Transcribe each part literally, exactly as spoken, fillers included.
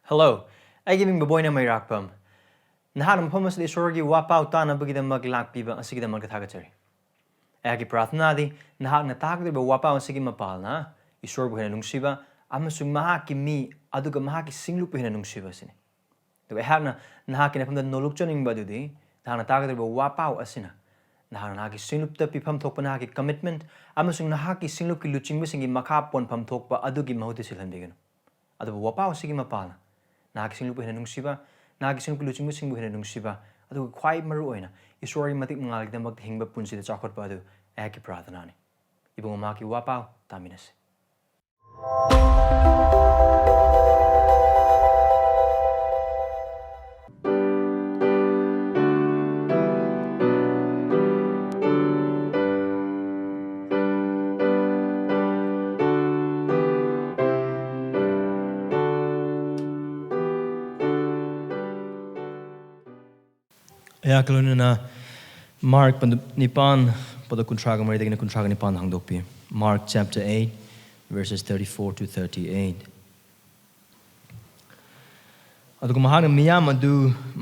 Hello, ꯑꯩꯒꯤ ꯃꯤꯡ ꯕꯕꯣꯏꯅ ꯃꯩꯔꯥꯛꯄꯝ꯫ ꯅꯍꯥꯛꯅ ꯃꯐꯝ ꯑꯁꯤꯗ ꯏꯁꯣꯔꯒꯤ ꯋꯥꯄꯥꯎ ꯇꯥꯅꯕꯒꯤꯗꯃꯛ ꯂꯥꯛꯄꯤꯕ ꯑꯁꯤꯒꯤꯗꯃꯛꯇ ꯊꯥꯒꯠꯆꯔꯤ꯫ ꯑꯩꯍꯥꯛꯀꯤ ꯄ꯭ꯔꯥꯔꯊꯅꯥꯗꯤ ꯅꯍꯥꯛꯅ ꯇꯥꯒꯗꯧꯔꯤꯕ ꯋꯥꯄꯥꯎ ꯑꯁꯤꯒꯤ ꯃꯄꯥꯜꯅ ꯏꯁꯣꯔꯕꯨ ꯍꯦꯟꯅ ꯅꯨꯡꯁꯤꯕ ꯑꯃꯁꯨꯡ ꯃꯍꯥꯛꯀꯤ ꯃꯤ ꯑꯗꯨꯒ ꯃꯍꯥꯛꯀꯤ ꯁꯤꯡꯂꯨꯞꯄꯨ ꯍꯦꯟꯅ ꯅꯨꯡꯁꯤꯕ ꯑꯁꯤꯅꯤ꯫ ꯑꯗꯨꯒ ꯑꯩꯍꯥꯛꯅ ꯅꯍꯥꯛꯀꯤ ꯅꯐꯝꯗ ꯅꯣꯂꯨꯛꯆꯅꯤꯡꯕ ꯑꯗꯨꯗꯤ ꯅꯍꯥꯛꯅ ꯇꯥꯒꯗꯧꯔꯤꯕ ꯋꯥꯄꯥꯎ ꯑꯁꯤꯅ ꯅꯍꯥꯛꯅ ꯅꯍꯥꯛꯀꯤ ꯁꯤꯡꯂꯨꯞꯇ ꯄꯤꯐꯝ ꯊꯣꯛꯄ ꯅꯍꯥꯛꯀꯤ commitment ꯑꯃꯁꯨꯡ ꯅꯍꯥꯛꯀꯤ ꯁꯤꯡꯂꯨꯞꯀꯤ ꯂꯨꯆꯤꯡꯕꯁꯤꯡꯒꯤ ꯃꯈꯥ ꯄꯣꯟꯐꯝ ꯊꯣꯛꯄ ꯑꯗꯨꯒꯤ ꯃꯍꯨꯠꯇ ꯁꯤꯜꯍꯟꯕꯤꯒꯅꯨ꯫ ꯑꯗꯨꯕꯨ ꯋꯥꯄꯥꯎ ꯑꯁꯤꯒꯤ ꯃꯄꯥꯜꯅ ꯅꯍꯥꯛꯀꯤ ꯁꯤꯡꯂꯨꯞꯄꯨ ꯍꯦꯟꯅ ꯅꯨꯡꯁꯤꯕ, ꯅꯍꯥꯛꯀꯤ ꯁꯤꯡꯂꯨꯞꯀꯤ ꯂꯨꯆꯤꯡꯕꯁꯤꯡꯕꯨ ꯍꯦꯟꯅ ꯅꯨꯡꯁꯤꯕ, ꯑꯗꯨꯒ ꯈ꯭ꯋꯥꯏ ꯃꯔꯨ ꯑꯣꯏꯅ ꯏꯁꯣꯔꯒꯤ ꯃꯇꯤꯛ ꯃꯉꯥꯜꯒꯤꯗꯃꯛꯇ ꯍꯤꯡꯕ ꯄꯨꯟꯁꯤꯗ ꯆꯥꯎꯈꯠꯄ ꯑꯗꯨ ꯑꯩꯍꯥꯛꯀꯤ ꯄ꯭ꯔꯥꯔꯊꯅꯥꯅꯤ꯫ ꯏꯕꯨꯡꯉꯣ, ꯃꯍꯥꯛꯀꯤ ꯋꯥꯄꯥꯎ ꯇꯥꯃꯤꯟꯅꯁꯤ꯫ ꯑꯩꯍꯥꯛꯀ ꯂꯣꯏꯅꯅ ꯃꯥꯔꯛ ꯄꯟꯗꯨꯞ ꯅꯤꯄꯥꯟ, ꯄꯗ ꯀꯨꯟꯊ꯭ꯔꯥꯒ ꯃꯔꯤꯗꯒꯤꯅ ꯀꯨꯟꯊ꯭ꯔꯥꯒ ꯅꯤꯄꯥꯟ ꯍꯥꯡꯗꯣꯛꯄꯤ꯫ Mark chapter eight, verses thirty-four to thirty-eight. ꯑꯗꯨꯒ ꯃꯍꯥꯛꯅ ꯃꯤꯌꯥꯝ ꯑꯗꯨ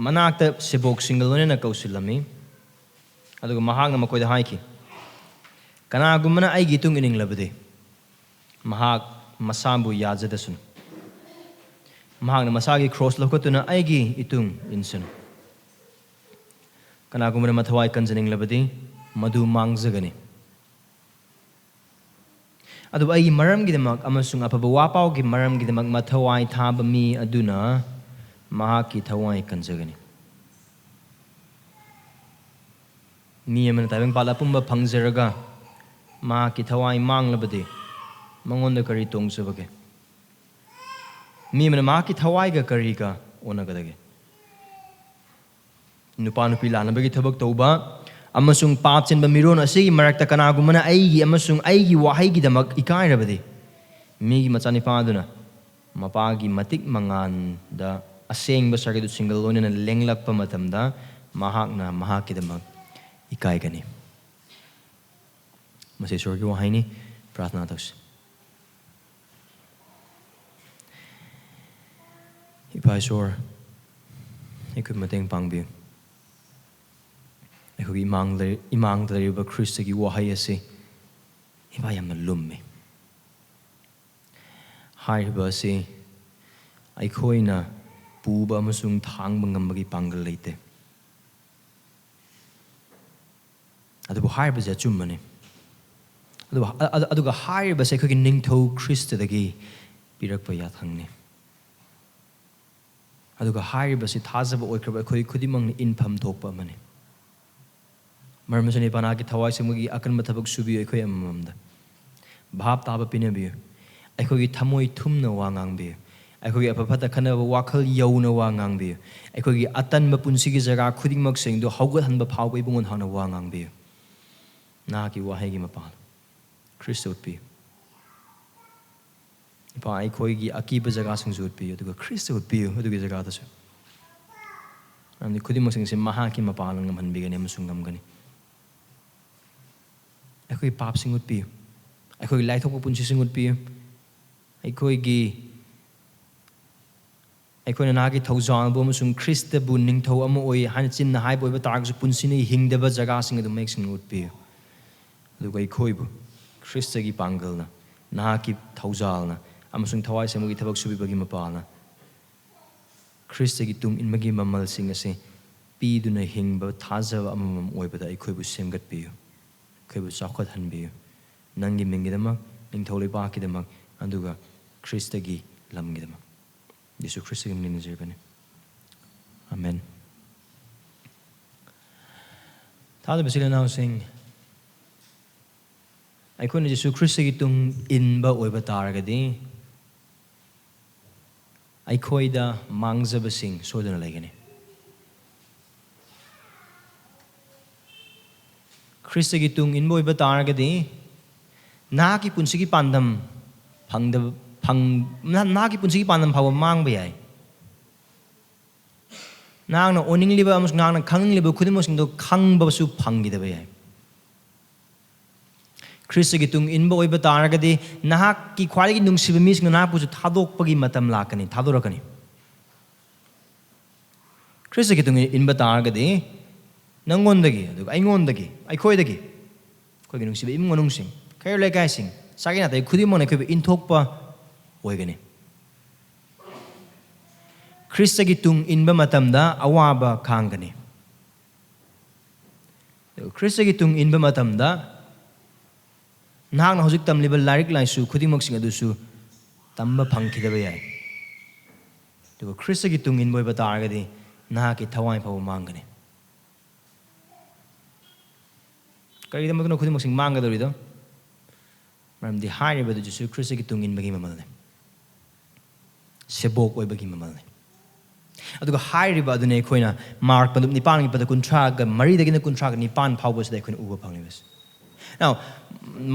ꯃꯅꯥꯛꯇ ꯁꯦꯕꯣꯛꯁꯤꯡꯒ ꯂꯣꯏꯅꯅ ꯀꯧꯁꯤꯜꯂꯝꯃꯤ꯫ ꯑꯗꯨꯒ ꯃꯍꯥꯛꯅ ꯃꯈꯣꯏꯗ ꯍꯥꯏꯈꯤ, "ꯀꯅꯥꯒꯨꯝꯕꯅ ꯑꯩꯒꯤ ꯏꯇꯨꯡ ꯏꯅꯤꯡꯂꯕꯗꯤ ꯃꯍꯥꯛ ꯃꯁꯥꯕꯨ ꯌꯥꯖꯗꯁꯅꯨ꯫ ꯃꯍꯥꯛꯅ ꯃꯁꯥꯒꯤ ꯀ꯭ꯔꯣꯁ ꯂꯧꯈꯠꯇꯨꯅ ꯑꯩꯒꯤ ꯏꯇꯨꯡ ꯏꯟꯁꯅꯨ꯫ ꯀꯅꯥꯒꯨꯝꯕꯅ ꯃꯊꯧꯋꯥꯏ ꯀꯟꯖꯅꯤꯡꯂꯕꯗꯤ ꯃꯗꯨ ꯃꯥꯡꯖꯒꯅꯤ꯫ ꯑꯗꯨꯕꯨ ꯑꯩꯒꯤ ꯃꯔꯝꯒꯤꯗꯃꯛ ꯑꯃꯁꯨꯡ ꯑꯐꯕ ꯋꯥꯄꯥꯎꯒꯤ ꯃꯔꯝꯒꯤꯗꯃꯛ ꯃꯊꯧꯋꯥꯏ ꯊꯥꯕ ꯃꯤ ꯑꯗꯨꯅ ꯃꯍꯥꯛꯀꯤ ꯊꯋꯥꯏ ꯀꯟꯖꯒꯅꯤ꯫ ꯃꯤ ꯑꯃꯅ ꯇꯥꯏꯕꯪꯄꯥꯜ ꯑꯄꯨꯝꯕ ꯐꯪꯖꯔꯒ ꯃꯍꯥꯛꯀꯤ ꯊꯋꯥꯏ ꯃꯥꯡꯂꯕꯗꯤ ꯃꯉꯣꯟꯗ ꯀꯔꯤ ꯇꯣꯡꯖꯕꯒꯦ? ꯃꯤ ꯑꯃꯅ ꯃꯍꯥꯛꯀꯤ ꯊꯋꯥꯏꯒ ꯀꯔꯤꯒ ꯑꯣꯟꯅꯒꯗꯒꯦ?" ꯅꯨꯄꯥ ꯅꯨꯄꯤ ꯂꯥꯟꯅꯕꯒꯤ ꯊꯕꯛ ꯇꯧꯕ ꯑꯃꯁꯨꯡ ꯄꯥꯞ ꯆꯦꯟꯕ ꯃꯤꯔꯣꯟ ꯑꯁꯤꯒꯤ ꯃꯔꯛꯇ ꯀꯅꯥꯒꯨꯝꯕꯅ ꯑꯩꯒꯤ ꯑꯃꯁꯨꯡ ꯑꯩꯒꯤ ꯋꯥꯍꯩꯒꯤꯗꯃꯛ ꯏꯀꯥꯏꯔꯕꯗꯤ, ꯃꯤꯒꯤ ꯃꯆꯥꯅꯤꯄꯥ ꯑꯗꯨꯅ ꯃꯄꯥꯒꯤ ꯃꯇꯤꯛ ꯃꯉꯥꯟꯗ ꯑꯁꯦꯡꯕ ꯁꯔꯒꯗꯨꯠꯁꯤꯡꯒ ꯂꯣꯏꯅꯅ ꯂꯦꯡꯂꯛꯄ ꯃꯇꯝꯗ ꯃꯍꯥꯛꯅ ꯃꯍꯥꯛꯀꯤꯗꯃꯛ ꯏꯀꯥꯏꯒꯅꯤ꯫ ꯃꯁꯤ ꯏꯁꯣꯔꯒꯤ ꯋꯥꯍꯩꯅꯤ꯫ ꯄ꯭ꯔꯥꯔꯊꯅꯥ ꯇꯧꯁꯤ꯫ ꯏꯄꯥ ꯏꯁꯣꯔ, ꯑꯩꯈꯣꯏ ꯃꯇꯦꯡ ꯄꯥꯡꯕꯤꯌꯨ꯫ ꯑꯩꯈꯣꯏꯒꯤ ꯏꯃꯥꯡ ꯂꯩ-, ꯏꯃꯥꯡꯗ ꯂꯩꯔꯤꯕ ꯈ꯭ꯔꯤꯁꯇꯒꯤ ꯋꯥꯍꯩ ꯑꯁꯤ, ꯏꯄꯥ, ꯌꯥꯝꯅ ꯂꯨꯝꯃꯤ꯫ ꯍꯥꯏꯔꯤꯕ ꯑꯁꯤ ꯑꯩꯈꯣꯏꯅ ꯄꯨꯕ ꯑꯃꯁꯨꯡ ꯊꯥꯡꯕ ꯉꯝꯕꯒꯤ ꯄꯥꯡꯒꯜ ꯂꯩꯇꯦ꯫ ꯑꯗꯨꯕꯨ ꯍꯥꯏꯔꯤꯕꯁꯦ ꯑꯆꯨꯝꯕꯅꯤ꯫ ꯑꯗꯨꯕꯨ, ꯑ-, ꯑ-, ꯑꯗꯨꯒ ꯍꯥꯏꯔꯤꯕꯁꯦ ꯑꯩꯈꯣꯏꯒꯤ ꯅꯤꯡꯊꯧ ꯈ꯭ꯔꯤꯁꯇꯗꯒꯤ ꯄꯤꯔꯛꯄ ꯌꯥꯊꯪꯅꯤ꯫ ꯑꯗꯨꯒ ꯍꯥꯏꯔꯤꯕꯁꯤ ꯊꯥꯖꯕ ꯑꯣꯏꯈ꯭ꯔꯕ ꯑꯩꯈꯣꯏ ꯈꯨꯗꯤꯡꯃꯛꯅ ꯏꯟꯐꯝ ꯊꯣꯛꯄ ꯑꯃꯅꯤ꯫ ꯃꯔꯝ ꯑꯁꯤꯅ, ꯏꯄꯥ, ꯅꯍꯥꯛꯀꯤ ꯊꯋꯥꯏ ꯁꯦꯡꯕꯒꯤ ꯑꯀꯟꯕ ꯊꯕꯛ ꯁꯨꯕꯤꯌꯨ ꯑꯩꯈꯣꯏ ꯑꯃꯃꯝꯗ꯫ ꯚꯥꯞ ꯇꯥꯕ ꯄꯤꯅꯕꯤꯌꯨ꯫ ꯑꯩꯈꯣꯏꯒꯤ ꯊꯃꯣꯏ ꯊꯨꯝꯅ ꯋꯥ ꯉꯥꯡꯕꯤꯌꯨ꯫ ꯑꯩꯈꯣꯏꯒꯤ ꯑꯐ ꯐꯠꯇ ꯈꯟꯅꯕ ꯋꯥꯈꯜ ꯌꯧꯅ ꯋꯥ ꯉꯥꯡꯕꯤꯌꯨ꯫ ꯑꯩꯈꯣꯏꯒꯤ ꯑꯇꯟꯕ ꯄꯨꯟꯁꯤꯒꯤ ꯖꯒꯥ ꯈꯨꯗꯤꯡꯃꯛꯁꯤꯡꯗꯨ ꯍꯧꯒꯠꯍꯟꯕ ꯐꯥꯎꯕ ꯏꯕꯨꯡꯉꯣ ꯅꯍꯥꯛꯅ ꯋꯥ ꯉꯥꯡꯕꯤꯌꯨ꯫ ꯅꯍꯥꯛꯀꯤ ꯋꯥꯍꯩꯒꯤ ꯃꯄꯥꯜ ꯈ꯭ꯔꯤꯁꯇ ꯎꯠꯄꯤꯌꯨ꯫ ꯏꯄꯥ, ꯑꯩꯈꯣꯏꯒꯤ ꯑꯀꯤꯕ ꯖꯒꯥꯁꯤꯡꯁꯨ ꯎꯠꯄꯤꯌꯨ, ꯑꯗꯨꯒ ꯈ꯭ꯔꯤꯁꯇ ꯎꯠꯄꯤꯌꯨ ꯑꯗꯨꯒꯤ ꯖꯒꯥꯗꯁꯨ꯫ ꯃꯔꯝꯗꯤ ꯈꯨꯗꯤꯡꯃꯛꯁꯤꯡꯁꯦ ꯃꯍꯥꯛꯀꯤ ꯃꯄꯥꯜꯅ ꯉꯝꯍꯟꯕꯤꯒꯅꯤ ꯑꯃꯁꯨꯡ ꯉꯝꯒꯅꯤ꯫ ꯑꯩꯈꯣꯏꯒꯤ ꯄꯥꯞꯁꯤꯡ ꯎꯠꯄꯤꯌꯨ꯫ ꯑꯩꯈꯣꯏꯒꯤ ꯂꯥꯏꯊꯣꯛꯄ ꯄꯨꯟꯁꯤꯁꯤꯡ ꯎꯠꯄꯤꯌꯨ꯫ ꯑꯩꯈꯣꯏꯒꯤ, ꯑꯩꯈꯣꯏꯅ ꯅꯍꯥꯛꯀꯤ ꯊꯧꯖꯥꯜꯕꯨ ꯑꯃꯁꯨꯡ ꯈ꯭ꯔꯤꯁꯇꯕꯨ ꯅꯤꯡꯊꯧ ꯑꯃ ꯑꯣꯏ ꯍꯥꯏꯅ ꯆꯤꯟꯅ ꯍꯥꯏꯕ ꯑꯣꯏꯕ ꯇꯥꯔꯒꯁꯨ, ꯄꯨꯟꯁꯤꯅ ꯍꯤꯡꯗꯕ ꯖꯒꯥꯁꯤꯡ ꯑꯗꯨ ꯃꯌꯦꯛ ꯁꯦꯡꯅ ꯎꯠꯄꯤꯌꯨ꯫ ꯑꯗꯨꯒ ꯑꯩꯈꯣꯏꯕꯨ ꯈ꯭ꯔꯤꯁꯇꯒꯤ ꯄꯥꯡꯒꯜꯅ, ꯅꯍꯥꯛꯀꯤ ꯊꯧꯖꯥꯜꯅ ꯑꯃꯁꯨꯡ ꯊꯋꯥꯏ ꯁꯦꯡꯕꯒꯤ ꯊꯕꯛ ꯁꯨꯕꯤꯕꯒꯤ ꯃꯄꯥꯜꯅ ꯈ꯭ꯔꯤꯁꯇꯒꯤ ꯇꯨꯡ ꯏꯟꯕꯒꯤ ꯃꯃꯜꯁꯤꯡ ꯑꯁꯤ ꯄꯤꯗꯨꯅ ꯍꯤꯡꯕ ꯊꯥꯖꯕ ꯑꯃꯃꯝ ꯑꯣꯏꯕꯗ ꯑꯩꯈꯣꯏꯕꯨ ꯁꯦꯝꯒꯠꯄꯤꯌꯨ, ꯑꯩꯈꯣꯏꯕꯨ ꯆꯥꯎꯈꯠꯍꯟꯕꯤꯌꯨ꯫ ꯅꯪꯒꯤ ꯃꯤꯡꯒꯤꯗꯃꯛ, ꯅꯤꯡꯊꯧ ꯂꯩꯕꯥꯛꯀꯤꯗꯃꯛ, ꯑꯗꯨꯒ ꯈ꯭ꯔꯤꯁꯇꯒꯤ ꯂꯝꯒꯤꯗꯃꯛ꯫ ꯌꯦꯁꯨ ꯈ꯭ꯔꯤꯁꯇꯒꯤ ꯃꯤꯡ ꯅꯤꯖꯕꯅꯤ꯫ ꯑꯃꯦꯟ꯫ ꯊꯥꯖꯕ ꯏꯆꯤꯜ ꯏꯅꯥꯎꯁꯤꯡ, ꯑꯩꯈꯣꯏꯅ ꯌꯦꯁꯨ ꯈ꯭ꯔꯤꯁꯇꯒꯤ ꯇꯨꯡ ꯏꯟꯕ ꯑꯣꯏꯕ ꯇꯥꯔꯒꯗꯤ, ꯑꯩꯈꯣꯏꯗ ꯃꯥꯡꯖꯕꯁꯤꯡ ꯁꯣꯏꯗꯅ ꯂꯩꯒꯅꯤ꯫ ꯈ꯭ꯔꯤꯁꯇꯒꯤ ꯇꯨꯡ ꯏꯟꯕ ꯑꯣꯏꯕ ꯇꯥꯔꯒꯗꯤ, ꯅꯍꯥꯛꯀꯤ ꯄꯨꯟꯁꯤꯒꯤ ꯄꯥꯟꯗꯝ ꯐꯪꯗꯕ, ꯐꯪ-, ꯅꯍꯥꯛꯀꯤ ꯄꯨꯟꯁꯤꯒꯤ ꯄꯥꯟꯗꯝ ꯐꯥꯎꯕ ꯃꯥꯡꯕ ꯌꯥꯏ꯫ ꯅꯍꯥꯛꯅ ꯑꯣꯏꯅꯤꯡꯂꯤꯕ ꯑꯃꯁꯨꯡ ꯅꯍꯥꯛꯅ ꯈꯪꯅꯤꯡꯂꯤꯕ ꯈꯨꯗꯤꯡꯃꯛꯁꯤꯡꯗꯨ ꯈꯪꯕꯁꯨ ꯐꯪꯈꯤꯗꯕ ꯌꯥꯏ꯫ ꯈ꯭ꯔꯤꯁꯇꯒꯤ ꯇꯨꯡ ꯏꯟꯕ ꯑꯣꯏꯕ ꯇꯥꯔꯒꯗꯤ, ꯅꯍꯥꯛꯀꯤ ꯈ꯭ꯋꯥꯏꯗꯒꯤ ꯅꯨꯡꯁꯤꯕ ꯃꯤꯁꯤꯡꯅ ꯅꯍꯥꯛꯄꯨꯁꯨ ꯊꯥꯗꯣꯛꯄꯒꯤ ꯃꯇꯝ ꯂꯥꯛꯀꯅꯤ, ꯊꯥꯗꯣꯔꯛꯀꯅꯤ꯫ ꯈ꯭ꯔꯤꯁꯇꯒꯤ ꯇꯨꯡ ꯏꯟꯕ ꯇꯥꯔꯒꯗꯤ ꯅꯪꯉꯣꯟꯗꯒꯤ, ꯑꯗꯨꯒ ꯑꯩꯉꯣꯟꯗꯒꯤ, ꯑꯩꯈꯣꯏꯗꯒꯤ, ꯑꯩꯈꯣꯏꯒꯤ ꯅꯨꯡꯁꯤꯕ ꯏꯃꯨꯡ ꯃꯅꯨꯡꯁꯤꯡ, ꯀꯩꯔꯣꯜ ꯂꯩꯀꯥꯏꯁꯤꯡ, ꯆꯥꯒꯤ ꯅꯥꯇꯩ ꯈꯨꯗꯤꯡꯃꯛꯅ ꯑꯩꯈꯣꯏꯕꯨ ꯏꯟꯊꯣꯛꯄ ꯑꯣꯏꯒꯅꯤ꯫ ꯈ꯭ꯔꯤꯁꯇꯒꯤ ꯇꯨꯡ ꯏꯟꯕ ꯃꯇꯝꯗ ꯑꯋꯥꯕ ꯈꯥꯡꯒꯅꯤ꯫ ꯑꯗꯨꯒ ꯈ꯭ꯔꯤꯁꯇꯒꯤ ꯇꯨꯡ ꯏꯟꯕ ꯃꯇꯝꯗ ꯅꯍꯥꯛꯅ ꯍꯧꯖꯤꯛ ꯇꯝꯂꯤꯕ ꯂꯥꯏꯔꯤꯛ ꯂꯥꯏꯁꯨ ꯈꯨꯗꯤꯡꯃꯛꯁꯤꯡ ꯑꯗꯨꯁꯨ ꯇꯝꯕ ꯐꯪꯈꯤꯗꯕ ꯌꯥꯏ꯫ ꯑꯗꯨꯒ ꯈ꯭ꯔꯤꯁꯇꯒꯤ ꯇꯨꯡ ꯏꯟꯕ ꯑꯣꯏꯕ ꯇꯥꯔꯒꯗꯤ ꯅꯍꯥꯛꯀꯤ ꯊꯋꯥꯏ ꯐꯥꯎꯕ ꯃꯥꯡꯒꯅꯤ꯫ ꯀꯔꯤꯒꯤꯗꯃꯛꯇꯅꯣ ꯈꯨꯗꯤꯡꯃꯛꯁꯤꯡ ꯃꯥꯡꯒꯗꯧꯔꯤꯗꯣ? ꯃꯔꯝꯗꯤ ꯍꯥꯏꯔꯤꯕꯗꯨ ꯖꯤꯁꯨ ꯈ꯭ꯔꯤꯁꯇꯒꯤ ꯇꯨꯡ ꯏꯟꯕꯒꯤ ꯃꯃꯜꯅꯤ, ꯁꯦꯕꯣꯛ ꯑꯣꯏꯕꯒꯤ ꯃꯃꯜꯅꯤ꯫ ꯑꯗꯨꯒ ꯍꯥꯏꯔꯤꯕ ꯑꯗꯨꯅꯤ ꯑꯩꯈꯣꯏꯅ ꯃꯥꯔꯛ ꯄꯟꯗꯨꯞ ꯅꯤꯄꯥꯟꯒꯤ ꯄꯗ ꯀꯨꯟꯊ꯭ꯔꯥꯒ ꯃꯔꯤꯗꯒꯤꯅ ꯀꯨꯟꯊ꯭ꯔꯥꯒ ꯅꯤꯄꯥꯟ ꯐꯥꯎꯕꯁꯤꯗ ꯑꯩꯈꯣꯏꯅ ꯎꯕ ꯐꯪꯂꯤꯕꯁꯦ꯫ Now,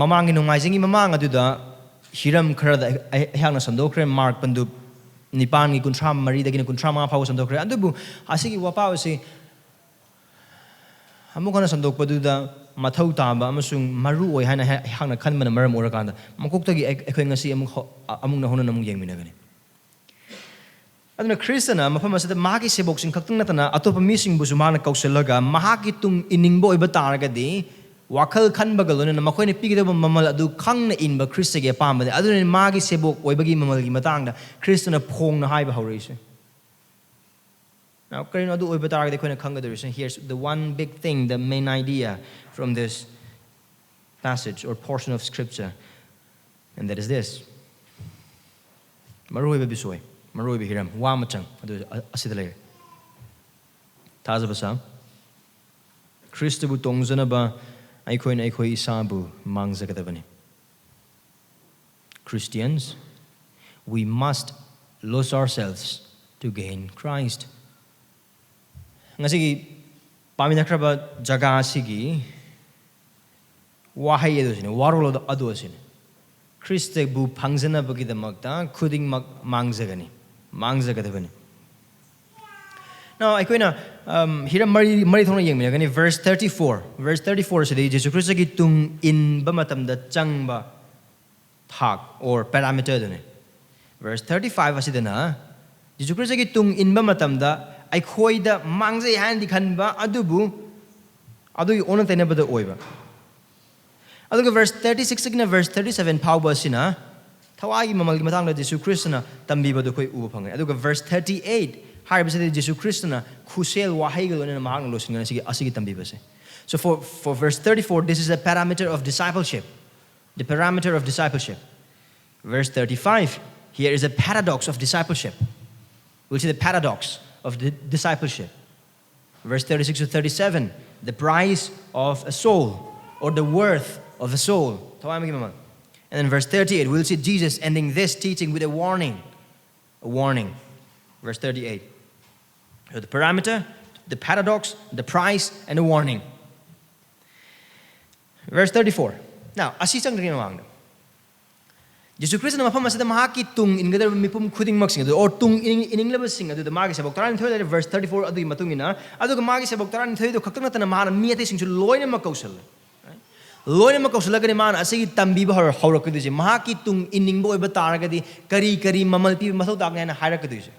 ꯃꯃꯥꯡꯒꯤ ꯅꯣꯡꯃꯥꯏꯖꯤꯡꯒꯤ ꯃꯃꯥꯡ ꯑꯗꯨꯗ ꯍꯤꯔꯝ ꯈꯔꯗ ꯑꯩ-, ꯑꯩ-, ꯑꯩꯍꯥꯛꯅ ꯁꯟꯗꯣꯛꯈ꯭ꯔꯦ, ꯃꯥꯔꯛ ꯄꯟꯗꯨꯞ ꯅꯤꯄꯥꯟꯒꯤ ꯀꯨꯟꯊ꯭ꯔꯥ ꯃꯔꯤꯗꯒꯤꯅ ꯀꯨꯟꯊ꯭ꯔꯥ ꯃꯉꯥ ꯐꯥꯎꯕ ꯁꯟꯗꯣꯛꯈ꯭ꯔꯦ꯫ ꯑꯗꯨꯕꯨ ꯑꯁꯤꯒꯤ ꯋꯥꯄꯥꯎ ꯑꯁꯤ ꯑꯃꯨꯛ ꯍꯟꯅ ꯁꯟꯗꯣꯛꯄꯗꯨꯗ ꯃꯊꯧ ꯇꯥꯕ ꯑꯃꯁꯨꯡ ꯃꯔꯨ ꯑꯣꯏ ꯍꯥꯏꯅ ꯑꯩꯍꯥꯛꯅ ꯈꯟꯕꯅ ꯃꯔꯝ ꯑꯣꯏꯔꯀꯥꯟꯗ ꯃꯀꯣꯛꯇꯒꯤ ꯑꯩ-, ꯑꯩꯈꯣꯏ ꯉꯁꯤ ꯑꯃꯨꯛ ꯍꯧ-, ꯑ-, ꯑꯃꯨꯛ ꯅꯧꯍꯧꯅꯅ ꯑꯃꯨꯛ ꯌꯦꯡꯃꯤꯟꯅꯒꯅꯤ꯫ ꯑꯗꯨꯅ ꯈ꯭ꯔꯤꯁꯇꯅ ꯃꯐꯝ ꯑꯁꯤꯗ ꯃꯍꯥꯛꯀꯤ ꯁꯦꯕꯣꯛꯁꯤꯡ ꯈꯛꯇꯪ ꯅꯠꯇꯅ ꯑꯇꯣꯞꯄ ꯃꯤꯁꯤꯡꯕꯨꯁꯨ ꯃꯥꯅ ꯀꯧꯁꯤꯜꯂꯒ ꯃꯍꯥꯛꯀꯤ ꯇꯨꯡ ꯏꯅꯤꯡꯕ ꯑꯣꯏꯕ ꯇꯥꯔꯒꯗꯤ ꯋꯥꯈꯜ ꯈꯟꯕꯒ ꯂꯣꯏꯅꯅ ꯃꯈꯣꯏꯅ ꯄꯤꯒꯗꯕ ꯃꯃꯜ ꯑꯗꯨ ꯈꯪꯅ ꯏꯟꯕ ꯈ꯭ꯔꯤꯁꯇꯒꯤ ꯑꯄꯥꯝꯕꯅꯤ꯫ ꯑꯗꯨꯅ ꯃꯥꯒꯤ ꯁꯦꯕꯣꯛ ꯑꯣꯏꯕꯒꯤ ꯃꯃꯜꯒꯤ ꯃꯇꯥꯡꯗ ꯈ꯭ꯔꯤꯁꯇꯅ ꯐꯣꯡꯅ ꯍꯥꯏꯕ ꯍꯧꯔꯛꯏꯁꯦ꯫ Now, ꯀꯔꯤꯅꯣ ꯑꯗꯨ ꯑꯣꯏꯕ ꯇꯥꯔꯒꯗꯤ ꯑꯩꯈꯣꯏꯅ ꯈꯪꯒꯗꯧꯔꯤꯁꯦ? Here's the one big thing, the main idea from this passage or portion of scripture, and that is this. ꯃꯔꯨꯑꯣꯏꯕ ꯕꯤꯁꯣꯏ, ꯃꯔꯨꯑꯣꯏꯕ ꯍꯤꯔꯝ, ꯋꯥ ꯃꯆꯪ ꯑꯗꯨ ꯑ-, ꯑꯁꯤꯗ ꯂꯩꯔꯦ꯫ ꯊꯥꯖꯕ ꯁꯥ, ꯈ꯭ꯔꯤꯁꯇꯕꯨ ꯇꯣꯡꯖꯅꯕ ꯑꯩꯈꯣꯏꯅ ꯑꯩꯈꯣꯏ ꯏꯁꯥꯕꯨ ꯃꯥꯡꯖꯒꯗꯕꯅꯤ꯫ Christians, we must lose ourselves to gain Christ. ꯉꯁꯤꯒꯤ ꯄꯥꯃꯤꯟꯅꯈ꯭ꯔꯕ ꯖꯒꯥ ꯑꯁꯤꯒꯤ ꯋꯥꯍꯩ ꯑꯗꯨ ꯑꯁꯤꯅꯤ, ꯋꯥꯔꯣꯜ ꯑꯗꯨ, ꯑꯗꯨ ꯑꯁꯤꯅꯤ꯫ ꯈ꯭ꯔꯤꯁꯇꯕꯨ ꯐꯪꯖꯅꯕꯒꯤꯗꯃꯛꯇ ꯈꯨꯗꯤꯡꯃꯛ ꯃꯥꯡꯖꯒꯅꯤ, ꯃꯥꯡꯖꯒꯗꯕꯅꯤ꯫ Now, ꯑꯩꯈꯣꯏꯅ, um, ꯍꯤꯔꯝ ꯃꯔꯤ, ꯃꯔꯤ ꯊꯣꯛꯅ ꯌꯦꯡꯃꯤꯟꯅꯒꯅꯤ꯫ Verse thirty-four, verse thirty-four ꯑꯁꯤꯗꯤ ꯖꯤꯁꯨ ꯈ꯭ꯔꯤꯁꯇꯒꯤ ꯇꯨꯡ ꯏꯟꯕ ꯃꯇꯝꯗ ꯆꯪꯕ ꯊꯥꯛ or parameter ꯑꯗꯨꯅꯤ꯫ Verse thirty-five ꯑꯁꯤꯗꯅ ꯖꯤꯁꯨ ꯈ꯭ꯔꯤꯁꯇꯒꯤ ꯇꯨꯡ ꯏꯟꯕ ꯃꯇꯝꯗ ꯑꯩꯈꯣꯏꯗ ꯃꯥꯡꯖꯩ ꯍꯥꯏꯅꯗꯤ ꯈꯟꯕ, ꯑꯗꯨꯕꯨ ꯑꯗꯨꯒꯤ ꯑꯣꯟꯅ ꯇꯩꯅꯕꯗ ꯑꯣꯏꯕ꯫ ꯑꯗꯨꯒ verse thirty six ꯇꯒꯤꯅ verse thirty seven ꯐꯥꯎꯕ ꯑꯁꯤꯅ ꯊꯋꯥꯏꯒꯤ ꯃꯃꯜꯒꯤ ꯃꯇꯥꯡꯗ ꯖꯤꯁꯨ ꯈ꯭ꯔꯤꯁꯇꯅ ꯇꯝꯕꯤꯕꯗꯨ ꯑꯩꯈꯣꯏ ꯎꯕ ꯐꯪꯉꯦ꯫ ꯑꯗꯨꯒ verse thirty eight ꯍꯥꯏꯔꯤꯕꯁꯤꯗꯤ ꯖꯤꯁꯨ ꯈ꯭ꯔꯤꯁꯇꯅ ꯈꯨꯠꯁꯦꯜ ꯋꯥꯍꯩꯒ ꯂꯣꯏꯅꯅ ꯃꯍꯥꯛꯅ ꯂꯣꯏꯁꯤꯟꯒꯅꯤ ꯑꯁꯤꯒꯤ, ꯑꯁꯤꯒꯤ ꯇꯝꯕꯤꯕꯁꯦ꯫ So for, for verse thirty four, this is a parameter of discipleship. The parameter of discipleship. Verse thirty five, here is a paradox of discipleship. We'll see the paradox of the discipleship. Verse thirty six to thirty seven, the price of a soul, or the worth of a soul. ꯊꯋꯥꯏ ꯑꯃꯒꯤ ꯃꯃꯜ. And then verse thirty eight, we'll see Jesus ending this teaching with a warning. A warning. Verse thirty eight. So the parameter, the paradox, the price, and a warning. Verse thirty four. Now, ꯑꯁꯤ ꯆꯪꯗ꯭ꯔꯤꯉꯩ ꯃꯃꯥꯡꯗ, ꯖꯤꯁꯨ ꯈ꯭ꯔꯤꯁꯇꯅ ꯃꯐꯝ ꯑꯁꯤꯗ ꯃꯍꯥꯛꯀꯤ ꯇꯨꯡ ꯏꯟꯒꯗꯧꯔꯤꯕ ꯃꯤꯄꯨꯝ ꯈꯨꯗꯤꯡꯃꯛꯁꯤꯡ ꯑꯗꯨ, or ꯇꯨꯡ ꯏꯟ-, ꯏꯅꯤꯡꯂꯕꯁꯤꯡ ꯑꯗꯨꯗ ꯃꯥꯒꯤ ꯁꯦꯕꯣꯛ ꯇꯔꯥꯅꯤꯊꯣꯏꯗ verse thirty four ꯑꯗꯨꯒꯤ ꯃꯇꯨꯡ ꯏꯟꯅ, ꯑꯗꯨꯒ ꯃꯥꯒꯤ ꯁꯦꯕꯣꯛ ꯇꯔꯥꯅꯤꯊꯣꯏꯗꯨ ꯈꯛꯇ ꯅꯠꯇꯅ ꯃꯥꯅ ꯃꯤ ꯑꯇꯩꯁꯤꯡꯁꯨ ꯂꯣꯏꯅꯃꯛ ꯀꯧꯁꯜꯂꯦ꯫ ꯂꯣꯏꯅꯃꯛ ꯀꯧꯁꯜꯂꯒꯅꯤ ꯃꯥꯅ ꯑꯁꯤꯒꯤ ꯇꯝꯕꯤꯕ ꯍꯧꯔ-, ꯍꯧꯔꯛꯀꯗꯣꯏꯁꯦ꯫ ꯃꯍꯥꯛꯀꯤ ꯇꯨꯡ ꯏꯅꯤꯡꯕ ꯑꯣꯏꯕ ꯇꯥꯔꯒꯗꯤ ꯀꯔꯤ ꯀꯔꯤ ꯃꯃꯜ ꯄꯤꯕ ꯃꯊꯧ ꯇꯥꯒꯅꯤ ꯍꯥꯏꯅ ꯍꯥꯏꯔꯛꯀꯗꯣꯏꯁꯦ꯫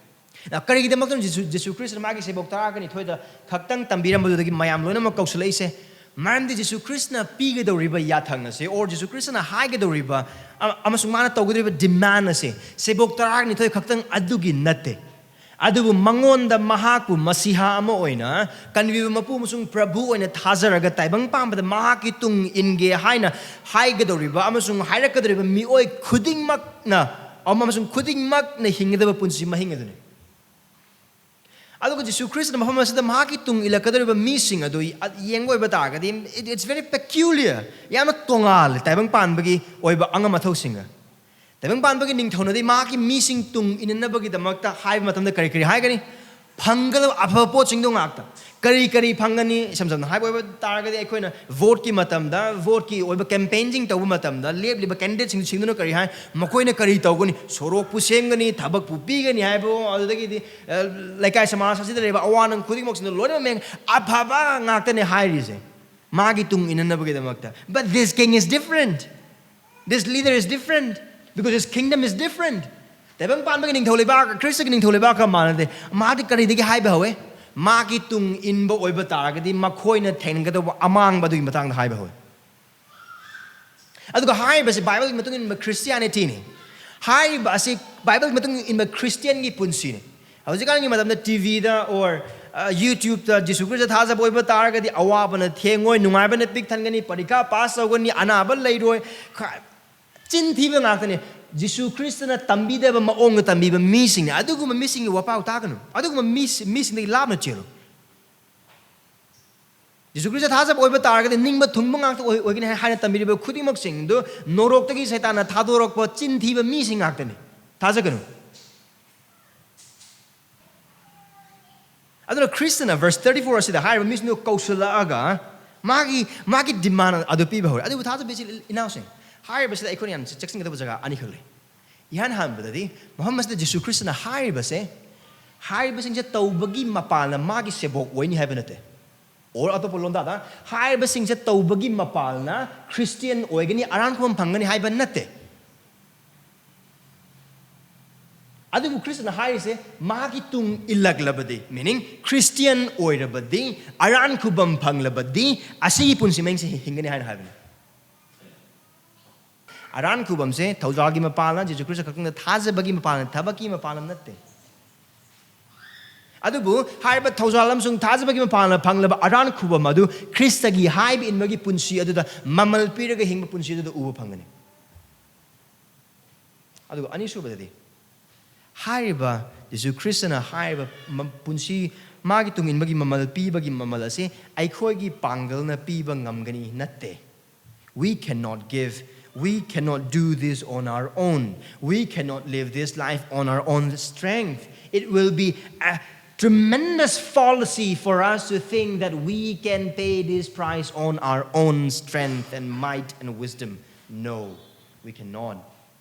Now, ꯀꯔꯤꯒꯤꯗꯃꯛꯇꯅꯣ ꯖꯤꯁꯨ, ꯖꯤꯁꯨ ꯈ꯭ꯔꯤꯁꯇꯅ ꯃꯥꯒꯤ ꯁꯦꯕꯣꯛ ꯇꯔꯥꯒ ꯅꯤꯊꯣꯏꯗ ꯈꯛꯇꯪ ꯇꯝꯕꯤꯔꯝꯕꯗꯨꯗꯒꯤ ꯃꯌꯥꯝ ꯂꯣꯏꯅꯃꯛ ꯀꯧꯁꯤꯜꯂꯛꯏꯁꯦ? ꯃꯔꯝꯗꯤ ꯖꯤꯁꯨ ꯈ꯭ꯔꯤꯁꯇꯅ ꯄꯤꯒꯗꯧꯔꯤꯕ ꯌꯥꯊꯪ ꯑꯁꯦ, or ꯖꯤꯁꯨ ꯈ꯭ꯔꯤꯁꯇꯅ ꯍꯥꯏꯒꯗꯧꯔꯤꯕ ꯑ-, ꯑꯃꯁꯨꯡ ꯃꯥꯅ ꯇꯧꯒꯗꯧꯔꯤꯕ demand ꯑꯁꯦ ꯁꯦꯕꯣꯛ ꯇꯔꯥꯒ ꯅꯤꯊꯣꯏ ꯈꯛꯇꯪ ꯑꯗꯨꯒꯤ ꯅꯠꯇꯦ꯫ ꯑꯗꯨꯕꯨ ꯃꯉꯣꯟꯗ ꯃꯍꯥꯛꯄꯨ ꯃꯁꯤꯍꯥ ꯑꯃ ꯑꯣꯏꯅ, ꯀꯟꯕꯤꯕ ꯃꯄꯨ ꯑꯃꯁꯨꯡ ꯄ꯭ꯔꯚꯨ ꯑꯣꯏꯅ ꯊꯥꯖꯔꯒ ꯇꯥꯏꯕꯪ ꯄꯥꯟꯕꯗ ꯃꯍꯥꯛꯀꯤ ꯇꯨꯡ ꯏꯟꯒꯦ ꯍꯥꯏꯅ ꯍꯥꯏꯒꯗꯧꯔꯤꯕ ꯑꯃꯁꯨꯡ ꯍꯥꯏꯔꯛꯀꯗꯧꯔꯤꯕ ꯃꯤꯑꯣꯏ ꯈꯨꯗꯤꯡꯃꯛꯅ ꯑꯃꯁꯨꯡ ꯈꯨꯗꯤꯡꯃꯛꯅ ꯍꯤꯡꯒꯗꯕ ꯄꯨꯟꯁꯤ ꯃꯍꯤꯡ ꯑꯗꯨꯅꯤ꯫ ꯑꯗꯨꯒ ꯖꯤꯁꯨ ꯈ꯭ꯔꯤꯁꯇꯅ ꯃꯐꯝ ꯑꯁꯤꯗ ꯃꯍꯥꯛꯀꯤ ꯇꯨꯡ ꯏꯜꯂꯛꯀꯗꯧꯔꯤꯕ ꯃꯤꯁꯤꯡ ꯑꯗꯨ ꯌꯦꯡꯕ ꯑꯣꯏꯕ ꯇꯥꯔꯒꯗꯤ, it, it's very peculiar, ꯌꯥꯝꯅ ꯇꯣꯉꯥꯜꯂꯦ ꯇꯥꯏꯕꯪ ꯄꯥꯟꯕꯒꯤ ꯑꯣꯏꯕ ꯑꯉꯝ ꯑꯊꯧꯁꯤꯡꯒ꯫ ꯇꯥꯏꯕꯪ ꯄꯥꯟꯕꯒꯤ ꯅꯤꯡꯊꯧꯅꯗꯤ ꯃꯍꯥꯛꯀꯤ ꯃꯤꯁꯤꯡ ꯇꯨꯡ ꯏꯟꯅꯅꯕꯒꯤꯗꯃꯛꯇ ꯍꯥꯏꯕ ꯃꯇꯝꯗ ꯀꯔꯤ ꯀꯔꯤ ꯍꯥꯏꯒꯅꯤ? ꯐꯪꯒꯗꯕ ꯑꯐꯕ ꯄꯣꯠꯁꯤꯡꯗꯣ ꯉꯥꯛꯇ꯫ ꯀꯔꯤ ꯀꯔꯤ ꯐꯪꯒꯅꯤ? ꯏꯁꯝ ꯁꯝꯅ ꯍꯥꯏꯕ ꯑꯣꯏꯕ ꯇꯥꯔꯒꯗꯤ, ꯑꯩꯈꯣꯏꯅ ꯚꯣꯠꯀꯤ ꯃꯇꯝꯗ, ꯚꯣꯠꯀꯤ ꯑꯣꯏꯕ campaigning ꯇꯧꯕ ꯃꯇꯝꯗ ꯂꯦꯞꯂꯤꯕ candidateꯁꯤꯡꯗꯨꯅ ꯀꯔꯤ ꯍꯥꯏ? ꯃꯈꯣꯏꯅ ꯀꯔꯤ ꯇꯧꯒꯅꯤ? ꯁꯣꯔꯣꯛꯄꯨ ꯁꯦꯝꯒꯅꯤ, ꯊꯕꯛꯄꯨ ꯄꯤꯒꯅꯤ ꯍꯥꯏꯕ, ꯑꯗꯨꯗꯒꯤꯗꯤ, ꯑ, ꯂꯩꯀꯥꯏ ꯁꯃꯥꯖ ꯑꯁꯤꯗ ꯂꯩꯔꯤꯕ ꯑꯋꯥ ꯑꯅꯪ ꯈꯨꯗꯤꯡꯃꯛꯁꯤꯡꯗꯣ ꯂꯣꯏꯅꯃꯛ ꯃꯦꯟ-, ꯑꯐꯕ ꯉꯥꯛꯇꯅꯦ ꯍꯥꯏꯔꯤꯁꯦ꯫ ꯃꯥꯒꯤ ꯇꯨꯡ ꯏꯟꯅꯅꯕꯒꯤꯗꯃꯛꯇ꯫ But this king is different. This leader is different because his kingdom is different. ꯇꯥꯏꯕꯪ ꯄꯥꯟꯕꯒꯤ ꯅꯤꯡꯊꯧ ꯂꯩꯕꯥꯛ, ꯈ꯭ꯔꯤꯁꯇꯒꯤ ꯅꯤꯡꯊꯧ ꯂꯩꯕꯥꯛꯀ ꯃꯥꯟꯅꯗꯦ꯫ ꯃꯥꯗꯤ ꯀꯔꯤꯗꯒꯤ ꯍꯥꯏꯕ ꯍꯧꯋꯦ? ꯃꯥꯒꯤ ꯇꯨꯡ ꯏꯟꯕ ꯑꯣꯏꯕ ꯇꯥꯔꯒꯗꯤ ꯃꯈꯣꯏꯅ ꯊꯦꯡꯅꯒꯗꯧꯕ ꯑꯃꯥꯡꯕ ꯑꯗꯨꯒꯤ ꯃꯇꯥꯡꯗ ꯍꯥꯏꯕ ꯍꯧꯋꯦ꯫ ꯑꯗꯨꯒ ꯍꯥꯏꯔꯤꯕꯁꯤ ꯕꯥꯏꯕꯜꯒꯤ ꯃꯇꯨꯡ ꯏꯟꯕ ꯈ꯭ꯔꯤꯁꯇꯤꯌꯥꯅꯤꯇꯤꯅꯤ꯫ ꯍꯥꯏꯔꯤꯕ ꯑꯁꯤ ꯕꯥꯏꯕꯜꯒꯤ ꯃꯇꯨꯡ ꯏꯟꯕ ꯈ꯭ꯔꯤꯁꯇꯤꯌꯥꯟꯒꯤ ꯄꯨꯟꯁꯤꯅꯤ꯫ ꯍꯧꯖꯤꯛꯀꯥꯟꯒꯤ ꯃꯇꯝꯗ ꯇꯤ ꯚꯤꯗ or ꯌꯨꯇ꯭ꯌꯨꯕꯇ ꯖꯤꯁꯨ ꯈ꯭ꯔꯤꯁꯇ ꯊꯥꯖꯕ ꯑꯣꯏꯕ ꯇꯥꯔꯒꯗꯤ ꯑꯋꯥꯕꯅ ꯊꯦꯡꯉꯣꯏ, ꯅꯨꯡꯉꯥꯏꯕꯅ ꯄꯤꯛ ꯊꯟꯒꯅꯤ, ꯄꯔꯤꯈꯥ ꯄꯥꯁ ꯇꯧꯒꯅꯤ, ꯑꯅꯥꯕ ꯂꯩꯔꯣꯏ꯫ ꯈ- ꯆꯤꯟ ꯊꯤꯕ ꯉꯥꯛꯇꯅꯤ꯫ ꯖꯤꯁꯨ ꯈ꯭ꯔꯤꯁꯇꯅ ꯇꯝꯕꯤꯗꯕ ꯃꯑꯣꯡꯗ ꯇꯝꯕꯤꯕ ꯃꯤꯁꯤꯡꯅꯤ꯫ ꯑꯗꯨꯒꯨꯝꯕ ꯃꯤꯁꯤꯡꯒꯤ ꯋꯥꯄꯥꯎ ꯇꯥꯒꯅꯨ꯫ ꯑꯗꯨꯒꯨꯝꯕ ꯃꯤ, ꯃꯤꯁꯤꯡꯗꯒꯤ ꯂꯥꯞꯅ ꯆꯦꯜꯂꯨ꯫ ꯖꯤꯁꯨ ꯈ꯭ꯔꯤꯁꯇ ꯊꯥꯖꯕ ꯑꯣꯏꯕ ꯇꯥꯔꯒꯗꯤ ꯅꯤꯡꯕ ꯊꯨꯡꯕ ꯉꯥꯛꯇ ꯑꯣꯏ-, ꯑꯣꯏꯒꯅꯤ ꯍꯥꯏ-, ꯍꯥꯏꯅ ꯇꯝꯕꯤꯔꯤꯕ ꯈꯨꯗꯤꯡꯃꯛꯁꯤꯡꯗꯨ ꯅꯣꯔꯣꯛꯇꯒꯤ ꯁꯩꯇꯥꯟꯅ ꯊꯥꯗꯣꯔꯛꯄ ꯆꯤꯟ ꯊꯤꯕ ꯃꯤꯁꯤꯡ ꯉꯥꯛꯇꯅꯤ꯫ ꯊꯥꯖꯒꯅꯨ꯫ ꯑꯗꯨꯅ ꯈ꯭ꯔꯤꯁꯇꯅ verse thirty four ꯑꯁꯤꯗ ꯍꯥꯏꯔꯤꯕ ꯃꯤꯁꯤꯡꯗꯨ ꯀꯧꯁꯤꯜꯂꯛꯑꯒ ꯃꯥꯒꯤ, ꯃꯥꯒꯤ demand ꯑꯗꯨ ꯄꯤꯕ ꯍꯧꯔꯦ꯫ ꯑꯗꯨꯕꯨ ꯊꯥꯖꯕ ꯏꯆꯤꯜ ꯏꯅꯥꯎꯁꯤꯡ, ꯍꯥꯏꯔꯤꯕꯁꯤꯗ ꯑꯩꯈꯣꯏꯅ ꯌꯥꯝ ꯆꯦꯛꯁꯤꯟꯒꯗꯕ ꯖꯒꯥ ꯑꯅꯤꯈꯛ ꯂꯩ꯫ ꯏꯍꯥꯟ ꯍꯥꯟꯕꯗꯗꯤ ꯃꯐꯝ ꯑꯁꯤꯗ ꯖꯤꯁꯨ ꯈ꯭ꯔꯤꯁꯇꯅ ꯍꯥꯏꯔꯤꯕꯁꯦ, ꯍꯥꯏꯔꯤꯕꯁꯤꯡꯁꯦ ꯇꯧꯕꯒꯤ ꯃꯄꯥꯜꯅ ꯃꯥꯒꯤ ꯁꯦꯕꯣꯛ ꯑꯣꯏꯅꯤ ꯍꯥꯏꯕ ꯅꯠꯇꯦ꯫ Or ꯑꯇꯣꯞꯄ ꯂꯣꯟꯗꯥꯗ, ꯍꯥꯏꯔꯤꯕꯁꯤꯡꯁꯦ ꯇꯧꯕꯒꯤ ꯃꯄꯥꯜꯅ ꯈ꯭ꯔꯤꯁꯇꯤꯌꯟ ꯑꯣꯏꯒꯅꯤ, ꯑꯔꯥꯟ ꯈꯨꯕꯝ ꯐꯪꯒꯅꯤ ꯍꯥꯏꯕ ꯅꯠꯇꯦ꯫ ꯑꯗꯨꯕꯨ ꯈ꯭ꯔꯤꯁꯇꯅ ꯍꯥꯏꯔꯤꯁꯦ, ꯃꯥꯒꯤ ꯇꯨꯡ ꯏꯜꯂꯛꯂꯕꯗꯤ, meaning ꯈ꯭ꯔꯤꯁꯇꯤꯌꯟ ꯑꯣꯏꯔꯕꯗꯤ, ꯑꯔꯥꯟ ꯈꯨꯕꯝ ꯐꯪꯂꯕꯗꯤ, ꯑꯁꯤꯒꯤ ꯄꯨꯟꯁꯤ ꯃꯍꯤꯡꯁꯦ ꯍꯤꯡꯒꯅꯤ ꯍꯥꯏꯅ ꯍꯥꯏꯕꯅꯤ꯫ ꯑꯔꯥꯟ ꯈꯨꯕꯝꯁꯦ ꯊꯧꯖꯥꯜꯒꯤ ꯃꯄꯥꯜꯅ, ꯖꯤꯁꯨ ꯈ꯭ꯔꯤꯁꯇ ꯈꯛꯇꯪꯗ ꯊꯥꯖꯕꯒꯤ ꯃꯄꯥꯜꯅ, ꯊꯕꯛꯀꯤ ꯃꯄꯥꯜꯅ ꯅꯠꯇꯦ꯫ ꯑꯗꯨꯕꯨ ꯍꯥꯏꯔꯤꯕ ꯊꯧꯖꯥꯜ ꯑꯃꯁꯨꯡ ꯊꯥꯖꯕꯒꯤ ꯃꯄꯥꯜꯅ ꯐꯪꯂꯕ ꯑꯔꯥꯟ ꯈꯨꯕꯝ ꯑꯗꯨ ꯈ꯭ꯔꯤꯁꯇꯒꯤ ꯍꯥꯏꯕ ꯏꯟꯕꯒꯤ ꯄꯨꯟꯁꯤ ꯑꯗꯨꯗ ꯃꯃꯜ ꯄꯤꯔꯒ ꯍꯤꯡꯕ ꯄꯨꯟꯁꯤ ꯑꯗꯨꯗ ꯎꯕ ꯐꯪꯒꯅꯤ꯫ ꯑꯗꯨꯒ ꯑꯅꯤꯁꯨꯕꯗꯗꯤ, ꯍꯥꯏꯔꯤꯕ ꯖꯤꯁꯨ ꯈ꯭ꯔꯤꯁꯇꯅ ꯍꯥꯏꯔꯤꯕ ꯃ-, ꯄꯨꯟꯁꯤ, ꯃꯥꯒꯤ ꯇꯨꯡ ꯏꯟꯕꯒꯤ ꯃꯃꯜ ꯄꯤꯕꯒꯤ ꯃꯃꯜ ꯑꯁꯤ ꯑꯩꯈꯣꯏꯒꯤ ꯄꯥꯡꯒꯜꯅ ꯄꯤꯕ ꯉꯝꯒꯅꯤ ꯅꯠꯇꯦ꯫ We cannot give, we cannot do this on our own. We cannot live this life on our own strength. It will be a tremendous fallacy for us to think that we can pay this price on our own strength and might and wisdom. No, we cannot.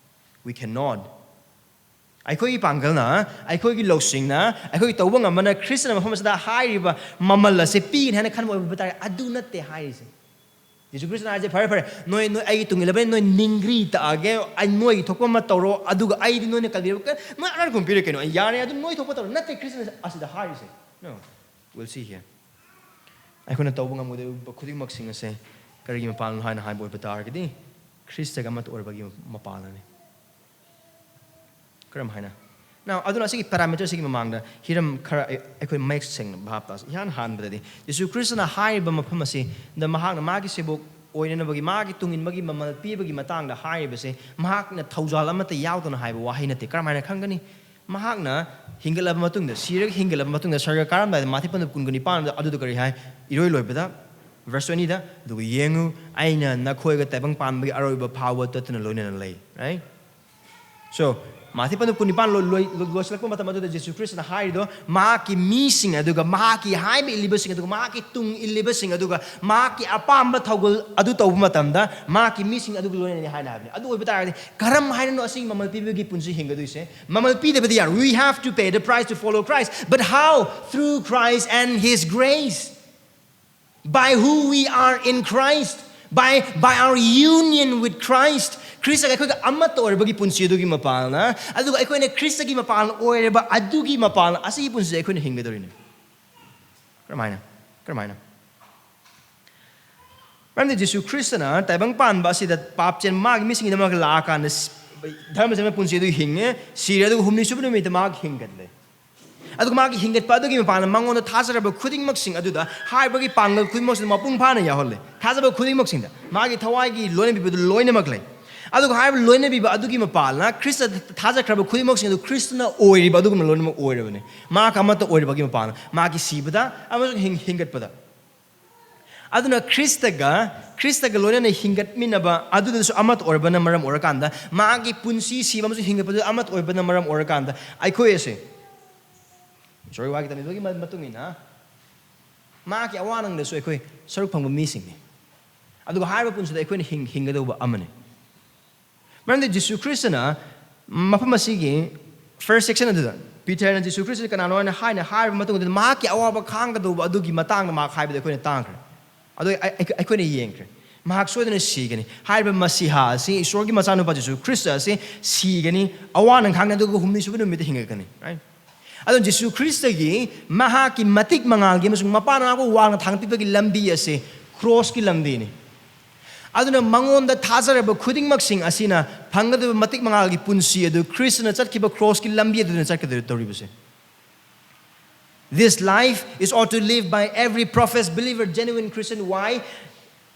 We cannot. ꯑꯩꯈꯣꯏꯒꯤ ꯄꯥꯡꯒꯜꯅ, ꯑꯩꯈꯣꯏꯒꯤ ꯂꯧꯁꯤꯡꯅ, ꯑꯩꯈꯣꯏꯒꯤ ꯇꯧꯕ ꯉꯝꯕꯅ ꯈ꯭ꯔꯤꯁꯇꯅ ꯃꯐꯝ ꯑꯁꯤꯗ ꯍꯥꯏꯔꯤꯕ ꯃꯃꯜ ꯑꯁꯤ ꯄꯤꯒꯅꯤ ꯍꯥꯏꯅ ꯈꯟꯕ ꯑꯣꯏꯕ ꯇꯥꯔꯦ꯫ ꯑꯗꯨ ꯅꯠꯇꯦ ꯍꯥꯏꯔꯤꯁꯦ꯫ ꯖꯤꯁꯨ ꯈ꯭ꯔꯤꯁꯇꯅ ꯍꯥꯏꯁꯦ, "ꯐꯔꯦ, ꯐꯔꯦ, ꯅꯣꯏ, ꯅꯣꯏ ꯑꯩꯒꯤ ꯇꯨꯡ ꯏꯜꯂꯕꯅꯤ, ꯅꯣꯏ ꯅꯤꯡꯒ꯭ꯔꯤ ꯇꯛꯑꯒꯦ, ꯑꯩ ꯅꯣꯏꯒꯤ ꯊꯣꯛꯄ ꯑꯃ ꯇꯧꯔꯣ, ꯑꯗꯨꯒ ꯑꯩꯗꯤ ꯅꯣꯏꯅ ꯀꯜꯕꯤꯔꯛꯄ, ꯅꯣꯏ ꯑꯅꯥꯔ ꯀꯨꯝ ꯄꯤꯔꯦ ꯀꯩꯅꯣ, ꯑꯩ ꯌꯥꯔꯦ, ꯑꯗꯨ ꯅꯣꯏ ꯊꯣꯛꯄ ꯇꯧꯔꯣ"? ꯅꯠꯇꯦ, ꯈ꯭ꯔꯤꯁꯇꯅ ꯑꯁꯤꯗ ꯍꯥꯏꯔꯤꯁꯦ꯫ No, we'll see here. ꯑꯩꯈꯣꯏꯅ ꯇꯧꯕ ꯉꯝꯒꯗꯕ ꯈꯨꯗꯤꯡꯃꯛꯁꯤꯡ ꯑꯁꯦ ꯀꯔꯤꯒꯤ ꯃꯄꯥꯜꯅꯣ ꯍꯥꯏꯅ ꯍꯥꯏꯕ ꯑꯣꯏꯕ ꯇꯥꯔꯒꯗꯤ, ꯈ꯭ꯔꯤꯁꯇꯒ ꯑꯃꯠꯇ ꯑꯣꯏꯔꯕꯒꯤ ꯃꯄꯥꯜꯅꯅꯤ꯫ ꯀꯔꯝ ꯍꯥꯏꯅ? Now, ꯑꯗꯨꯅ ꯑꯁꯤꯒꯤ parameter ꯑꯁꯤꯒꯤ ꯃꯃꯥꯡꯗ ꯍꯤꯔꯝ ꯈꯔ ꯑꯩ-, ꯑꯩꯈꯣꯏ ꯃꯌꯦꯛ ꯁꯦꯡꯅ ꯚꯥꯞ ꯇꯥꯁꯤ꯫ ꯏꯍꯥꯟ ꯍꯥꯟꯕꯗꯗꯤ, ꯖꯤꯁꯨ ꯈ꯭ꯔꯤꯁꯇꯅ ꯍꯥꯏꯔꯤꯕ ꯃꯐꯝ ꯑꯁꯤꯗ ꯃꯍꯥꯛꯅ ꯃꯥꯒꯤ ꯁꯦꯕꯣꯛ ꯑꯣꯏꯅꯅꯕꯒꯤ, ꯃꯥꯒꯤ ꯇꯨꯡ ꯏꯟꯕꯒꯤ ꯃꯃꯜ ꯄꯤꯕꯒꯤ ꯃꯇꯥꯡꯗ ꯍꯥꯏꯔꯤꯕꯁꯦ, ꯃꯍꯥꯛꯅ ꯊꯧꯖꯥꯜ ꯑꯃꯠꯇ ꯌꯥꯎꯗꯅ ꯍꯥꯏꯕ ꯋꯥꯍꯩ ꯅꯠꯇꯦ꯫ ꯀꯔꯝ ꯍꯥꯏꯅ ꯈꯪꯒꯅꯤ? ꯃꯍꯥꯛꯅ ꯍꯤꯡꯒꯠꯂꯕ ꯃꯇꯨꯡꯗ, ꯁꯤꯔꯒ ꯍꯤꯡꯒꯠꯂꯕ ꯃꯇꯨꯡꯗ, ꯁꯔꯒ ꯀꯥꯔꯝꯗꯥꯏꯗ, ꯃꯥꯊꯤ ꯄꯟꯗꯨꯞ ꯀꯨꯟꯒ ꯅꯤꯄꯥꯟꯗ, ꯑꯗꯨꯗ ꯀꯔꯤ ꯍꯥꯏ? ꯏꯔꯣꯏ ꯂꯣꯏꯕꯗ, verse twenty ꯗ, "ꯑꯗꯨꯒ ꯌꯦꯡꯉꯨ, ꯑꯩꯅ ꯅꯈꯣꯏꯒ ꯇꯥꯏꯕꯪ ꯄꯥꯟꯕꯒꯤ ꯑꯔꯣꯏꯕ ꯐꯥꯎꯕ ꯇꯠꯇꯅ ꯂꯣꯏꯅꯅ ꯂꯩ", right? So, ꯃꯥꯊꯤ ꯄꯟꯗꯨꯞ ꯀꯨꯟꯅꯤꯄꯥꯟ ꯂꯣꯏ-, ꯂꯣꯏ-, ꯂꯣꯏꯁꯤꯜꯂꯛꯄ ꯃꯇꯝ ꯑꯗꯨꯗ ꯖꯤꯁꯨ ꯈ꯭ꯔꯤꯁꯇꯅ ꯍꯥꯏꯔꯤꯗꯣ, ꯃꯍꯥꯛꯀꯤ ꯃꯤꯁꯤꯡ, ꯑꯗꯨꯒ ꯃꯍꯥꯛꯀꯤ ꯍꯥꯏꯕ ꯏꯜꯂꯤꯕꯁꯤꯡ, ꯑꯗꯨꯒ ꯃꯍꯥꯛꯀꯤ ꯇꯨꯡ ꯏꯜꯂꯤꯕꯁꯤꯡ, ꯑꯗꯨꯒ ꯃꯍꯥꯛꯀꯤ ꯑꯄꯥꯝꯕ ꯊꯧꯒꯜ ꯑꯗꯨ ꯇꯧꯕ ꯃꯇꯝꯗ, ꯃꯍꯥꯛꯀꯤ ꯃꯤꯁꯤꯡ ꯑꯗꯨꯒ ꯂꯣꯏꯅꯅꯤ ꯍꯥꯏꯅ ꯍꯥꯏꯕꯅꯤ꯫ ꯑꯗꯨ ꯑꯣꯏꯕ ꯇꯥꯔꯒꯗꯤ, ꯀꯔꯝ ꯍꯥꯏꯅꯅꯣ ꯑꯁꯤꯒꯤ ꯃꯃꯜ ꯄꯤꯕꯒꯤ ꯄꯨꯟꯁꯤ ꯍꯤꯡꯒꯗꯣꯏꯁꯦ? ꯃꯃꯜ ꯄꯤꯗꯕꯗꯤ ꯌꯥꯔꯣꯏ꯫ We have to pay the price to follow Christ. But how? Through Christ and His grace. By who we are in Christ, by, by our union with Christ, ꯈ꯭ꯔꯤꯁꯇꯒ ꯑꯩꯈꯣꯏꯒ ꯑꯃꯠꯇ ꯑꯣꯏꯔꯕꯒꯤ ꯄꯨꯟꯁꯤ ꯑꯗꯨꯒꯤ ꯃꯄꯥꯜꯅ, ꯑꯗꯨꯒ ꯑꯩꯈꯣꯏꯅ ꯈ꯭ꯔꯤꯁꯇꯒꯤ ꯃꯄꯥꯜ ꯑꯣꯏꯔꯕ ꯑꯗꯨꯒꯤ ꯃꯄꯥꯜꯅ ꯑꯁꯤꯒꯤ ꯄꯨꯟꯁꯤꯁꯦ ꯑꯩꯈꯣꯏꯅ ꯍꯤꯡꯒꯗꯧꯔꯤꯅꯤ꯫ ꯀꯔꯝꯍꯥꯏꯅ? ꯀꯔꯝꯍꯥꯏꯅ? ꯃꯔꯝꯗꯤ ꯖꯤꯁꯨ ꯈ꯭ꯔꯤꯁꯇꯅ ꯇꯥꯏꯕꯪ ꯄꯥꯟꯕ ꯑꯁꯤꯗ ꯄꯥꯞ ꯆꯦꯟ ꯃꯥꯒꯤ ꯃꯤꯁꯤꯡꯒꯤꯗꯃꯛ ꯂꯥꯛꯑꯀꯥꯟꯗ ꯁ-, ꯙꯔꯃ ꯆꯦꯟꯕ ꯄꯨꯟꯁꯤ ꯑꯗꯨ ꯍꯤꯡꯉꯦ, ꯁꯤꯔꯦ, ꯑꯗꯨꯒ ꯍꯨꯝꯅꯤ ꯁꯨꯕ ꯅꯨꯃꯤꯠꯇ ꯃꯍꯥꯛ ꯍꯤꯡꯒꯠꯂꯦ꯫ ꯑꯗꯨꯒ ꯃꯥꯒꯤ ꯍꯤꯡꯒꯠꯄ ꯑꯗꯨꯒꯤ ꯃꯄꯥꯟꯅ ꯃꯉꯣꯟꯗ ꯊꯥꯖꯔꯕ ꯈꯨꯗꯤꯡꯃꯛꯁꯤꯡ ꯑꯗꯨꯗ ꯍꯥꯏꯕꯒꯤ ꯄꯥꯡꯒꯜ ꯈꯨꯗꯤꯡꯃꯛꯁꯤꯡꯗ ꯃꯄꯨꯡ ꯐꯥꯅ ꯌꯥꯎꯍꯜꯂꯦ꯫ ꯊꯥꯖꯕ ꯈꯨꯗꯤꯡꯃꯛꯁꯤꯡꯗ ꯃꯥꯒꯤ ꯊꯋꯥꯏꯒꯤ ꯂꯣꯏꯅꯕꯤꯕꯗꯨ ꯂꯣꯏꯅꯃꯛ ꯂꯩ꯫ ꯑꯗꯨꯒ ꯍꯥꯏꯔꯤꯕ ꯂꯣꯏꯅꯕꯤꯕ ꯑꯗꯨꯒꯤ ꯃꯄꯥꯜꯅ ꯈ꯭ꯔꯤꯁꯇ ꯊꯥꯖꯈ꯭ꯔꯕ ꯈꯨꯗꯤꯡꯃꯛꯁꯤꯡ ꯑꯗꯨ ꯈ꯭ꯔꯤꯁꯇꯅ ꯑꯣꯏꯔꯤꯕ ꯑꯗꯨꯒꯨꯝꯅ ꯂꯣꯏꯅꯃꯛ ꯑꯣꯏꯔꯕꯅꯤ꯫ ꯃꯍꯥꯛ ꯑꯃꯠꯇ ꯑꯣꯏꯔꯕꯒꯤ ꯃꯄꯥꯜꯅ ꯃꯥꯒꯤ ꯁꯤꯕꯗ ꯑꯃꯁꯨꯡ ꯍꯤꯡ-, ꯍꯤꯡꯒꯠꯄꯗ꯫ ꯑꯗꯨꯅ ꯈ꯭ꯔꯤꯁꯇꯒ, ꯈ꯭ꯔꯤꯁꯇꯒ ꯂꯣꯏꯅꯅ ꯍꯤꯡꯒꯠꯃꯤꯟꯅꯕ ꯑꯗꯨꯗꯁꯨ ꯑꯃꯠꯇ ꯑꯣꯏꯔꯕꯅ ꯃꯔꯝ ꯑꯣꯏꯔꯀꯥꯟꯗ, ꯃꯥꯒꯤ ꯄꯨꯟꯁꯤ, ꯁꯤꯕ ꯑꯃꯁꯨꯡ ꯍꯤꯡꯒꯠꯄꯗꯨ ꯑꯃꯠꯇ ꯑꯣꯏꯕꯅ ꯃꯔꯝ ꯑꯣꯏꯔꯀꯥꯟꯗ, ꯑꯩꯈꯣꯏ ꯑꯁꯦ ꯖꯣꯔꯣꯏ ꯋꯥꯒꯤ ꯇꯝꯕꯤꯕꯒꯤ ꯃ-, ꯃꯇꯨꯡ ꯏꯟꯅ ꯃꯍꯥꯛꯀꯤ ꯑꯋꯥ ꯅꯪꯗꯁꯨ ꯑꯩꯈꯣꯏ ꯁꯔꯨꯛ ꯐꯪꯕ ꯃꯤꯁꯤꯡꯅꯤ꯫ ꯑꯗꯨꯒ ꯍꯥꯏꯔꯤꯕ ꯄꯨꯟꯁꯤꯗ ꯑꯩꯈꯣꯏꯅ ꯍꯤꯡ-, ꯍꯤꯡꯒꯗꯧꯕ ꯑꯃꯅꯤ꯫ ꯃꯔꯝꯗꯤ ꯖꯤꯁꯨ ꯈ꯭ꯔꯤꯁꯇꯅ ꯃꯐꯝ ꯑꯁꯤꯒꯤ first section ꯑꯗꯨꯗ ꯄꯤꯇꯔꯅ ꯖꯤꯁꯨ ꯈ꯭ꯔꯤꯁꯇ ꯀꯅꯥꯅꯣ ꯍꯥꯏꯅ, ꯍꯥꯏꯅ ꯍꯥꯏꯔꯕ ꯃꯇꯨꯡꯗ ꯃꯍꯥꯛꯀꯤ ꯑꯋꯥꯕ ꯈꯥꯡꯒꯗꯧꯕ ꯑꯗꯨꯒꯤ ꯃꯇꯥꯡꯗ ꯃꯍꯥꯛ ꯍꯥꯏꯕꯗ ꯑꯩꯈꯣꯏꯅ ꯇꯥꯡꯈ꯭ꯔꯦ꯫ ꯑꯗꯣ ꯑꯩ-, ꯑꯩ-, ꯑꯩꯈꯣꯏꯅ ꯌꯦꯡꯈ꯭ꯔꯦ꯫ ꯃꯍꯥꯛ ꯁꯣꯏꯗꯅ ꯁꯤꯒꯅꯤ꯫ ꯍꯥꯏꯔꯤꯕ ꯃꯁꯤꯍꯥ ꯑꯁꯤ, ꯏꯁꯣꯔꯒꯤ ꯃꯆꯥꯅꯨꯄꯥ ꯖꯤꯁꯨ ꯈ꯭ꯔꯤꯁꯇ ꯑꯁꯤ ꯁꯤꯒꯅꯤ, ꯑꯋꯥ ꯅꯪꯈꯥꯡꯅ, ꯑꯗꯨꯒ ꯍꯨꯝꯅꯤ ꯁꯨꯕ ꯅꯨꯃꯤꯠꯇ ꯍꯤꯡꯒꯠꯀꯅꯤ, right? ꯑꯗꯨꯅ ꯖꯤꯁꯨ ꯈ꯭ꯔꯤꯁꯇꯒꯤ ꯃꯍꯥꯛꯀꯤ ꯃꯇꯤꯛ ꯃꯉꯥꯜꯒꯤ ꯑꯃꯁꯨꯡ ꯃꯄꯥꯟ ꯃꯅꯥꯎꯒ ꯋꯥꯡꯅ ꯊꯥꯡꯒꯠꯄꯤꯕꯒꯤ ꯂꯝꯕꯤ ꯑꯁꯤ ꯀ꯭ꯔꯣꯁꯀꯤ ꯂꯝꯕꯤꯅꯤ꯫ ꯑꯗꯨꯅ ꯃꯉꯣꯟꯗ ꯊꯥꯖꯔꯕ ꯈꯨꯗꯤꯡꯃꯛꯁꯤꯡ ꯑꯁꯤꯅ ꯐꯪꯒꯗꯕ ꯃꯇꯤꯛ ꯃꯉꯥꯜꯒꯤ ꯄꯨꯟꯁꯤ ꯑꯗꯨ ꯈ꯭ꯔꯤꯁꯇꯅ ꯆꯠꯈꯤꯕ ꯀ꯭ꯔꯣꯁꯀꯤ ꯂꯝꯕꯤ ꯑꯗꯨꯅ ꯆꯠꯀꯗꯧꯔꯤꯕꯁꯦ꯫ This life is ought to live by every professed believer, genuine Christian. Why?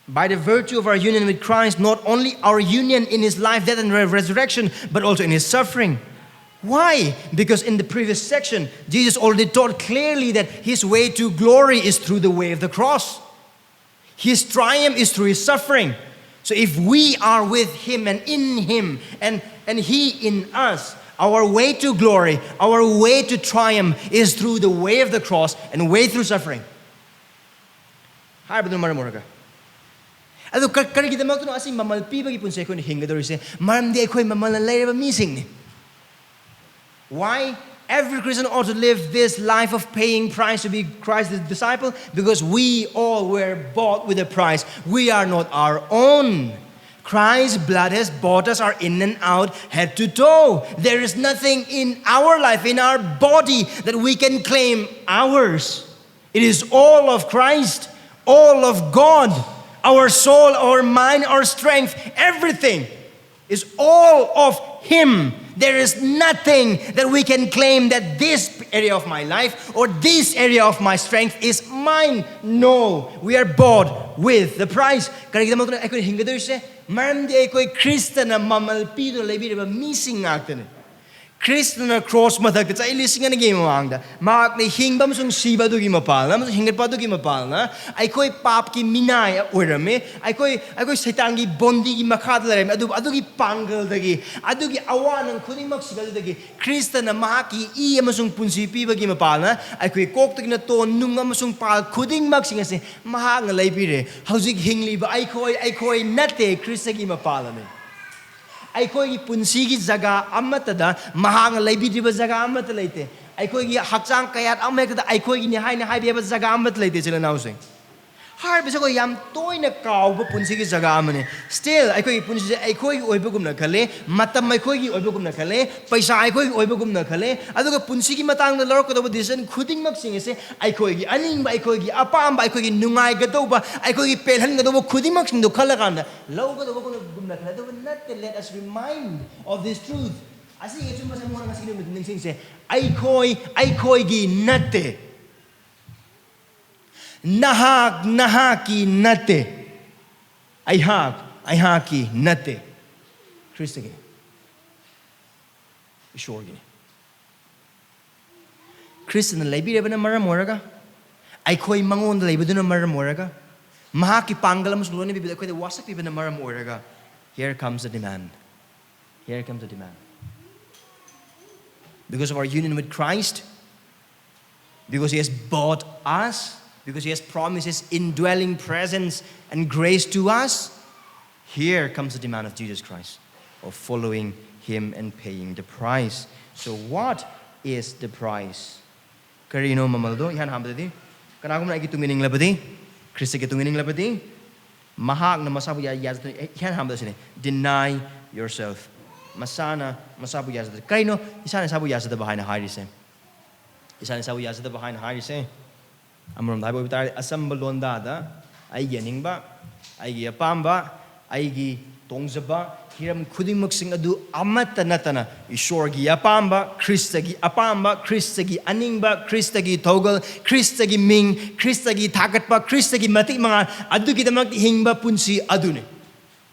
By the virtue of our union with Christ, not only our union in his life, death, and re- resurrection, but also in his suffering. Why? Because in the previous section, Jesus already taught clearly that his way to glory is through the way of the cross. His triumph is through his suffering. So if we are with him and in him and, and he in us, our way to glory, our way to triumph is through the way of the cross and way through suffering. ꯍꯥꯏꯕꯗꯨꯅ ꯃꯔꯝ ꯑꯣꯏꯔꯒ, ꯑꯗꯨ ꯀ- ꯀꯔꯤꯒꯤꯗꯃꯛꯇꯅꯣ ꯑꯁꯤ ꯃꯃꯜ ꯄꯤꯕꯒꯤ ꯄꯨꯟꯁꯤ ꯑꯩꯈꯣꯏꯅ ꯍꯤꯡꯒꯗꯧꯔꯤꯁꯦ? ꯃꯔꯝꯗꯤ ꯑꯩꯈꯣꯏ ꯃꯃꯜꯅ ꯂꯩꯔꯕ ꯃꯤꯁꯤꯡꯅꯤ꯫ Why? Every Christian ought to live this life of paying price to be Christ's disciple, because we all were bought with a price. We are not our own. Christ's blood has bought us, our in and out, head to toe. There is nothing in our life, in our body, that we can claim ours. It is all of Christ, all of God. Our soul, our mind, our strength, everything is all of Him. There is nothing that we can claim that this area of my life or this area of my strength is mine. No, we are bought with the price. ꯀꯔꯤꯒꯤꯗꯃꯛꯇꯅ ꯑꯩꯈꯣꯏꯅ ꯍꯤꯡꯒꯗꯧꯔꯤꯁꯦ? ꯃꯔꯝꯗꯤ ꯑꯩꯈꯣꯏ ꯈ꯭ꯔꯤꯁꯇꯅ ꯃꯃꯜ ꯄꯤꯗꯨꯅ ꯂꯩꯕꯤꯔꯕ ꯃꯤꯁꯤꯡ ꯉꯥꯛꯇꯅꯤ꯫ ꯈ꯭ꯔꯤꯁꯇꯅ cross ꯃꯊꯛꯇ ꯆꯍꯤ ꯂꯤꯁꯤꯡ ꯑꯅꯤꯒꯤ ꯃꯃꯥꯡꯗ ꯃꯍꯥꯛꯅ ꯍꯤꯡꯕ ꯑꯃꯁꯨꯡ ꯁꯤꯕ ꯑꯗꯨꯒꯤ ꯃꯄꯥꯜꯅ ꯑꯃꯁꯨꯡ ꯍꯤꯡꯒꯠꯄ ꯑꯗꯨꯒꯤ ꯃꯄꯥꯜꯅ ꯑꯩꯈꯣꯏ ꯄꯥꯞꯀꯤ ꯃꯤꯅꯥꯏ ꯑꯣꯏꯔꯝꯃꯤ꯫ ꯑꯩꯈꯣꯏ, ꯑꯩꯈꯣꯏ ꯁꯩꯇꯥꯟꯒꯤ ꯕꯣꯟꯗꯤꯒꯤ ꯃꯈꯥꯗ ꯂꯩꯔꯝꯃꯤ꯫ ꯑꯗꯨꯕꯨ ꯑꯗꯨꯒꯤ ꯄꯥꯡꯒꯜꯗꯒꯤ, ꯑꯗꯨꯒꯤ ꯑꯋꯥ ꯅꯪ ꯈꯨꯗꯤꯡꯃꯛꯁꯤꯡ ꯑꯗꯨꯗꯒꯤ ꯈ꯭ꯔꯤꯁꯇꯅ ꯃꯍꯥꯛꯀꯤ ꯏ ꯑꯃꯁꯨꯡ ꯄꯨꯟꯁꯤ ꯄꯤꯕꯒꯤ ꯃꯄꯥꯜꯅ ꯑꯩꯈꯣꯏ ꯀꯣꯛꯇꯒꯤꯅ ꯇꯣꯟ, ꯅꯨꯡ ꯑꯃꯁꯨꯡ ꯄꯥꯜ ꯈꯨꯗꯤꯡꯃꯛꯁꯤꯡ ꯑꯁꯤ ꯃꯍꯥꯛꯅ ꯂꯩꯕꯤꯔꯦ꯫ ꯍꯧꯖꯤꯛ ꯍꯤꯡꯂꯤꯕ ꯑꯩꯈꯣꯏ, ꯑꯩꯈꯣꯏ ꯅꯠꯇꯦ, ꯈ꯭ꯔꯤꯁꯇꯒꯤ ꯃꯄꯥꯜꯅꯤ꯫ ꯑꯩꯈꯣꯏꯒꯤ ꯄꯨꯟꯁꯤꯒꯤ ꯖꯒꯥ ꯑꯃꯠꯇꯗ ꯃꯍꯥꯛꯅ ꯂꯩꯕꯤꯗ꯭ꯔꯤꯕ ꯖꯒꯥ ꯑꯃꯠꯇ ꯂꯩꯇꯦ꯫ ꯑꯩꯈꯣꯏꯒꯤ ꯍꯛꯆꯥꯡ ꯀꯌꯥꯠ ꯑꯃꯍꯦꯛꯇꯗ ꯑꯩꯈꯣꯏꯒꯤꯅꯤ ꯍꯥꯏꯅ ꯍꯥꯏꯕ ꯌꯥꯕ ꯖꯒꯥ ꯑꯃꯠꯇ ꯂꯩꯇꯦ, ꯏꯆꯤꯜ ꯏꯅꯥꯎꯁꯤꯡ꯫ ꯍꯥꯏꯔꯤꯕꯁꯦ ꯑꯩꯈꯣꯏ ꯌꯥꯝ ꯇꯣꯏꯅ ꯀꯥꯎꯕ ꯄꯨꯟꯁꯤꯒꯤ ꯖꯒꯥ ꯑꯃꯅꯤ꯫ Still ꯑꯩꯈꯣꯏꯒꯤ ꯄꯨꯟꯁꯤꯁꯦ ꯑꯩꯈꯣꯏꯒꯤ ꯑꯣꯏꯕꯒꯨꯝꯅ ꯈꯜꯂꯦ, ꯃꯇꯝ ꯑꯩꯈꯣꯏꯒꯤ ꯑꯣꯏꯕꯒꯨꯝꯅ ꯈꯜꯂꯦ, ꯄꯩꯁꯥ ꯑꯩꯈꯣꯏꯒꯤ ꯑꯣꯏꯕꯒꯨꯝꯅ ꯈꯜꯂꯦ꯫ ꯑꯗꯨꯒ ꯄꯨꯟꯁꯤꯒꯤ ꯃꯇꯥꯡꯗ ꯂꯧꯔꯛꯀꯗꯧꯕ decision ꯈꯨꯗꯤꯡꯃꯛꯁꯤꯡ ꯑꯁꯦ ꯑꯩꯈꯣꯏꯒꯤ ꯑꯅꯤꯡꯕ, ꯑꯩꯈꯣꯏꯒꯤ ꯑꯄꯥꯝꯕ, ꯑꯩꯈꯣꯏꯒꯤ ꯅꯨꯡꯉꯥꯏꯒꯗꯧꯕ, ꯑꯩꯈꯣꯏꯒꯤ ꯄꯦꯜꯍꯟꯒꯗꯧꯕ ꯈꯨꯗꯤꯡꯃꯛꯁꯤꯡꯗꯣ ꯈꯜꯂꯀꯥꯟꯗ ꯂꯧꯒꯗꯧꯕꯒꯨꯝꯅ ꯈꯜꯂꯦ꯫ ꯑꯗꯨꯕꯨ ꯅꯠꯇꯦ꯫ Let us remind of this truth. ꯑꯁꯤꯒꯤ ꯑꯆꯨꯝꯕꯁꯦ ꯑꯃꯨꯛ ꯉꯁꯤꯒꯤ ꯅꯨꯃꯤꯠꯇ ꯅꯤꯡꯁꯤꯡꯁꯦ꯫ ꯑꯩꯈꯣꯏ ꯑꯩꯈꯣꯏꯒꯤ ꯅꯠꯇꯦ꯫ ꯅꯍꯥꯛ ꯅꯍꯥꯛꯀꯤ ꯅꯠꯇꯦ꯫ ꯑꯩꯍꯥꯛ ꯑꯩꯍꯥꯛꯀꯤ ꯅꯠꯇꯦ꯫ ꯈ꯭ꯔꯤꯁꯇꯒꯤꯅꯤ꯫ ꯏꯁꯣꯔꯒꯤꯅꯤ꯫ ꯈ꯭ꯔꯤꯁꯇꯅ ꯂꯩꯕꯤꯔꯕꯅ ꯃꯔꯝ ꯑꯣꯏꯔꯒ, ꯑꯩꯈꯣꯏ ꯃꯉꯣꯟꯗ ꯂꯩꯕꯗꯨꯅ ꯃꯔꯝ ꯑꯣꯏꯔꯒ, ꯃꯍꯥꯛꯀꯤ ꯄꯥꯡꯒꯜ ꯑꯃꯁꯨꯡ ꯂꯣꯏꯅꯕꯤꯕꯗ ꯑꯩꯈꯣꯏꯗ ꯋꯥꯁꯛꯄꯤꯕꯅ ꯃꯔꯝ ꯑꯣꯏꯔꯒ, here comes the demand. Here comes the demand. Because of our union with Christ, because he has bought us, because he has promised his indwelling presence and grace to us, here comes the demand of Jesus Christ of following him and paying the price. So what is the price? ꯀꯔꯤꯅꯣ ꯃꯃꯜꯗꯣ? ꯏꯍꯥꯟ ꯍꯥꯟꯕꯗꯗꯤ ꯀꯅꯥꯒꯨꯝꯕꯅ ꯑꯩꯒꯤ ꯇꯨꯡ ꯏꯅꯤꯡꯂꯕꯗꯤ, ꯈ꯭ꯔꯤꯁꯇꯒꯤ ꯇꯨꯡ ꯏꯅꯤꯡꯂꯕꯗꯤ, ꯃꯍꯥꯛꯅ ꯃꯁꯥꯕꯨ ꯌꯥ-, ꯌꯥꯖꯗꯨꯅ, ꯏꯍꯥꯟ ꯍꯥꯟꯕꯗ ꯁꯤꯅꯤ, deny yourself. ꯃꯁꯥꯅ ꯃꯁꯥꯕꯨ ꯌꯥꯖꯗ-, ꯀꯩꯅꯣ ꯏꯁꯥꯅ ꯏꯁꯥꯕꯨ ꯌꯥꯖꯗꯕ ꯍꯥꯏꯅ ꯍꯥꯏꯔꯤꯁꯦ? ꯏꯁꯥꯅ ꯏꯁꯥꯕꯨ ꯌꯥꯖꯗꯕ ꯍꯥꯏꯅ ꯍꯥꯏꯔꯤꯁꯦ, ꯑꯃꯔꯣꯝꯗ ꯍꯥꯏꯕ ꯑꯣꯏꯕ ꯇꯥꯔꯗꯤ, ꯑꯆꯝꯕ ꯂꯣꯟꯗꯥꯗ ꯑꯩꯒꯤ ꯑꯅꯤꯡꯕ, ꯑꯩꯒꯤ ꯑꯄꯥꯝꯕ, ꯑꯩꯒꯤ ꯇꯣꯡꯖꯕ ꯍꯤꯔꯝ ꯈꯨꯗꯤꯡꯃꯛꯁꯤꯡ ꯑꯗꯨ ꯑꯃꯠꯇ ꯅꯠꯇꯅ ꯏꯁꯣꯔꯒꯤ ꯑꯄꯥꯝꯕ, ꯈ꯭ꯔꯤꯁꯇꯒꯤ ꯑꯄꯥꯝꯕ, ꯈ꯭ꯔꯤꯁꯇꯒꯤ ꯑꯅꯤꯡꯕ, ꯈ꯭ꯔꯤꯁꯇꯒꯤ ꯊꯧꯒꯜ, ꯈ꯭ꯔꯤꯁꯇꯒꯤ ꯃꯤꯡ, ꯈ꯭ꯔꯤꯁꯇꯒꯤ ꯊꯥꯒꯠꯄ, ꯈ꯭ꯔꯤꯁꯇꯒꯤ ꯃꯇꯤꯛ ꯃꯉꯥꯜ ꯑꯗꯨꯒꯤꯗꯃꯛ ꯍꯤꯡꯕ ꯄꯨꯟꯁꯤ ꯑꯗꯨꯅꯤ꯫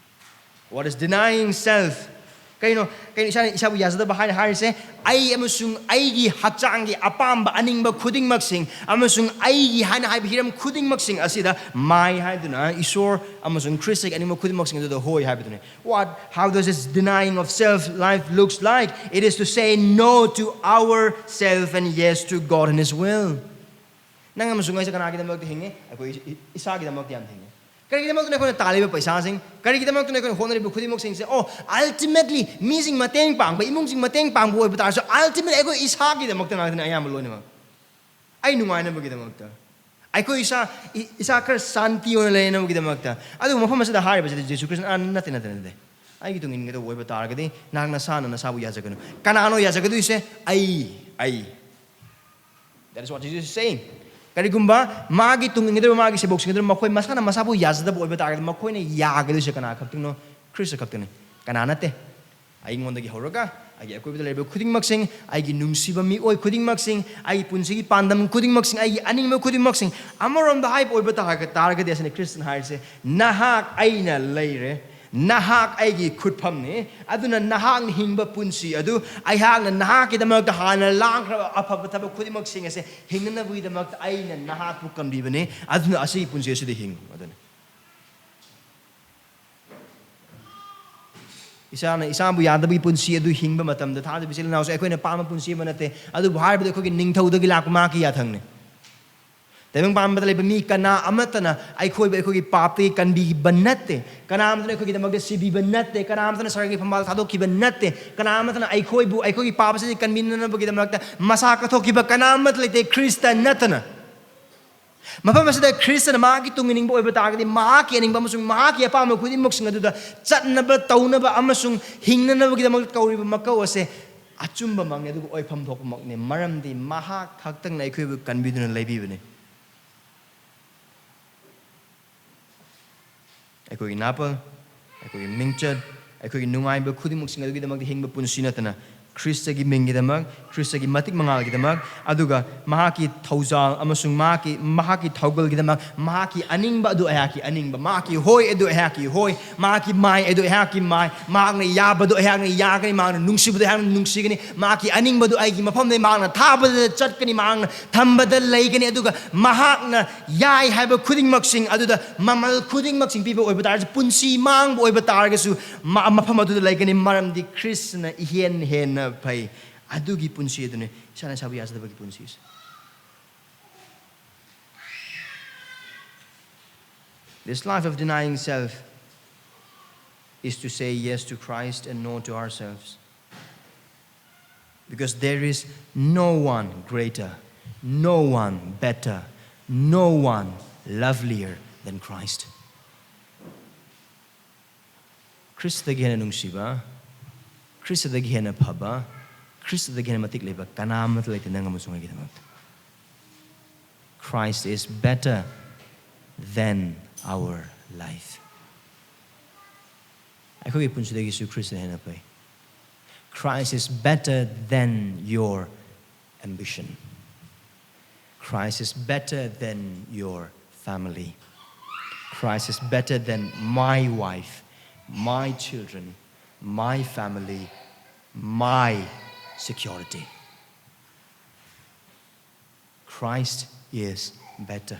What is denying self? ꯀꯩꯅꯣ, ꯀꯩꯅꯣ ꯏꯁꯥꯅ ꯏꯁꯥꯕꯨ ꯌꯥꯖꯗꯕ ꯍꯥꯏꯅ ꯍꯥꯏꯔꯤꯁꯦ? ꯑꯩ ꯑꯃꯁꯨꯡ ꯑꯩꯒꯤ ꯍꯛꯆꯥꯡꯒꯤ ꯑꯄꯥꯝꯕ ꯑꯅꯤꯡꯕ ꯈꯨꯗꯤꯡꯃꯛꯁꯤꯡ ꯑꯃꯁꯨꯡ ꯑꯩꯒꯤ ꯍꯥꯏꯅ ꯍꯥꯏꯕ ꯍꯤꯔꯝ ꯈꯨꯗꯤꯡꯃꯛꯁꯤꯡ ꯑꯁꯤꯗ my ꯍꯥꯏꯗꯨꯅ ꯏꯁꯣꯔ ꯑꯃꯁꯨꯡ ꯈ꯭ꯔꯤꯁꯇꯒꯤ ꯑꯅꯤꯡꯕ ꯈꯨꯗꯤꯡꯃꯛꯁꯤꯡ ꯑꯗꯨꯗ ꯍꯣꯏ ꯍꯥꯏꯕꯗꯨꯅꯤ꯫ What, how does this denying of self life looks like? It is to say no to ourself and yes to God and His will. ꯅꯪ ꯑꯃꯁꯨꯡ ꯑꯩꯁꯦ ꯀꯅꯥꯒꯤꯗꯃꯛꯇ ꯍꯤꯡꯉꯤ? ꯑꯩꯈꯣꯏ ꯏ-, ꯏꯁꯥꯒꯤꯗꯃꯛꯇ ꯌꯥꯝ ꯍꯤꯡꯉꯤ꯫ ꯀꯔꯤꯒꯤꯗꯃꯛꯇꯅꯣ ꯑꯩꯈꯣꯏꯅ ꯇꯥꯜꯂꯤꯕ ꯄꯩꯁꯥꯁꯤꯡ? ꯀꯔꯤꯒꯤꯗꯃꯛꯇꯅꯣ ꯑꯩꯈꯣꯏꯅ ꯍꯣꯠꯅꯔꯤꯕ ꯈꯨꯗꯤꯡꯃꯛꯁꯤꯡꯁꯦ? ꯑꯣ, ultimately ꯃꯤꯁꯤꯡ ꯃꯇꯦꯡ ꯄꯥꯡꯕ, ꯏꯃꯨꯡꯁꯤꯡ ꯃꯇꯦꯡ ꯄꯥꯡꯕ ꯑꯣꯏꯕ ꯇꯥꯔꯁꯨ, ultimately ꯑꯩꯈꯣꯏ ꯏꯁꯥꯒꯤꯗꯃꯛꯇ ꯉꯥꯛꯇꯅꯤ ꯑꯌꯥꯝꯕ ꯂꯣꯏꯅꯃꯛ꯫ ꯑꯩ ꯅꯨꯡꯉꯥꯏꯅꯕꯒꯤꯗꯃꯛꯇ, ꯑꯩꯈꯣꯏ ꯏꯁꯥ, ꯏ-, ꯏꯁꯥ ꯈꯔ ꯁꯥꯟꯇꯤ ꯑꯣꯏꯅ ꯂꯩꯅꯕꯒꯤꯗꯃꯛꯇ꯫ ꯑꯗꯨꯕꯨ ꯃꯐꯝ ꯑꯁꯤꯗ ꯍꯥꯏꯔꯤꯕꯁꯤꯗꯤ ꯖꯤꯁꯨ ꯈ꯭ꯔꯤꯁꯇꯅ, "ꯑꯥ, ꯅꯠꯇꯦ, ꯅꯠꯇꯦ, ꯅꯠꯇꯦ꯫ ꯑꯩꯒꯤ ꯇꯨꯡ ꯏꯟꯒꯗꯧꯕ ꯑꯣꯏꯕ ꯇꯥꯔꯒꯗꯤ ꯅꯍꯥꯛ ꯅꯁꯥꯅ ꯅꯁꯥꯕꯨ ꯌꯥꯖꯒꯅꯨ"꯫ ꯀꯅꯥꯅꯣ ꯌꯥꯖꯒꯗꯣꯏꯁꯦ? ꯑꯩ, ꯑꯩ꯫ That is what Jesus is saying. ꯀꯔꯤꯒꯨꯝꯕ ꯃꯥꯒꯤ ꯇꯨꯡ ꯏꯟꯒꯗꯧꯔꯤꯕ ꯃꯥꯒꯤ ꯁꯦꯕꯣꯛꯁꯤꯡ ꯑꯗꯨ ꯃꯈꯣꯏ ꯃꯁꯥꯅ ꯃꯁꯥꯕꯨ ꯌꯥꯖꯗꯕ ꯑꯣꯏꯕ ꯇꯥꯔꯒꯗꯤ ꯃꯈꯣꯏꯅ ꯌꯥꯒꯗꯣꯏꯁꯦ ꯀꯅꯥ ꯈꯛꯇꯪꯅꯣ? ꯈ꯭ꯔꯤꯁꯇ ꯈꯛꯇꯅꯤ꯫ ꯀꯅꯥ ꯅꯠꯇꯦ? ꯑꯩꯉꯣꯟꯗꯒꯤ ꯍꯧꯔꯒ ꯑꯩꯒꯤ ꯑꯀꯣꯏꯕꯗ ꯂꯩꯔꯤꯕ ꯈꯨꯗꯤꯡꯃꯛꯁꯤꯡ, ꯑꯩꯒꯤ ꯅꯨꯡꯁꯤꯕ ꯃꯤꯑꯣꯏ ꯈꯨꯗꯤꯡꯃꯛꯁꯤꯡ, ꯑꯩꯒꯤ ꯄꯨꯟꯁꯤꯒꯤ ꯄꯥꯟꯗꯝ ꯈꯨꯗꯤꯡꯃꯛꯁꯤꯡ, ꯑꯩꯒꯤ ꯑꯅꯤꯡꯕ ꯈꯨꯗꯤꯡꯃꯛꯁꯤꯡ꯫ ꯑꯃꯔꯣꯝꯗ ꯍꯥꯏꯕ ꯑꯣꯏꯕ ꯇꯥꯔꯒ-, ꯇꯥꯔꯒꯗꯤ ꯑꯁꯤꯅꯤ ꯈ꯭ꯔꯤꯁꯇꯅ ꯍꯥꯏꯔꯤꯁꯦ, "ꯅꯍꯥꯛ ꯑꯩꯅ ꯂꯩꯔꯦ, ꯅꯍꯥꯛ ꯑꯩꯒꯤ ꯈꯨꯠꯐꯝꯅꯤ, ꯑꯗꯨꯅ ꯅꯍꯥꯛꯅ ꯍꯤꯡꯕ ꯄꯨꯟꯁꯤ ꯑꯗꯨ ꯑꯩꯍꯥꯛꯅ ꯅꯍꯥꯛꯀꯤꯗꯃꯛꯇ ꯍꯥꯟꯅ ꯂꯥꯡꯈ꯭ꯔꯕ ꯑꯐꯕ ꯊꯕꯛ ꯈꯨꯗꯤꯡꯃꯛꯁꯤꯡ ꯑꯁꯦ ꯍꯤꯡꯅꯅꯕꯒꯤꯗꯃꯛꯇ ꯑꯩꯅ ꯅꯍꯥꯛꯄꯨ ꯀꯟꯕꯤꯕꯅꯤ, ꯑꯗꯨꯅ ꯑꯁꯤꯒꯤ ꯄꯨꯟꯁꯤ ꯑꯁꯤꯗ ꯍꯤꯡꯉꯨ"꯫ ꯑꯗꯨꯅꯤ꯫ ꯏꯁꯥꯅ ꯏꯁꯥꯕꯨ ꯌꯥꯗꯕꯒꯤ ꯄꯨꯟꯁꯤ ꯑꯗꯨ ꯍꯤꯡꯕ ꯃꯇꯝꯗ, ꯊꯥꯖꯕ ꯏꯆꯤꯜ ꯏꯅꯥꯎꯁꯦ, ꯑꯩꯈꯣꯏꯅ ꯄꯥꯝꯕ ꯄꯨꯟꯁꯤ ꯑꯃ ꯅꯠꯇꯦ꯫ ꯑꯗꯨꯕꯨ ꯍꯥꯏꯔꯤꯕꯗꯤ ꯑꯩꯈꯣꯏꯒꯤ ꯅꯤꯡꯊꯧꯗꯒꯤ ꯂꯥꯛꯄ ꯃꯍꯥꯛꯀꯤ ꯌꯥꯊꯪꯅꯤ꯫ ꯇꯥꯏꯕꯪ ꯄꯥꯟꯕꯗ ꯂꯩꯕ ꯃꯤ ꯀꯅꯥ ꯑꯃꯠꯇꯅ ꯑꯩꯈꯣꯏꯕꯨ ꯑꯩꯈꯣꯏꯒꯤ ꯄꯥꯞꯇꯒꯤ ꯀꯟꯕꯤꯕ ꯅꯠꯇꯦ꯫ ꯀꯅꯥ ꯑꯃꯠꯇꯅ ꯑꯩꯈꯣꯏꯒꯤꯗꯃꯛꯇ ꯁꯤꯕꯤꯕ ꯅꯠꯇꯦ꯫ ꯀꯅꯥ ꯑꯃꯠꯇꯅ ꯁꯔꯒꯤ ꯐꯝꯕꯥꯜ ꯊꯥꯗꯣꯛꯈꯤꯕ ꯅꯠꯇꯦ꯫ ꯀꯅꯥ ꯑꯃꯠꯇꯅ ꯑꯩꯈꯣꯏꯕꯨ ꯑꯩꯈꯣꯏꯒꯤ ꯄꯥꯞ ꯑꯁꯤꯗꯒꯤ ꯀꯟꯕꯤꯅꯅꯕꯒꯤꯗꯃꯛꯇ ꯃꯁꯥ ꯀꯠꯊꯣꯛꯈꯤꯕ ꯀꯅꯥ ꯑꯃꯠꯇ ꯂꯩꯇꯦ, ꯈ꯭ꯔꯤꯁꯇ ꯅꯠꯇꯅ꯫ ꯃꯐꯝ ꯑꯁꯤꯗ ꯈ꯭ꯔꯤꯁꯇꯅ ꯃꯍꯥꯛꯀꯤ ꯇꯨꯡ ꯏꯅꯤꯡꯕ ꯑꯣꯏꯕ ꯇꯥꯔꯒꯗꯤ, ꯃꯍꯥꯛꯀꯤ ꯑꯅꯤꯡꯕ ꯑꯃꯁꯨꯡ ꯃꯍꯥꯛꯀꯤ ꯑꯄꯥꯝꯕ ꯈꯨꯗꯤꯡꯃꯛꯁꯤꯡ ꯑꯗꯨꯗ ꯆꯠꯅꯕ, ꯇꯧꯅꯕ ꯑꯃꯁꯨꯡ ꯍꯤꯡꯅꯅꯕꯒꯤꯗꯃꯛ ꯀꯧꯔꯤꯕ ꯃꯀꯧ ꯑꯁꯦ ꯑꯆꯨꯝꯕꯃꯛꯅꯤ, ꯑꯗꯨꯒ ꯑꯣꯏꯐꯝ ꯊꯣꯛꯄꯃꯛꯅꯤ, ꯃꯔꯝꯗꯤ ꯃꯍꯥꯛ ꯈꯛꯇꯪꯅ ꯑꯩꯈꯣꯏꯕꯨ ꯀꯟꯕꯤꯗꯨꯅ ꯂꯩꯕꯤꯕꯅꯤ꯫ ꯑꯩꯈꯣꯏꯒꯤ ꯅꯥꯄꯜ, ꯑꯩꯈꯣꯏꯒꯤ ꯃꯤꯡꯆꯠ, ꯑꯩꯈꯣꯏꯒꯤ ꯅꯨꯡꯉꯥꯏꯕ ꯈꯨꯗꯤꯡꯃꯛꯁꯤꯡ ꯑꯗꯨꯒꯤꯗꯃꯛꯇ ꯍꯤꯡꯕ ꯄꯨꯟꯁꯤ ꯅꯠꯇꯅ, ꯈ꯭ꯔꯤꯁꯇꯒꯤ ꯃꯤꯡꯒꯤꯗꯃꯛ, ꯈ꯭ꯔꯤꯁꯇꯒꯤ ꯃꯇꯤꯛ ꯃꯉꯥꯜꯒꯤꯗꯃꯛ, ꯑꯗꯨꯒ ꯃꯍꯥꯛꯀꯤ ꯊꯧꯖꯥꯜ ꯑꯃꯁꯨꯡ ꯃꯍꯥꯛꯀꯤ, ꯃꯍꯥꯛꯀꯤ ꯊꯧꯒꯜꯒꯤꯗꯃꯛ, ꯃꯍꯥꯛꯀꯤ ꯑꯅꯤꯡꯕ ꯑꯗꯨ ꯑꯩꯍꯥꯛꯀꯤ ꯑꯅꯤꯡꯕ, ꯃꯍꯥꯛꯀꯤ ꯍꯣꯏ ꯑꯗꯨ ꯑꯩꯍꯥꯛꯀꯤ ꯍꯣꯏ, ꯃꯍꯥꯛꯀꯤ ꯃꯥꯏ ꯑꯗꯨ ꯑꯩꯍꯥꯛꯀꯤ ꯃꯥꯏ, ꯃꯍꯥꯛꯅ ꯌꯥꯕꯗꯨ ꯑꯩꯍꯥꯛꯅ ꯌꯥꯒꯅꯤ, ꯃꯍꯥꯛꯅ ꯅꯨꯡꯁꯤꯕꯗꯨ ꯑꯩꯍꯥꯛꯅ ꯅꯨꯡꯁꯤꯒꯅꯤ, ꯃꯍꯥꯛꯀꯤ ꯑꯅꯤꯡꯕꯗꯨ ꯑꯩꯒꯤ ꯃꯐꯝꯗ ꯃꯍꯥꯛꯅ ꯊꯥꯕꯗ ꯆꯠꯀꯅꯤ, ꯃꯍꯥꯛꯅ ꯊꯝꯕꯗ ꯂꯩꯒꯅꯤ, ꯑꯗꯨꯒ ꯃꯍꯥꯛꯅ ꯌꯥꯏ ꯍꯥꯏꯕ ꯈꯨꯗꯤꯡꯃꯛꯁꯤꯡ ꯑꯗꯨꯗ ꯃꯃꯜ ꯈꯨꯗꯤꯡꯃꯛꯁꯤꯡ ꯄꯤꯕ ꯑꯣꯏꯕ ꯇꯥꯔꯒꯁꯨ, ꯄꯨꯟꯁꯤ ꯃꯥꯡꯕ ꯑꯣꯏꯕ ꯇꯥꯔꯒꯁꯨ, ꯃ-, ꯃꯐꯝ ꯑꯗꯨꯗ ꯂꯩꯒꯅꯤ, ꯃꯔꯝꯗꯤ ꯈ꯭ꯔꯤꯁꯇꯅ ꯏꯍꯦꯟ ꯍꯦꯟꯅ ꯐꯩ꯫ ꯑꯗꯨꯒꯤ ꯄꯨꯟꯁꯤ ꯑꯗꯨꯅꯤ ꯏꯁꯥꯅ ꯏꯁꯥꯕꯨ ꯌꯥꯖꯗꯕꯒꯤ ꯄꯨꯟꯁꯤꯁꯦ꯫ This life of denying self is to say yes to Christ and no to ourselves. Because there is no one greater, no one better, No one lovelier than Christ. ꯈ꯭ꯔꯤꯁꯇꯒꯤ ꯍꯦꯟꯅ ꯅꯨꯡꯁꯤꯕ, ꯈ꯭ꯔꯤꯁꯇꯗꯒꯤ ꯍꯦꯟꯅ ꯐꯕ, ꯈ꯭ꯔꯤꯁꯇꯗꯒꯤ ꯍꯦꯟꯅ ꯃꯇꯤꯛ ꯂꯩꯕ ꯀꯅꯥ ꯑꯃꯠꯇ ꯂꯩꯇꯦ ꯅꯪ ꯑꯃꯁꯨꯡ ꯑꯩꯒꯤꯗꯃꯛꯇ. Christ is better than our life. ꯑꯩꯈꯣꯏꯒꯤ ꯄꯨꯟꯁꯤꯗꯒꯤꯁꯨ ꯈ꯭ꯔꯤꯁꯇꯅ ꯍꯦꯟꯅ ꯐꯩ. Christ is better than your ambition. Christ is better than your family. Christ is better than my wife, my children, my family, my security. Christ is better.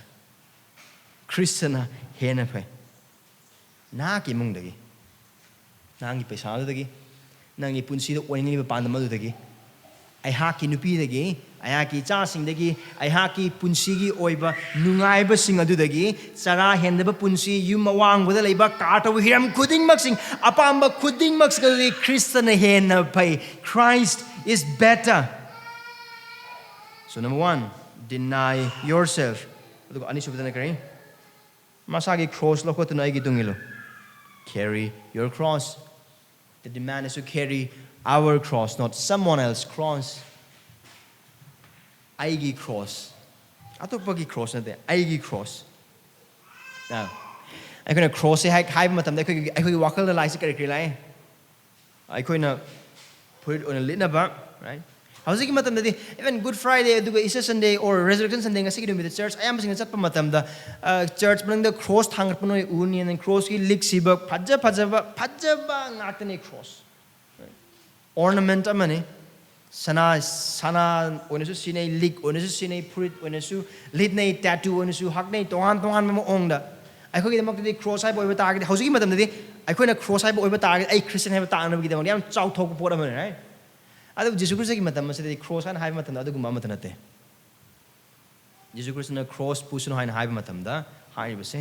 ꯈ꯭ꯔꯤꯁꯇꯅ ꯍꯦꯟꯅ ꯐꯩ. ꯅꯍꯥꯛꯀꯤ ꯏꯃꯨꯡꯗꯒꯤ, ꯅꯍꯥꯛꯀꯤ ꯄꯩꯁꯥ ꯑꯗꯨꯗꯒꯤ, ꯅꯪꯒꯤ ꯄꯨꯟꯁꯤꯗ ꯑꯣꯏꯅꯤꯡꯂꯤꯕ ꯄꯥꯟꯗꯝ ꯑꯗꯨꯗꯒꯤ, ꯑꯩꯍꯥꯛꯀꯤ ꯅꯨꯄꯤꯗꯒꯤ, ꯑꯩꯍꯥꯛꯀꯤ ꯏꯆꯥꯁꯤꯡꯗꯒꯤ, ꯑꯩꯍꯥꯛꯀꯤ ꯄꯨꯟꯁꯤꯒꯤ ꯑꯣꯏꯕ ꯅꯨꯡꯉꯥꯏꯕꯁꯤꯡ ꯑꯗꯨꯗꯒꯤ, ꯆꯔꯥ ꯍꯦꯟꯗꯕ ꯄꯨꯟꯁꯤ, ꯌꯨꯝ ꯑꯋꯥꯡꯕꯗ ꯂꯩꯕ, ꯀꯥꯔ ꯊꯧꯕ, ꯍꯤꯔꯝ ꯈꯨꯗꯤꯡꯃꯛꯁꯤꯡ, ꯑꯄꯥꯝꯕ ꯈꯨꯗꯤꯡꯃꯛꯁꯤꯡ ꯑꯗꯨꯗꯒꯤ ꯈ꯭ꯔꯤꯁꯇꯅ ꯍꯦꯟꯅ ꯐꯩ. Christ is better. So number one, deny yourself. ꯑꯗꯨꯒ ꯑꯅꯤꯁꯨꯕꯗꯅ ꯀꯔꯤ? ꯃꯁꯥꯒꯤ ꯀ꯭ꯔꯣꯁ ꯂꯧꯈꯠꯇꯨꯅ ꯑꯩꯒꯤ ꯇꯨꯡ ꯏꯜꯂꯨ. Carry your cross. The demand is to carry our cross, not someone else's cross. ꯑꯩꯒꯤ ꯀ꯭ꯔꯣꯁ, ꯑꯇꯣꯞꯄꯒꯤ ꯀ꯭ꯔꯣꯁ ꯅꯠꯇꯦ, ꯑꯩꯒꯤ ꯀ꯭ꯔꯣꯁ. ꯑꯩꯈꯣꯏꯅ ꯀ꯭ꯔꯣꯁꯁꯦ ꯍꯥꯏꯕ ꯃꯇꯝꯗ ꯑꯩꯈꯣꯏꯒꯤ ꯑꯩꯈꯣꯏꯒꯤ ꯋꯥꯈꯜꯗ ꯂꯥꯛꯏꯁꯦ ꯀꯔꯤ ꯀꯔꯤ ꯂꯥꯛꯏ? ꯑꯩꯈꯣꯏꯅ ꯐꯨꯔꯤꯠ ꯑꯣꯏꯅ ꯂꯤꯠꯅꯕ, right? ꯍꯧꯖꯤꯛꯀꯤ ꯃꯇꯝꯗꯗꯤ even Good Friday ꯑꯗꯨꯒ Easter Sunday or Resurrection Sunday, ꯉꯁꯤꯒꯤ ꯅꯨꯃꯤꯠꯇ ꯆꯔꯆ ꯑꯌꯥꯝꯕꯁꯤꯡꯅ ꯆꯠꯄ ꯃꯇꯝꯗ, ꯆꯔꯆ ꯃꯅꯨꯡꯗ ꯀ꯭ꯔꯣꯁ ꯊꯥꯡꯒꯠꯄ ꯅꯣꯏ ꯎꯅꯤ, and ꯀ꯭ꯔꯣꯁꯀꯤ ꯂꯤꯛꯁꯤꯕ ꯐꯖ ꯐꯖꯕ ꯐꯖꯕ ꯉꯥꯛꯇꯅꯤ ꯀ꯭ꯔꯣꯁ. ꯑꯣꯔꯅꯥꯃꯦꯟꯠ ꯑꯃꯅꯤ. ꯁꯅꯥ, ꯁꯅꯥ ꯑꯣꯏꯅꯁꯨ ꯁꯤꯖꯤꯟꯅꯩ, ꯂꯤꯛ ꯑꯣꯏꯅꯁꯨ ꯁꯤꯖꯤꯟꯅꯩ, ꯐꯨꯔꯤꯠ ꯑꯣꯏꯅꯁꯨ ꯂꯤꯠꯅꯩ, ꯇꯦꯇꯨ ꯑꯣꯏꯅꯁꯨ ꯍꯛꯅꯩ, ꯇꯣꯉꯥꯟ ꯇꯣꯉꯥꯟꯕ ꯃꯑꯣꯡꯗ. ꯑꯩꯈꯣꯏꯒꯤꯗꯃꯛꯇꯗꯤ ꯀ꯭ꯔꯣꯁ ꯍꯥꯏꯕ ꯑꯣꯏꯕ ꯇꯥꯔꯒꯗꯤ, ꯍꯧꯖꯤꯛꯀꯤ ꯃꯇꯝꯗꯗꯤ ꯑꯩꯈꯣꯏꯅ ꯀ꯭ꯔꯣꯁ ꯍꯥꯏꯕ ꯑꯣꯏꯕ ꯇꯥꯔꯒꯗꯤ ꯑꯩ ꯈ꯭ꯔꯤꯁꯇꯤꯌꯟ ꯍꯥꯏꯕ ꯇꯥꯛꯅꯕꯒꯤꯗꯃꯛꯇ ꯌꯥꯝ ꯆꯥꯎꯊꯣꯛꯄ ꯄꯣꯠ ꯑꯃꯅꯤ, right? ꯑꯗꯨꯕꯨ ꯖꯤꯁꯨ ꯈ꯭ꯔꯤꯁꯇꯒꯤ ꯃꯇꯝ ꯑꯁꯤꯗꯗꯤ ꯀ꯭ꯔꯣꯁ ꯍꯥꯏꯅ ꯍꯥꯏꯕ ꯃꯇꯝꯗ ꯑꯗꯨꯒꯨꯝꯕ ꯑꯃꯠꯇ ꯅꯠꯇꯦ. ꯖꯤꯁꯨ ꯈ꯭ꯔꯤꯁꯇꯅ ꯀ꯭ꯔꯣꯁ ꯄꯨꯁꯅꯨ ꯍꯥꯏꯅ ꯍꯥꯏꯕ ꯃꯇꯝꯗ ꯍꯥꯏꯔꯤꯕꯁꯦ,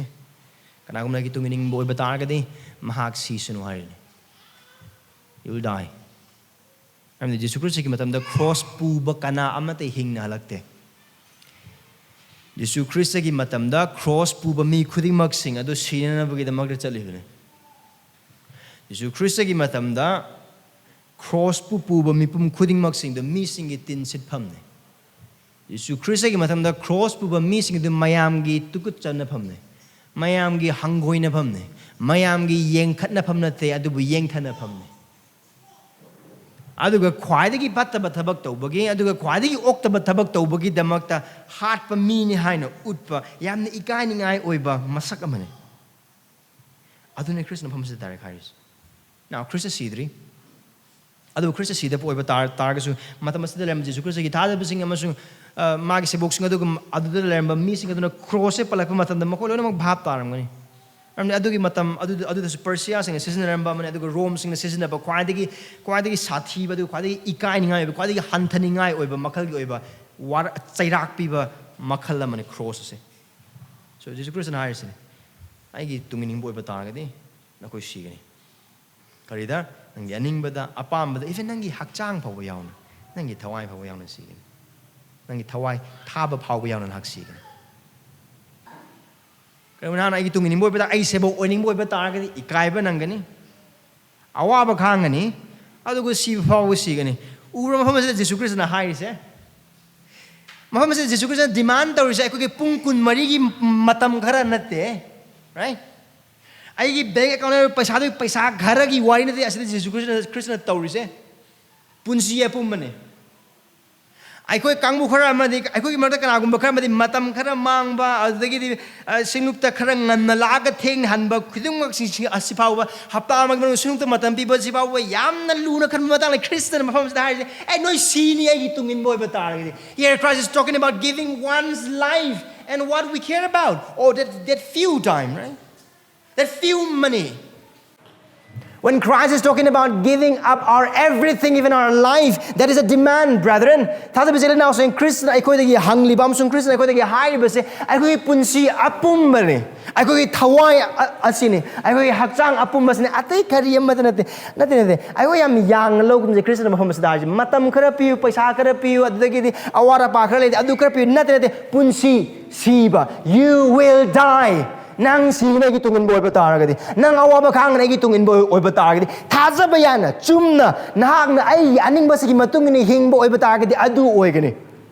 ꯀꯅꯥꯒꯨꯝꯕꯅ ꯑꯩꯒꯤ ꯇꯨꯡ ꯏꯅꯤꯡꯕ ꯑꯣꯏꯕ ꯇꯥꯔꯒꯗꯤ ꯃꯍꯥꯛ ꯁꯤꯁꯅꯨ ꯍꯥꯏꯔꯤꯅꯤ. You will die. ꯍꯥꯏꯕꯗꯤ ꯖꯤꯁꯨ ꯈ꯭ꯔꯤꯁꯇꯒꯤ ꯃꯇꯝꯗ ꯀ꯭ꯔꯣꯁ ꯄꯨꯕ ꯀꯅꯥ ꯑꯃꯠꯇ ꯍꯤꯡꯅ ꯍꯜꯂꯛꯇꯦ. ꯌꯦꯁꯨ ꯈ꯭ꯔꯤꯁꯇꯒꯤ ꯃꯇꯝꯗ ꯀ꯭ꯔꯣꯁ ꯄꯨꯕ ꯃꯤ ꯈꯨꯗꯤꯡꯃꯛꯁꯤꯡ ꯑꯗꯨ ꯁꯤꯅꯅꯕꯒꯤꯗꯃꯛꯇ ꯆꯠꯂꯤꯕꯅꯤ꯫ ꯌꯦꯁꯨ ꯈ꯭ꯔꯤꯁꯇꯒꯤ ꯃꯇꯝꯗ ꯀ꯭ꯔꯣꯁꯄꯨ ꯄꯨꯕ ꯃꯤꯄꯨꯝ ꯈꯨꯗꯤꯡꯃꯛꯁꯤꯡꯗꯨ ꯃꯤꯁꯤꯡꯒꯤ ꯇꯤꯟ ꯁꯤꯠꯐꯝꯅꯤ꯫ ꯌꯦꯁꯨ ꯈ꯭ꯔꯤꯁꯇꯒꯤ ꯃꯇꯝꯗ ꯀ꯭ꯔꯣꯁ ꯄꯨꯕ ꯃꯤꯁꯤꯡ ꯑꯗꯨ ꯃꯌꯥꯝꯒꯤ ꯇꯨꯀꯠꯆꯅꯐꯝꯅꯤ, ꯃꯌꯥꯝꯒꯤ ꯍꯪꯒꯣꯏꯅꯐꯝꯅꯤ, ꯃꯌꯥꯝꯒꯤ ꯌꯦꯡꯈꯠꯅꯐꯝ ꯅꯠꯇꯦ, ꯑꯗꯨꯕꯨ ꯌꯦꯡꯊꯅꯐꯝꯅꯤ꯫ ꯑꯗꯨꯒ ꯈ꯭ꯋꯥꯏꯗꯒꯤ ꯐꯠꯇꯕ ꯊꯕꯛ ꯇꯧꯕꯒꯤ, ꯑꯗꯨꯒ ꯈ꯭ꯋꯥꯏꯗꯒꯤ ꯑꯣꯛꯇꯕ ꯊꯕꯛ ꯇꯧꯕꯒꯤꯗꯃꯛꯇ ꯍꯥꯠꯄ ꯃꯤꯅꯤ ꯍꯥꯏꯅ ꯎꯠꯄ ꯌꯥꯝꯅ ꯏꯀꯥꯏꯅꯤꯡꯉꯥꯏ ꯑꯣꯏꯕ ꯃꯁꯛ ꯑꯃꯅꯤ꯫ ꯑꯗꯨꯅ ꯈ꯭ꯔꯤꯁꯇ ꯃꯐꯝ ꯑꯁꯤꯗ ꯗꯥꯏꯔꯦꯛ ꯍꯥꯏꯔꯤꯁꯤ꯫ ꯅꯥꯎ ꯈ꯭ꯔꯤꯁꯇ ꯁꯤꯗ꯭ꯔꯤ꯫ ꯑꯗꯨꯕꯨ ꯈ꯭ꯔꯤꯁꯇ ꯁꯤꯗꯕ ꯑꯣꯏꯕ ꯇꯥꯔ-, ꯇꯥꯔꯒꯁꯨ, ꯃꯇꯝ ꯑꯁꯤꯗ ꯂꯩꯔꯝꯕ ꯖꯤꯁꯨ ꯈ꯭ꯔꯤꯁꯇꯒꯤ ꯊꯥꯖꯕꯁꯤꯡ ꯑꯃꯁꯨꯡ, ꯑ, ꯃꯥꯒꯤ ꯁꯦꯕꯣꯛꯁꯤꯡ ꯑꯗꯨꯒ ꯑꯗꯨꯗ ꯂꯩꯔꯝꯕ ꯃꯤꯁꯤꯡ ꯑꯗꯨꯅ ꯀ꯭ꯔꯣꯁꯁꯦ ꯄꯜꯂꯛꯄ ꯃꯇꯝꯗ ꯃꯈꯣꯏ ꯂꯣꯏꯅꯃꯛ ꯚꯥꯞ ꯇꯥꯔꯝꯒꯅꯤ꯫ ꯃꯔꯝꯗꯤ ꯑꯗꯨꯒꯤ ꯃꯇꯝ ꯑꯗꯨꯗ, ꯑꯗꯨꯗꯁꯨ ꯄꯔꯁꯤꯌꯥꯁꯤꯡꯅ ꯁꯤꯖꯤꯟꯅꯔꯝꯕ ꯑꯃꯅꯤ, ꯑꯗꯨꯒ ꯔꯣꯝꯁꯤꯡꯅ ꯁꯤꯖꯤꯟꯅꯕ ꯈ꯭ꯋꯥꯏꯗꯒꯤ, ꯈ꯭ꯋꯥꯏꯗꯒꯤ ꯁꯥꯊꯤꯕ, ꯑꯗꯨꯒ ꯈ꯭ꯋꯥꯏꯗꯒꯤ ꯏꯀꯥꯏꯅꯤꯡꯉꯥꯏ ꯑꯣꯏꯕ, ꯈ꯭ꯋꯥꯏꯗꯒꯤ ꯍꯟꯊꯅꯤꯡꯉꯥꯏ ꯑꯣꯏꯕ ꯃꯈꯜꯒꯤ ꯑꯣꯏꯕ ꯋꯥꯔ-, ꯆꯩꯔꯥꯛ ꯄꯤꯕ ꯃꯈꯜ ꯑꯃꯅꯤ ꯀ꯭ꯔꯣꯁ ꯑꯁꯦ꯫ So, ꯖꯤꯁꯨ ꯈ꯭ꯔꯤꯁꯇꯅ ꯍꯥꯏꯔꯤꯁꯤꯅꯤ, "ꯑꯩꯒꯤ ꯇꯨꯡ ꯏꯅꯤꯡꯕ ꯑꯣꯏꯕ ꯇꯥꯔꯒꯗꯤ ꯅꯈꯣꯏ ꯁꯤꯒꯅꯤ꯫" ꯀꯔꯤꯗ? ꯅꯪꯒꯤ ꯑꯅꯤꯡꯕꯗ, ꯑꯄꯥꯝꯕꯗ, even ꯅꯪꯒꯤ ꯍꯛꯆꯥꯡ ꯐꯥꯎꯕ ꯌꯥꯎꯅ, ꯅꯪꯒꯤ ꯊꯋꯥꯏ ꯐꯥꯎꯕ ꯌꯥꯎꯅ ꯁꯤꯒꯅꯤ꯫ ꯅꯪꯒꯤ ꯊꯋꯥꯏ ꯊꯥꯕ ꯐꯥꯎꯕ ꯌꯥꯎꯅ ꯅꯍꯥꯛ ꯁꯤꯒꯅꯤ꯫ ꯀꯔꯤꯒꯨꯝꯕ ꯅꯍꯥꯛꯅ ꯑꯩꯒꯤ ꯇꯨꯡ ꯏꯅꯤꯡꯕ ꯑꯣꯏꯕ ꯇꯥ-, ꯑꯩ ꯁꯦꯕꯣꯛ ꯑꯣꯏꯅꯤꯡꯕ ꯑꯣꯏꯕ ꯇꯥꯔꯒꯗꯤ ꯏꯀꯥꯏꯕ ꯅꯪꯒꯅꯤ, ꯑꯋꯥꯕ ꯈꯥꯡꯒꯅꯤ, ꯑꯗꯨꯒ ꯁꯤꯕ ꯐꯥꯎꯕ ꯁꯤꯒꯅꯤ꯫ ꯎꯔꯕ ꯃꯐꯝ ꯑꯁꯤꯗ ꯖꯤꯁꯨ ꯈ꯭ꯔꯤꯁꯇꯅ ꯍꯥꯏꯔꯤꯁꯦ? ꯃꯐꯝ ꯑꯁꯤꯗ ꯖꯤꯁꯨ ꯈ꯭ꯔꯤꯁꯇꯅ ꯗꯤꯃꯥꯟ ꯇꯧꯔꯤꯁꯦ ꯑꯩꯈꯣꯏꯒꯤ ꯄꯨꯡ ꯀꯨꯟꯃꯔꯤꯒꯤ ꯃꯇꯝ ꯈꯔ ꯅꯠꯇꯦ, right? ꯑꯩꯒꯤ ꯕꯦꯡ ꯑꯦꯀꯥꯎꯟꯗ ꯄꯩꯁꯥꯗꯨ, ꯄꯩꯁꯥ ꯈꯔꯒꯤ ꯋꯥꯔꯤ ꯅꯠꯇꯦ ꯑꯁꯤꯗ ꯖꯤꯁꯨ ꯈ꯭ꯔꯤꯁꯇꯅ, ꯈ꯭ꯔꯤꯁꯇꯅ ꯇꯧꯔꯤꯁꯦ꯫ ꯄꯨꯟꯁꯤ ꯑꯄꯨꯝꯕꯅꯤ꯫ ꯑꯩꯈꯣꯏ ꯀꯥꯡꯕꯨ ꯈꯔ ꯑꯃꯗꯤ, ꯑꯩꯈꯣꯏꯒꯤ ꯃꯔꯛꯇ ꯀꯅꯥꯒꯨꯝꯕ ꯈꯔ ꯑꯃꯗꯤ ꯃꯇꯝ ꯈꯔ ꯃꯥꯡꯕ, ꯑꯗꯨꯗꯒꯤꯗꯤ, ꯑ, ꯁꯤꯡꯂꯨꯞꯇ ꯈꯔ ꯉꯟꯅ ꯂꯥꯛꯑꯒ ꯊꯦꯡꯅ ꯍꯟꯕ ꯈꯨꯗꯤꯡꯃꯛꯁꯤꯡ ꯑꯁꯤ ꯐꯥꯎꯕ, ꯍꯞꯇꯥ ꯑꯃꯒꯤ ꯃꯅꯨꯡꯗ ꯁꯤꯡꯂꯨꯞꯇ ꯃꯇꯝ ꯄꯤꯕ ꯑꯁꯤ ꯐꯥꯎꯕ ꯌꯥꯝꯅ ꯂꯨꯅ ꯈꯟꯕ ꯃꯇꯥꯡꯗ ꯈ꯭ꯔꯤꯁꯇꯅ ꯃꯐꯝ ꯑꯁꯤꯗ ꯍꯥꯏꯔꯤꯁꯦ, "ꯑꯦ, ꯅꯣꯏ ꯁꯤꯅꯤ ꯑꯩꯒꯤ ꯇꯨꯡ ꯏꯟꯕ ꯑꯣꯏꯕ ꯇꯥꯔꯒꯗꯤ." Here Christ is talking about giving one's life and what we care about, or that, that few time, right? That few money. When Christ is talking about giving up our everything, even our life, that is a demand, brethren. ꯊꯥꯖꯕ ꯏꯆꯤꯜ ꯏꯅꯥꯎꯁꯤꯡ, ꯈ꯭ꯔꯤꯁꯇꯅ ꯑꯩꯈꯣꯏꯗꯒꯤ ꯍꯪꯂꯤꯕ ꯑꯃꯁꯨꯡ ꯈ꯭ꯔꯤꯁꯇꯅ ꯑꯩꯈꯣꯏꯗꯒꯤ ꯍꯥꯏꯔꯤꯕꯁꯦ ꯑꯩꯈꯣꯏꯒꯤ ꯄꯨꯟꯁꯤ ꯑꯄꯨꯝꯕꯅꯤ꯫ ꯑꯩꯈꯣꯏꯒꯤ ꯊꯋꯥꯏ ꯑ-, ꯑꯁꯤꯅꯤ꯫ ꯑꯩꯈꯣꯏꯒꯤ ꯍꯛꯆꯥꯡ ꯑꯄꯨꯝꯕꯁꯤꯅꯤ꯫ ꯑꯇꯩ ꯀꯔꯤ ꯑꯃꯠꯇ ꯅꯠꯇꯦ꯫ ꯅꯠꯇꯦ, ꯅꯠꯇꯦ꯫ ꯑꯩꯈꯣꯏ ꯌꯥꯝ ꯌꯥꯡꯅ ꯂꯧꯒꯨꯝꯁꯦ ꯈ꯭ꯔꯤꯁꯇꯅ ꯃꯐꯝ ꯑꯁꯤꯗ ꯍꯥꯏꯁꯦ꯫ ꯃꯇꯝ ꯈꯔ ꯄꯤꯌꯨ, ꯄꯩꯁꯥ ꯈꯔ ꯄꯤꯌꯨ, ꯑꯗꯨꯗꯒꯤꯗꯤ ꯑꯋꯥꯠ ꯑꯄꯥ ꯈꯔ ꯂꯩꯗꯤ ꯑꯗꯨ ꯈꯔ ꯄꯤꯌꯨ꯫ ꯅꯠꯇꯦ, ꯅꯠꯇꯦ꯫ ꯄꯨꯟꯁꯤ ꯁꯤꯕ꯫ You will die. ꯅꯪ ꯁꯤꯅ ꯑꯩꯒꯤ ꯇꯨꯡ ꯏꯟꯕ ꯑꯣꯏꯕ ꯇꯥꯔꯒꯗꯤ, ꯅꯪ ꯑꯋꯥꯕ ꯈꯥꯡꯅ ꯑꯩꯒꯤ ꯇꯨꯡ ꯏꯟꯕ ꯑꯣꯏꯕ ꯇꯥꯔꯒꯗꯤ, ꯊꯥꯖꯕ ꯌꯥꯅ, ꯆꯨꯝꯅ, ꯅꯍꯥꯛꯅ ꯑꯩꯒꯤ ꯑꯅꯤꯡꯕꯁꯤꯒꯤ ꯃꯇꯨꯡ ꯏꯟꯅ ꯍꯤꯡꯕ ꯑꯣꯏꯕ ꯇꯥꯔꯒꯗꯤ, ꯑꯗꯨ ꯑꯣꯏꯒꯅꯤ꯫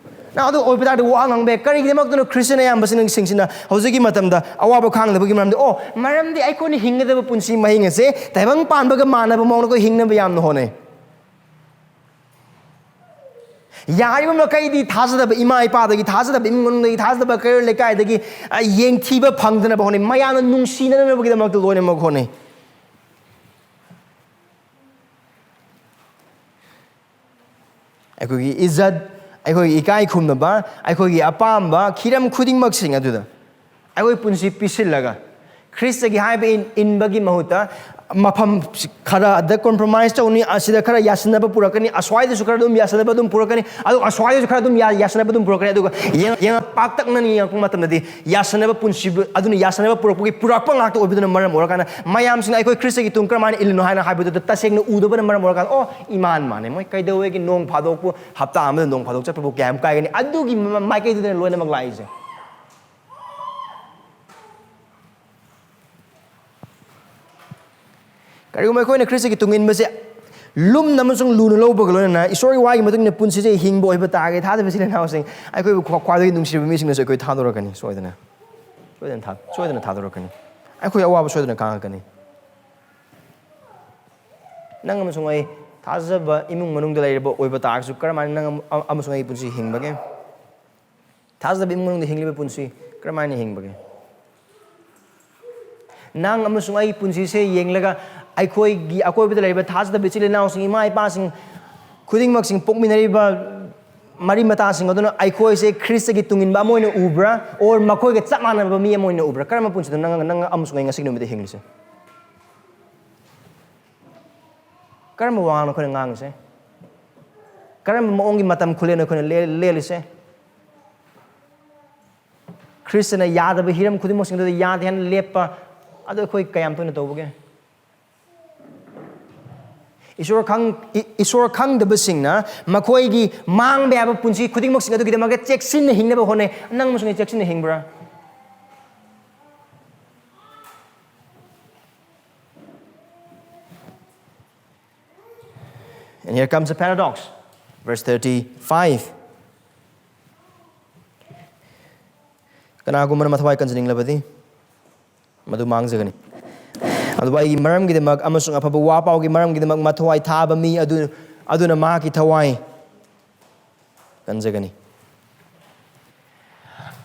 ꯅꯪ ꯑꯗꯨ ꯑꯣꯏꯕ ꯇꯥꯔꯒꯗꯤ ꯋꯥ ꯉꯥꯡꯕ ꯌꯥꯏ꯫ ꯀꯔꯤꯒꯤꯗꯃꯛꯇꯅꯣ ꯈ꯭ꯔꯤꯁꯇꯤꯌꯟ ꯑꯌꯥꯝꯕꯁꯤꯡꯁꯤꯅ ꯍꯧꯖꯤꯛꯀꯤ ꯃꯇꯝꯗ ꯑꯋꯥꯕ ꯈꯥꯡꯗꯕꯒꯤ ꯃꯔꯝꯗꯤ? ꯑꯣ, ꯃꯔꯝꯗꯤ ꯑꯩꯈꯣꯏꯅ ꯍꯤꯡꯒꯗꯕ ꯄꯨꯟꯁꯤ ꯃꯍꯤꯡ ꯑꯁꯦ ꯇꯥꯏꯕꯪ ꯄꯥꯟꯕꯒ ꯃꯥꯟꯅꯕ ꯃꯑꯣꯡꯗ ꯑꯩꯈꯣꯏ ꯍꯤꯡꯅꯕ ꯌꯥꯝꯅ ꯍꯣꯠꯅꯩ꯫ ꯌꯥꯔꯤꯕ ꯃꯈꯩꯗꯤ ꯊꯥꯖꯗꯕ ꯏꯃꯥ ꯏꯄꯥꯗꯒꯤ, ꯊꯥꯖꯗꯕ ꯏꯃꯨꯡ ꯃꯅꯨꯡꯗꯒꯤ, ꯊꯥꯖꯗꯕ ꯀꯩꯔꯣꯜ ꯂꯩꯀꯥꯏꯗꯒꯤ, ꯑ, ꯌꯦꯡꯊꯤꯕ ꯐꯪꯗꯅꯕ ꯍꯣꯠꯅꯩ꯫ ꯃꯌꯥꯝꯅ ꯅꯨꯡꯁꯤꯅꯅꯕꯒꯤꯗꯃꯛꯇ ꯂꯣꯏꯅꯃꯛ ꯍꯣꯠꯅꯩ꯫ ꯑꯩꯈꯣꯏꯒꯤ ꯏꯖꯠ, ꯑꯩꯈꯣꯏꯒꯤ ꯏꯀꯥꯏ ꯈꯨꯝꯅꯕ, ꯑꯩꯈꯣꯏꯒꯤ ꯑꯄꯥꯝꯕ ꯍꯤꯔꯝ ꯈꯨꯗꯤꯡꯃꯛꯁꯤꯡ ꯑꯗꯨꯗ ꯑꯩꯈꯣꯏ ꯄꯨꯟꯁꯤ ꯄꯤꯁꯤꯜꯂꯒ, ꯈ꯭ꯔꯤꯁꯇꯒꯤ ꯍꯥꯏꯕ ꯏꯟ-, ꯏꯟꯕꯒꯤ ꯃꯍꯨꯠꯇ ꯃꯐꯝ ꯈꯔꯗ compromise ꯇꯧꯅꯤ, ꯑꯁꯤꯗ ꯈꯔ ꯌꯥꯁꯤꯟꯅꯕ ꯄꯨꯔꯛꯀꯅꯤ, ꯑꯁ꯭ꯋꯥꯏꯗꯁꯨ ꯈꯔ ꯑꯗꯨꯝ ꯌꯥꯁꯤꯟꯅꯕ ꯑꯗꯨꯝ ꯄꯨꯔꯛꯀꯅꯤ, ꯑꯗꯨ ꯑꯁ꯭ꯋꯥꯏꯗꯁꯨ ꯈꯔ ꯑꯗꯨꯝ ꯌꯥ-, ꯌꯥꯁꯤꯟꯅꯕ ꯑꯗꯨꯝ ꯄꯨꯔꯛꯀꯅꯤ꯫ ꯑꯗꯨꯒ ꯌꯦꯡ-, ꯌꯦꯡꯉ-, ꯄꯥꯛꯇꯛꯅꯅ ꯌꯦꯡꯉꯛꯄ ꯃꯇꯝꯗꯗꯤ ꯌꯥꯁꯤꯟꯅꯕ ꯄꯨꯟꯁꯤꯕꯨ, ꯑꯗꯨꯅ ꯌꯥꯁꯤꯟꯅꯕ ꯄꯨꯔꯛꯄꯒꯤ ꯄꯨꯔꯛꯄ ꯉꯥꯛꯇ ꯑꯣꯏꯕꯗꯨꯅ ꯃꯔꯝ ꯑꯣꯏꯔꯀꯥꯟꯗ ꯃꯌꯥꯝꯁꯤꯅ ꯑꯩꯈꯣꯏ ꯈ꯭ꯔꯤꯁꯇꯒꯤ ꯇꯨꯡ ꯀꯔꯝꯍꯥꯏꯅ ꯏꯜꯂꯤꯅꯣ ꯍꯥꯏꯅ ꯍꯥꯏꯕꯗꯨꯗ ꯇꯁꯦꯡꯅ ꯎꯗꯕꯅ ꯃꯔꯝ ꯑꯣꯏꯔꯀꯥꯟꯗ, "ꯑꯣ, ꯏꯃꯥꯟ ꯃꯥꯟꯅꯦ, ꯃꯣꯏ ꯀꯩꯗꯧꯋꯦꯒꯦ, ꯅꯣꯡ ꯐꯥꯗꯣꯛꯄꯨ, ꯍꯞꯇꯥ ꯑꯃꯗ ꯅꯣꯡ ꯐꯥꯗꯣꯛ ꯆꯠꯄꯕꯨ ꯀꯌꯥꯝ ꯀꯥꯏꯒꯅꯤ?" ꯑꯗꯨꯒꯤ ꯃ-, ꯃꯥꯏꯀꯩꯗꯨꯗꯅ ꯂꯣꯏꯅꯃꯛ ꯂꯥꯛꯏꯁꯦ꯫ ꯀꯔꯤꯒꯨꯝꯕ ꯑꯩꯈꯣꯏꯅ ꯈ꯭ꯔꯤꯁꯇꯒꯤ ꯇꯨꯡ ꯏꯟꯕꯁꯦ ꯂꯨꯝꯅ ꯑꯃꯁꯨꯡ ꯂꯨꯅ ꯂꯧꯕꯒ ꯂꯣꯏꯅꯅ ꯏꯁꯣꯔꯒꯤ ꯋꯥꯒꯤ ꯃꯇꯨꯡ ꯏꯟꯅ ꯄꯨꯟꯁꯤꯁꯦ ꯍꯤꯡꯕ ꯑꯣꯏꯕ ꯇꯥꯔꯒꯗꯤ, ꯊꯥꯖꯕ ꯏꯆꯤꯜ ꯏꯅꯥꯎꯁꯤꯡ, ꯑꯩꯈꯣꯏꯕꯨ ꯈ꯭ꯋꯥ-, ꯈ꯭ꯋꯥꯏꯗꯒꯤ ꯅꯨꯡꯁꯤꯔꯕ ꯃꯤꯁꯤꯡꯅꯁꯨ ꯑꯩꯈꯣꯏ ꯊꯥꯗꯣꯔꯛꯀꯅꯤ꯫ ꯁꯣꯏꯗꯅ ꯊꯥ-, ꯁꯣꯏꯗꯅ ꯊꯥ-, ꯁꯣꯏꯗꯅ ꯊꯥꯗꯣꯔꯛꯀꯅꯤ꯫ ꯑꯩꯈꯣꯏ ꯑꯋꯥꯕ ꯁꯣꯏꯗꯅ ꯈꯥꯡꯉꯛꯀꯅꯤ꯫ ꯅꯪ ꯑꯃꯁꯨꯡ ꯑꯩ ꯊꯥꯖꯕ ꯏꯃꯨꯡ ꯃꯅꯨꯡꯗ ꯂꯩꯔꯕ ꯑꯣꯏꯕ ꯇꯥꯔꯒꯁꯨ, ꯀꯔꯝꯍꯥꯏꯅ ꯅꯪ ꯑꯃ-, ꯑꯃꯁꯨꯡ ꯑꯩ ꯄꯨꯟꯁꯤ ꯍꯤꯡꯕꯒꯦ? ꯊꯥꯖꯗꯕ ꯏꯃꯨꯡ ꯃꯅꯨꯡꯗ ꯍꯤꯡꯂꯤꯕ ꯄꯨꯟꯁꯤ ꯀꯔꯝꯍꯥꯏꯅ ꯍꯤꯡꯕꯒꯦ? ꯅꯪ ꯑꯃꯁꯨꯡ ꯑꯩ ꯄꯨꯟꯁꯤꯁꯦ ꯌꯦꯡꯂꯒ, ꯑꯩꯈꯣꯏꯒꯤ ꯑꯀꯣꯏꯕꯗ ꯂꯩꯔꯤꯕ ꯊꯥꯖꯗꯕ ꯏꯆꯤꯜ ꯏꯅꯥꯎꯁꯤꯡ, ꯏꯃꯥ ꯏꯄꯥꯁꯤꯡ ꯈꯨꯗꯤꯡꯃꯛꯁꯤꯡ, ꯄꯣꯛꯃꯤꯟꯅꯔꯤꯕ ꯃꯔꯤ ꯃꯇꯥꯁꯤꯡ ꯑꯗꯨꯅ ꯑꯩꯈꯣꯏꯁꯦ ꯈ꯭ꯔꯤꯁꯇꯒꯤ ꯇꯨꯡꯏꯟꯕ ꯑꯃ ꯑꯣꯏꯅ ꯎꯕ꯭ꯔꯥ, or ꯃꯈꯣꯏꯒ ꯆꯞ ꯃꯥꯟꯅꯕ ꯃꯤ ꯑꯃ ꯑꯣꯏꯅ ꯎꯕ꯭ꯔꯥ? ꯀꯔꯝꯕ ꯄꯨꯟꯁꯤꯗ ꯅꯪ, ꯅꯪ ꯑꯃꯁꯨꯡ ꯑꯩ ꯉꯁꯤꯒꯤ ꯅꯨꯃꯤꯠꯇ ꯍꯤꯡꯂꯤꯁꯦ? ꯀꯔꯝꯕ ꯋꯥꯉꯥꯡꯅꯣ ꯑꯩꯈꯣꯏꯅ ꯉꯥꯡꯉꯤꯁꯦ? ꯀꯔꯝꯕ ꯃꯑꯣꯡꯒꯤ ꯃꯇꯝ ꯈꯨꯂꯦꯟꯅꯣ ꯑꯩꯈꯣꯏꯅ ꯂꯦ- ꯂꯦꯜꯂꯤꯁꯦ? ꯈ꯭ꯔꯤꯁꯇꯅ ꯌꯥꯗꯕ ꯍꯤꯔꯝ ꯈꯨꯗꯤꯡꯃꯛꯁꯤꯡꯗꯨꯗ ꯌꯥꯗꯦ ꯍꯥꯏꯅ ꯂꯦꯞꯄ, ꯑꯗꯨ ꯑꯩꯈꯣꯏ ꯀꯌꯥꯝ ꯇꯣꯏꯅ ꯇꯧꯕꯒꯦ? ꯏꯁꯣꯔ ꯈꯪ- ꯏ- ꯏꯁꯣꯔ ꯈꯪꯗꯕꯁꯤꯡꯅ ꯃꯈꯣꯏꯒꯤ ꯃꯥꯡꯕ ꯌꯥꯕ ꯄꯨꯟꯁꯤ ꯈꯨꯗꯤꯡꯃꯛꯁꯤꯡ ꯑꯗꯨꯒꯤꯗꯃꯛꯇ ꯆꯦꯛꯁꯤꯟꯅ ꯍꯤꯡꯅꯕ ꯍꯣꯠꯅꯩ꯫ ꯅꯪ ꯑꯃꯁꯨꯡ ꯑꯩ ꯆꯦꯛꯁꯤꯟꯅ ꯍꯤꯡꯕ꯭ꯔꯥ? And here comes a paradox. Verse thirty-five. ꯀꯅꯥꯒꯨꯝꯕꯅ ꯃꯊꯧꯋꯥꯏ ꯀꯟꯖꯅꯤꯡꯂꯕꯗꯤ ꯃꯗꯨ ꯃꯥꯡꯖꯒꯅꯤ꯫ ꯑꯗꯨꯕꯨ ꯑꯩꯒꯤ ꯃꯔꯝꯒꯤꯗꯃꯛ ꯑꯃꯁꯨꯡ ꯑꯐꯕ ꯋꯥ ꯄꯥꯎꯒꯤ ꯃꯔꯝꯒꯤꯗꯃꯛ ꯃꯊꯧꯋꯥꯏ ꯊꯥꯕ ꯃꯤ ꯑꯗꯨ, ꯑꯗꯨꯅ ꯃꯍꯥꯛꯀꯤ ꯊꯋꯥꯏ ꯀꯟꯖꯒꯅꯤ꯫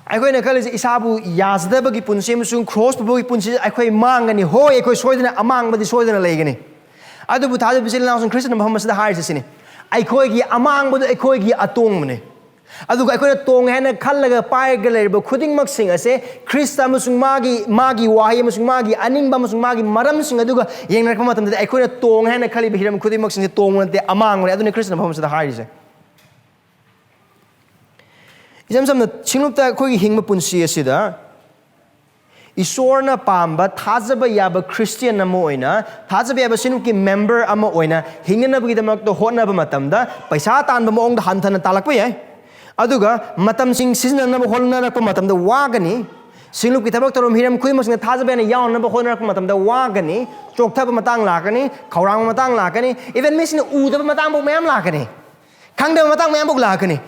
ꯑꯩꯈꯣꯏꯅ ꯈꯜꯂꯤꯁꯦ ꯏꯁꯥꯕꯨ ꯌꯥꯖꯗꯕꯒꯤ ꯄꯨꯟꯁꯤ ꯑꯃꯁꯨꯡ ꯀ꯭ꯔꯣꯁ ꯄꯨꯕꯒꯤ ꯄꯨꯟꯁꯤ ꯑꯩꯈꯣꯏ ꯃꯥꯡꯒꯅꯤ꯫ ꯍꯣꯏ, ꯑꯩꯈꯣꯏ ꯁꯣꯏꯗꯅ ꯑꯃꯥꯡꯕꯗꯤ ꯁꯣꯏꯗꯅ ꯂꯩꯒꯅꯤ꯫ ꯑꯗꯨꯕꯨ ꯊꯥꯖꯕ ꯏꯆꯤꯜ ꯏꯅꯥꯎꯁꯤꯡ, ꯈ꯭ꯔꯤꯁꯇꯅ ꯃꯐꯝ ꯑꯁꯤꯗ ꯍꯥꯏꯔꯤꯁꯦ ꯁꯤꯅꯤ: ꯑꯩꯈꯣꯏꯒꯤ ꯑꯃꯥꯡꯕꯗꯨ ꯑꯩꯈꯣꯏꯒꯤ ꯑꯇꯣꯡꯕꯅꯤ꯫ ꯑꯗꯨꯒ ꯑꯩꯈꯣꯏꯅ ꯇꯣꯡꯉꯦ ꯍꯥꯏꯅ ꯈꯜꯂꯒ ꯄꯥꯏꯔꯒ ꯂꯩꯔꯤꯕ ꯈꯨꯗꯤꯡꯃꯛꯁꯤꯡ ꯑꯁꯦ ꯈ꯭ꯔꯤꯁꯇ ꯑꯃꯁꯨꯡ ꯃꯥꯒꯤ, ꯃꯥꯒꯤ ꯋꯥꯍꯩ ꯑꯃꯁꯨꯡ ꯃꯥꯒꯤ ꯑꯅꯤꯡꯕ ꯑꯃꯁꯨꯡ ꯃꯥꯒꯤ ꯃꯔꯝꯁꯤꯡ ꯑꯗꯨꯒ ꯌꯦꯡꯅꯔꯛꯄ ꯃꯇꯝꯗꯗꯤ ꯑꯩꯈꯣꯏꯅ ꯇꯣꯡꯉꯦ ꯍꯥꯏꯅ ꯈꯜꯂꯤꯕ ꯍꯤꯔꯝ ꯈꯨꯗꯤꯡꯃꯛꯁꯤꯡꯁꯦ ꯇꯣꯡꯕ ꯅꯠꯇꯦ, ꯑꯃꯥꯡꯕꯅꯦ꯫ ꯑꯗꯨꯅ ꯈ꯭ꯔꯤꯁꯇꯅ ꯃꯐꯝ ꯑꯁꯤꯗ ꯍꯥꯏꯔꯤꯁꯦ꯫ ꯏꯆꯝ ꯆꯝꯅ ꯁꯤꯡꯂꯨꯞꯇ ꯑꯩꯈꯣꯏꯒꯤ ꯍꯤꯡꯕ ꯄꯨꯟꯁꯤ ꯑꯁꯤꯗ ꯏꯁꯣꯔꯅ ꯄꯥꯝꯕ ꯊꯥꯖꯕ ꯌꯥꯕ ꯈ꯭ꯔꯤꯁꯇꯤꯌꯥꯟ ꯑꯃ ꯑꯣꯏꯅ, ꯊꯥꯖꯕ ꯌꯥꯕ ꯁꯤꯡꯂꯨꯞꯀꯤ ꯃꯦꯝꯕꯔ ꯑꯃ ꯑꯣꯏꯅ ꯍꯤꯡꯅꯅꯕꯒꯤꯗꯃꯛꯇ ꯍꯣꯠꯅꯕ ꯃꯇꯝꯗ ꯄꯩꯁꯥ ꯇꯥꯟꯕ ꯃꯑꯣꯡꯗ ꯍꯟꯊꯅ ꯇꯥꯜꯂꯛꯄ ꯌꯥꯏ꯫ ꯑꯗꯨꯒ ꯃꯇꯝꯁꯤꯡ ꯁꯤꯖꯤꯟꯅꯅꯕ ꯍꯣꯠꯅꯔꯛꯄ ꯃꯇꯝꯗ ꯋꯥꯒꯅꯤ꯫ ꯁꯤꯡꯂꯨꯞꯀꯤ ꯊꯕꯛ ꯊꯧꯔꯝ ꯍꯤꯔꯝ ꯈꯨꯗꯤꯡꯃꯛꯁꯤꯡꯗ ꯊꯥꯖꯕ ꯌꯥꯅ ꯌꯥꯎꯅꯅꯕ ꯍꯣꯠꯅꯔꯛꯄ ꯃꯇꯝꯗ ꯋꯥꯒꯅꯤ꯫ ꯆꯣꯛꯊꯕ ꯃꯇꯥꯡ ꯂꯥꯛꯀꯅꯤ, ꯈꯧꯔꯥꯡꯕ ꯃꯇꯥꯡ ꯂꯥꯛꯀꯅꯤ, even ꯃꯤꯁꯤꯡꯅ ꯎꯗꯕ ꯃꯇꯥꯡ ꯐꯥꯎ ꯃꯌꯥꯝ ꯂꯥꯛꯀꯅꯤ꯫ ꯈꯪꯗꯕ ꯃꯇꯥꯡ ꯃꯌꯥꯝ ꯐꯥꯎ ꯂꯥꯛꯀꯅꯤ꯫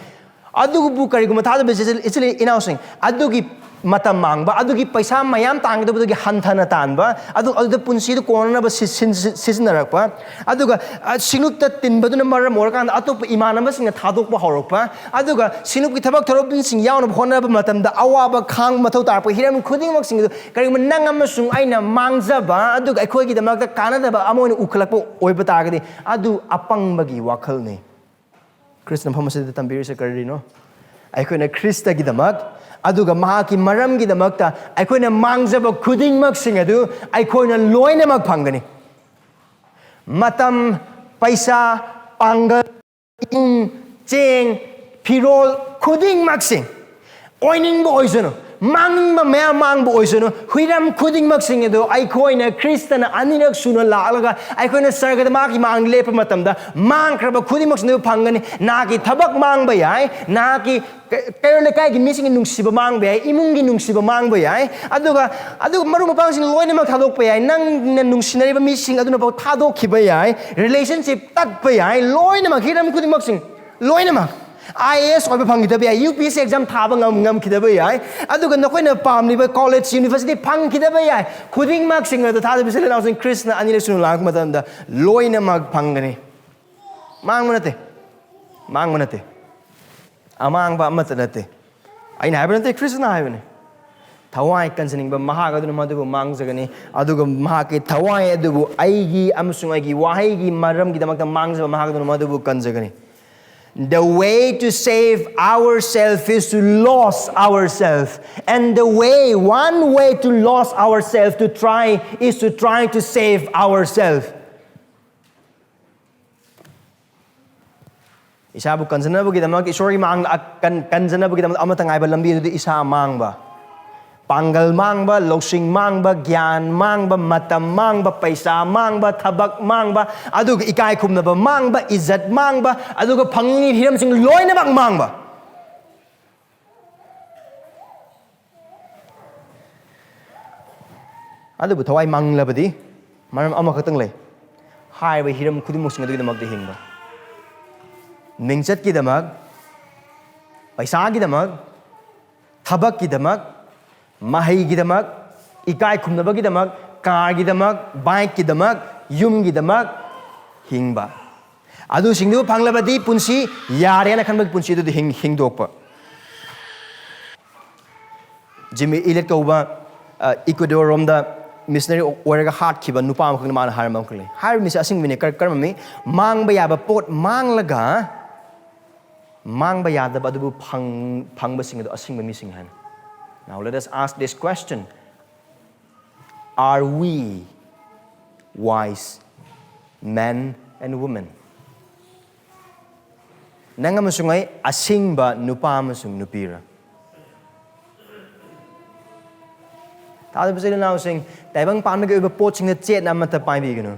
ꯑꯗꯨꯕꯨ ꯀꯔꯤꯒꯨꯝꯕ ꯊꯥꯖꯕ ꯏꯆꯤꯜ, ꯏꯆꯤꯜ ꯏꯅꯥꯎꯁꯤꯡ, ꯑꯗꯨꯒꯤ ꯃꯇꯝ ꯃꯥꯡꯕ, ꯑꯗꯨꯒꯤ ꯄꯩꯁꯥ ꯃꯌꯥꯝ ꯇꯥꯟꯒꯗꯕꯗꯨꯒꯤ ꯍꯟꯊꯅ ꯇꯥꯟꯕ, ꯑꯗꯨ, ꯑꯗꯨꯗ ꯄꯨꯟꯁꯤꯗꯨ ꯀꯣꯟꯅꯅꯕ ꯁꯤ-, ꯁꯤꯟ-, ꯁꯤ-, ꯁꯤꯖꯤꯟꯅꯔꯛꯄ, ꯑꯗꯨꯒ, ꯑ, ꯁꯤꯡꯂꯨꯞꯇ ꯇꯤꯟꯕꯗꯨꯅ ꯃꯔꯝ ꯑꯣꯏꯔꯀꯥꯟꯗ ꯑꯇꯣꯞꯄ ꯏꯃꯥꯟꯅꯕꯁꯤꯡꯅ ꯊꯥꯗꯣꯛꯄ ꯍꯧꯔꯛꯄ, ꯑꯗꯨꯒ ꯁꯤꯡꯂꯨꯞꯀꯤ ꯊꯕꯛ ꯊꯧꯔꯝꯁꯤꯡ ꯌꯥꯎꯅꯕ ꯍꯣꯠꯅꯕ ꯃꯇꯝꯗ ꯑꯋꯥꯕ ꯈꯥꯡꯕ ꯃꯊꯧ ꯇꯥꯔꯛꯄ ꯍꯤꯔꯝ ꯈꯨꯗꯤꯡꯃꯛꯁꯤꯡ ꯑꯗꯨ ꯀꯔꯤꯒꯨꯝꯕ ꯅꯪ ꯑꯃꯁꯨꯡ ꯑꯩꯅ ꯃꯥꯡꯖꯕ, ꯑꯗꯨꯒ ꯑꯩꯈꯣꯏꯒꯤꯗꯃꯛꯇ ꯀꯥꯟꯅꯗꯕ ꯑꯃ ꯑꯣꯏꯅ ꯎꯈꯠꯂꯛꯄ ꯑꯣꯏꯕ ꯇꯥꯔꯒꯗꯤ, ꯑꯗꯨ ꯑꯄꯪꯕꯒꯤ ꯋꯥꯈꯜꯅꯤ꯫ ꯈ꯭ꯔꯤꯁꯇ ꯃꯐꯝ ꯑꯁꯤꯗ ꯇꯝꯕꯤꯔꯤꯁꯦ ꯀꯔꯤꯅꯣ? ꯑꯩꯈꯣꯏꯅ ꯈ꯭ꯔꯤꯁꯇꯒꯤꯗꯃꯛ ꯑꯗꯨꯒ ꯃꯍꯥꯛꯀꯤ ꯃꯔꯝꯒꯤꯗꯃꯛꯇ ꯑꯩꯈꯣꯏꯅ ꯃꯥꯡꯖꯕ ꯈꯨꯗꯤꯡꯃꯛꯁꯤꯡ ꯑꯗꯨ ꯑꯩꯈꯣꯏꯅ ꯂꯣꯏꯅꯃꯛ ꯐꯪꯒꯅꯤ꯫ ꯃꯇꯝ ꯄꯩꯁꯥ, ꯄꯥꯡꯒꯜ, ꯏꯪ, ꯆꯦꯡ, ꯐꯤꯔꯣꯜ ꯈꯨꯗꯤꯡꯃꯛꯁꯦ ꯑꯣꯏꯅꯤꯡꯕ ꯑꯣꯏꯁꯅꯨ, ꯃꯥꯡꯅꯤꯡꯕ ꯃꯌꯥꯝ ꯃꯥꯡꯕ ꯑꯣꯏꯁꯅꯨ, ꯍꯤꯔꯝ ꯈꯨꯗꯤꯡꯃꯛꯁꯤꯡ ꯑꯗꯨ ꯑꯩꯈꯣꯏꯅ ꯈ꯭ꯔꯤꯁꯇꯅ ꯑꯅꯤꯔꯛ ꯁꯨꯅ ꯂꯥꯛꯂꯒ ꯑꯩꯈꯣꯏꯅ ꯁꯔꯒꯗ ꯃꯍꯥꯛꯀꯤ ꯃꯥꯡꯗ ꯂꯦꯞꯄ ꯃꯇꯝꯗ ꯃꯥꯡꯈ꯭ꯔꯕ ꯈꯨꯗꯤꯡꯃꯛꯁꯤꯡ ꯑꯗꯨ ꯐꯪꯒꯅꯤ꯫ ꯅꯍꯥꯛꯀꯤ ꯊꯕꯛ ꯃꯥꯡꯕ ꯌꯥꯏ, ꯅꯍꯥꯛꯀꯤ ꯀ-, ꯀꯩꯔꯣꯜ ꯂꯩꯀꯥꯏꯒꯤ ꯃꯤꯁꯤꯡꯒꯤ ꯅꯨꯡꯁꯤꯕ ꯃꯥꯡꯕ ꯌꯥꯏ, ꯏꯃꯨꯡꯒꯤ ꯅꯨꯡꯁꯤꯕ ꯃꯥꯡꯕ ꯌꯥꯏ, ꯑꯗꯨꯒ, ꯑꯗꯨꯒ ꯃꯔꯨꯞ ꯃꯄꯥꯡꯁꯤꯡ ꯂꯣꯏꯅꯃꯛ ꯊꯥꯗꯣꯛꯄ ꯌꯥꯏ, ꯅꯪꯅ ꯅꯨꯡꯁꯤꯅꯔꯤꯕ ꯃꯤꯁꯤꯡ ꯑꯗꯨꯅꯐꯥꯎ ꯊꯥꯗꯣꯛꯈꯤꯕ ꯌꯥꯏ, ꯔꯤꯂꯦꯁꯟꯁꯤꯞ ꯇꯠꯄ ꯌꯥꯏ, ꯂꯣꯏꯅꯃꯛ ꯍꯤꯔꯝ ꯈꯨꯗꯤꯡꯃꯛꯁꯤꯡ ꯂꯣꯏꯅꯃꯛ꯫ ꯑꯥꯏ ꯑꯦ ꯑꯦꯁ ꯑꯣꯏꯕ ꯐꯪꯈꯤꯗꯕ ꯌꯥꯏ, U P S C exam ꯊꯥꯕ ꯉꯝ-, ꯉꯝꯈꯤꯗꯕ ꯌꯥꯏ, ꯑꯗꯨꯒ ꯅꯈꯣꯏꯅ ꯄꯥꯝꯂꯤꯕ ꯀꯣꯂꯦꯖ, ꯌꯨꯅꯤꯚꯔꯁꯤꯇꯤ ꯐꯪꯈꯤꯗꯕ ꯌꯥꯏ꯫ ꯈꯨꯗꯤꯡꯃꯛꯁꯤꯡ ꯑꯗꯨ ꯊꯥꯖꯕ ꯏꯆꯤꯜ ꯏꯅꯥꯎꯁꯤꯡ ꯈ꯭ꯔꯤꯁꯅ ꯑꯅꯤꯔꯛ ꯁꯨꯅ ꯂꯥꯛꯄ ꯃꯇꯝꯗ ꯂꯣꯏꯅꯃꯛ ꯐꯪꯒꯅꯤ꯫ ꯃꯥꯡꯕ ꯅꯠꯇꯦ, ꯃꯥꯡꯕ ꯅꯠꯇꯦ, ꯑꯃꯥꯡꯕ ꯑꯃꯠꯇ ꯅꯠꯇꯦ꯫ ꯑꯩꯅ ꯍꯥꯏꯕ ꯅꯠꯇꯦ, ꯈ꯭ꯔꯤꯁꯅ ꯍꯥꯏꯕꯅꯤ꯫ ꯊꯋꯥꯏ ꯀꯟꯖꯅꯤꯡꯕ ꯃꯍꯥꯛ ꯑꯗꯨꯅ ꯃꯗꯨꯕꯨ ꯃꯥꯡꯖꯒꯅꯤ, ꯑꯗꯨꯒ ꯃꯍꯥꯛꯀꯤ ꯊꯋꯥꯏ ꯑꯗꯨꯕꯨ ꯑꯩꯒꯤ ꯑꯃꯁꯨꯡ ꯑꯩꯒꯤ ꯋꯥꯍꯩꯒꯤ ꯃꯔꯝꯒꯤꯗꯃꯛꯇ ꯃꯥꯡꯖꯕ ꯃꯍꯥꯛ ꯑꯗꯨꯅ ꯃꯗꯨꯕꯨ ꯀꯟꯖꯒꯅꯤ꯫ The way to save ourselves is to lose ourselves. And the way, one way to lose ourselves, to try, is to try to save ourselves. ꯏꯁꯥꯕꯨ ꯀꯟꯖꯅꯕꯒꯤꯗꯃꯛ, ꯏꯁꯣꯔꯒꯤ ꯃꯥꯡꯗ ꯑ-, ꯀꯟ-, ꯀꯟꯖꯅꯕꯒꯤꯗꯃꯛ ꯑꯃꯠꯇ ꯉꯥꯏꯕ ꯂꯝꯕꯤ ꯑꯗꯨꯗꯤ ꯏꯁꯥ ꯃꯥꯡꯕ꯫ ꯄꯥꯡꯒꯜ ꯃꯥꯡꯕ, ꯂꯧꯁꯤꯡ ꯃꯥꯡꯕ, ꯒ꯭ꯌꯥꯟ ꯃꯥꯡꯕ, ꯃꯇꯝ ꯃꯥꯡꯕ, ꯄꯩꯁꯥ ꯃꯥꯡꯕ, ꯊꯕꯛ ꯃꯥꯡꯕ, ꯑꯗꯨꯒ ꯏꯀꯥꯏ ꯈꯨꯝꯅꯕ ꯃꯥꯡꯕ, ꯏꯖꯠ ꯃꯥꯡꯕ, ꯑꯗꯨꯒ ꯐꯪꯅꯤꯡꯉꯤ ꯍꯤꯔꯝꯁꯤꯡ ꯂꯣꯏꯅꯃꯛ ꯃꯥꯡꯕ꯫ ꯑꯗꯨꯕꯨ ꯊꯋꯥꯏ ꯃꯥꯡꯂꯕꯗꯤ ꯃꯔꯝ ꯑꯃꯈꯛꯇꯪ ꯂꯩ, ꯍꯥꯏꯔꯤꯕ ꯍꯤꯔꯝ ꯈꯨꯗꯤꯡꯃꯛꯁꯤꯡ ꯑꯗꯨꯒꯤꯗꯃꯛꯇ ꯍꯤꯡꯕ꯫ ꯃꯤꯡꯆꯠꯀꯤꯗꯃꯛ, ꯄꯩꯁꯥꯒꯤꯗꯃꯛ, ꯊꯕꯛꯀꯤꯗꯃꯛ, ꯃꯍꯩꯒꯤꯗꯃꯛ, ꯏꯀꯥꯏ ꯈꯨꯝꯅꯕꯒꯤꯗꯃꯛ, ꯀꯥꯔꯒꯤꯗꯃꯛ, ꯕꯥꯏꯛꯀꯤꯗꯃꯛ, ꯌꯨꯝꯒꯤꯗꯃꯛ ꯍꯤꯡꯕ꯫ ꯑꯗꯨꯁꯤꯡꯗꯨ ꯐꯪꯂꯕꯗꯤ ꯄꯨꯟꯁꯤ ꯌꯥꯔꯦꯅ ꯈꯟꯕꯒꯤ ꯄꯨꯟꯁꯤ ꯑꯗꯨꯗꯤ ꯍꯤꯡ-, ꯍꯤꯡꯗꯣꯛꯄ꯫ ꯖꯤꯃꯤ ꯏꯂꯤꯌꯠ ꯀꯧꯕ, ꯑ, ꯏꯀ꯭ꯋꯦꯗꯣꯔ ꯔꯣꯝꯗ ꯃꯤꯁꯅꯔꯤ ꯑꯣꯏꯔꯒ ꯍꯥꯠꯈꯤꯕ ꯅꯨꯄꯥ ꯑꯃꯈꯛꯅ ꯃꯥꯅ ꯍꯥꯏꯔꯝꯕ ꯑꯃꯈꯛ ꯂꯩ꯫ ꯍꯥꯏꯔꯤꯕ ꯃꯤꯁꯦ ꯑꯁꯦꯡꯕꯅꯤ꯫ ꯀꯔ-, ꯀꯔꯝꯕ ꯃꯤ? ꯃꯥꯡꯕ ꯌꯥꯕ ꯄꯣꯠ ꯃꯥꯡꯂꯒ ꯃꯥꯡꯕ ꯌꯥꯗꯕ ꯑꯗꯨꯕꯨ ꯐꯪ-, ꯐꯪꯕꯁꯤꯡ ꯑꯗꯨ ꯑꯁꯦꯡꯕ ꯃꯤꯁꯤꯡ ꯍꯥꯏꯅ꯫ Now let us ask this question. Are we wise men and woman. ꯅꯪ ꯑꯃꯁꯨꯡ ꯑꯩ ꯑꯁꯦꯡꯕ ꯅꯨꯄꯥ ꯑꯃꯁꯨꯡ ꯅꯨꯄꯤꯔ? ꯇꯥꯗꯕ ꯏꯆꯤꯜ ꯏꯅꯥꯎꯁꯤꯡ, ꯇꯥꯏꯕꯪ ꯄꯥꯟꯕꯒꯤ ꯑꯣꯏꯕ ꯄꯣꯠꯁꯤꯡꯗ ꯆꯦꯠꯅ ꯑꯃꯠꯇ ꯄꯥꯏꯕꯤꯒꯅꯨ꯫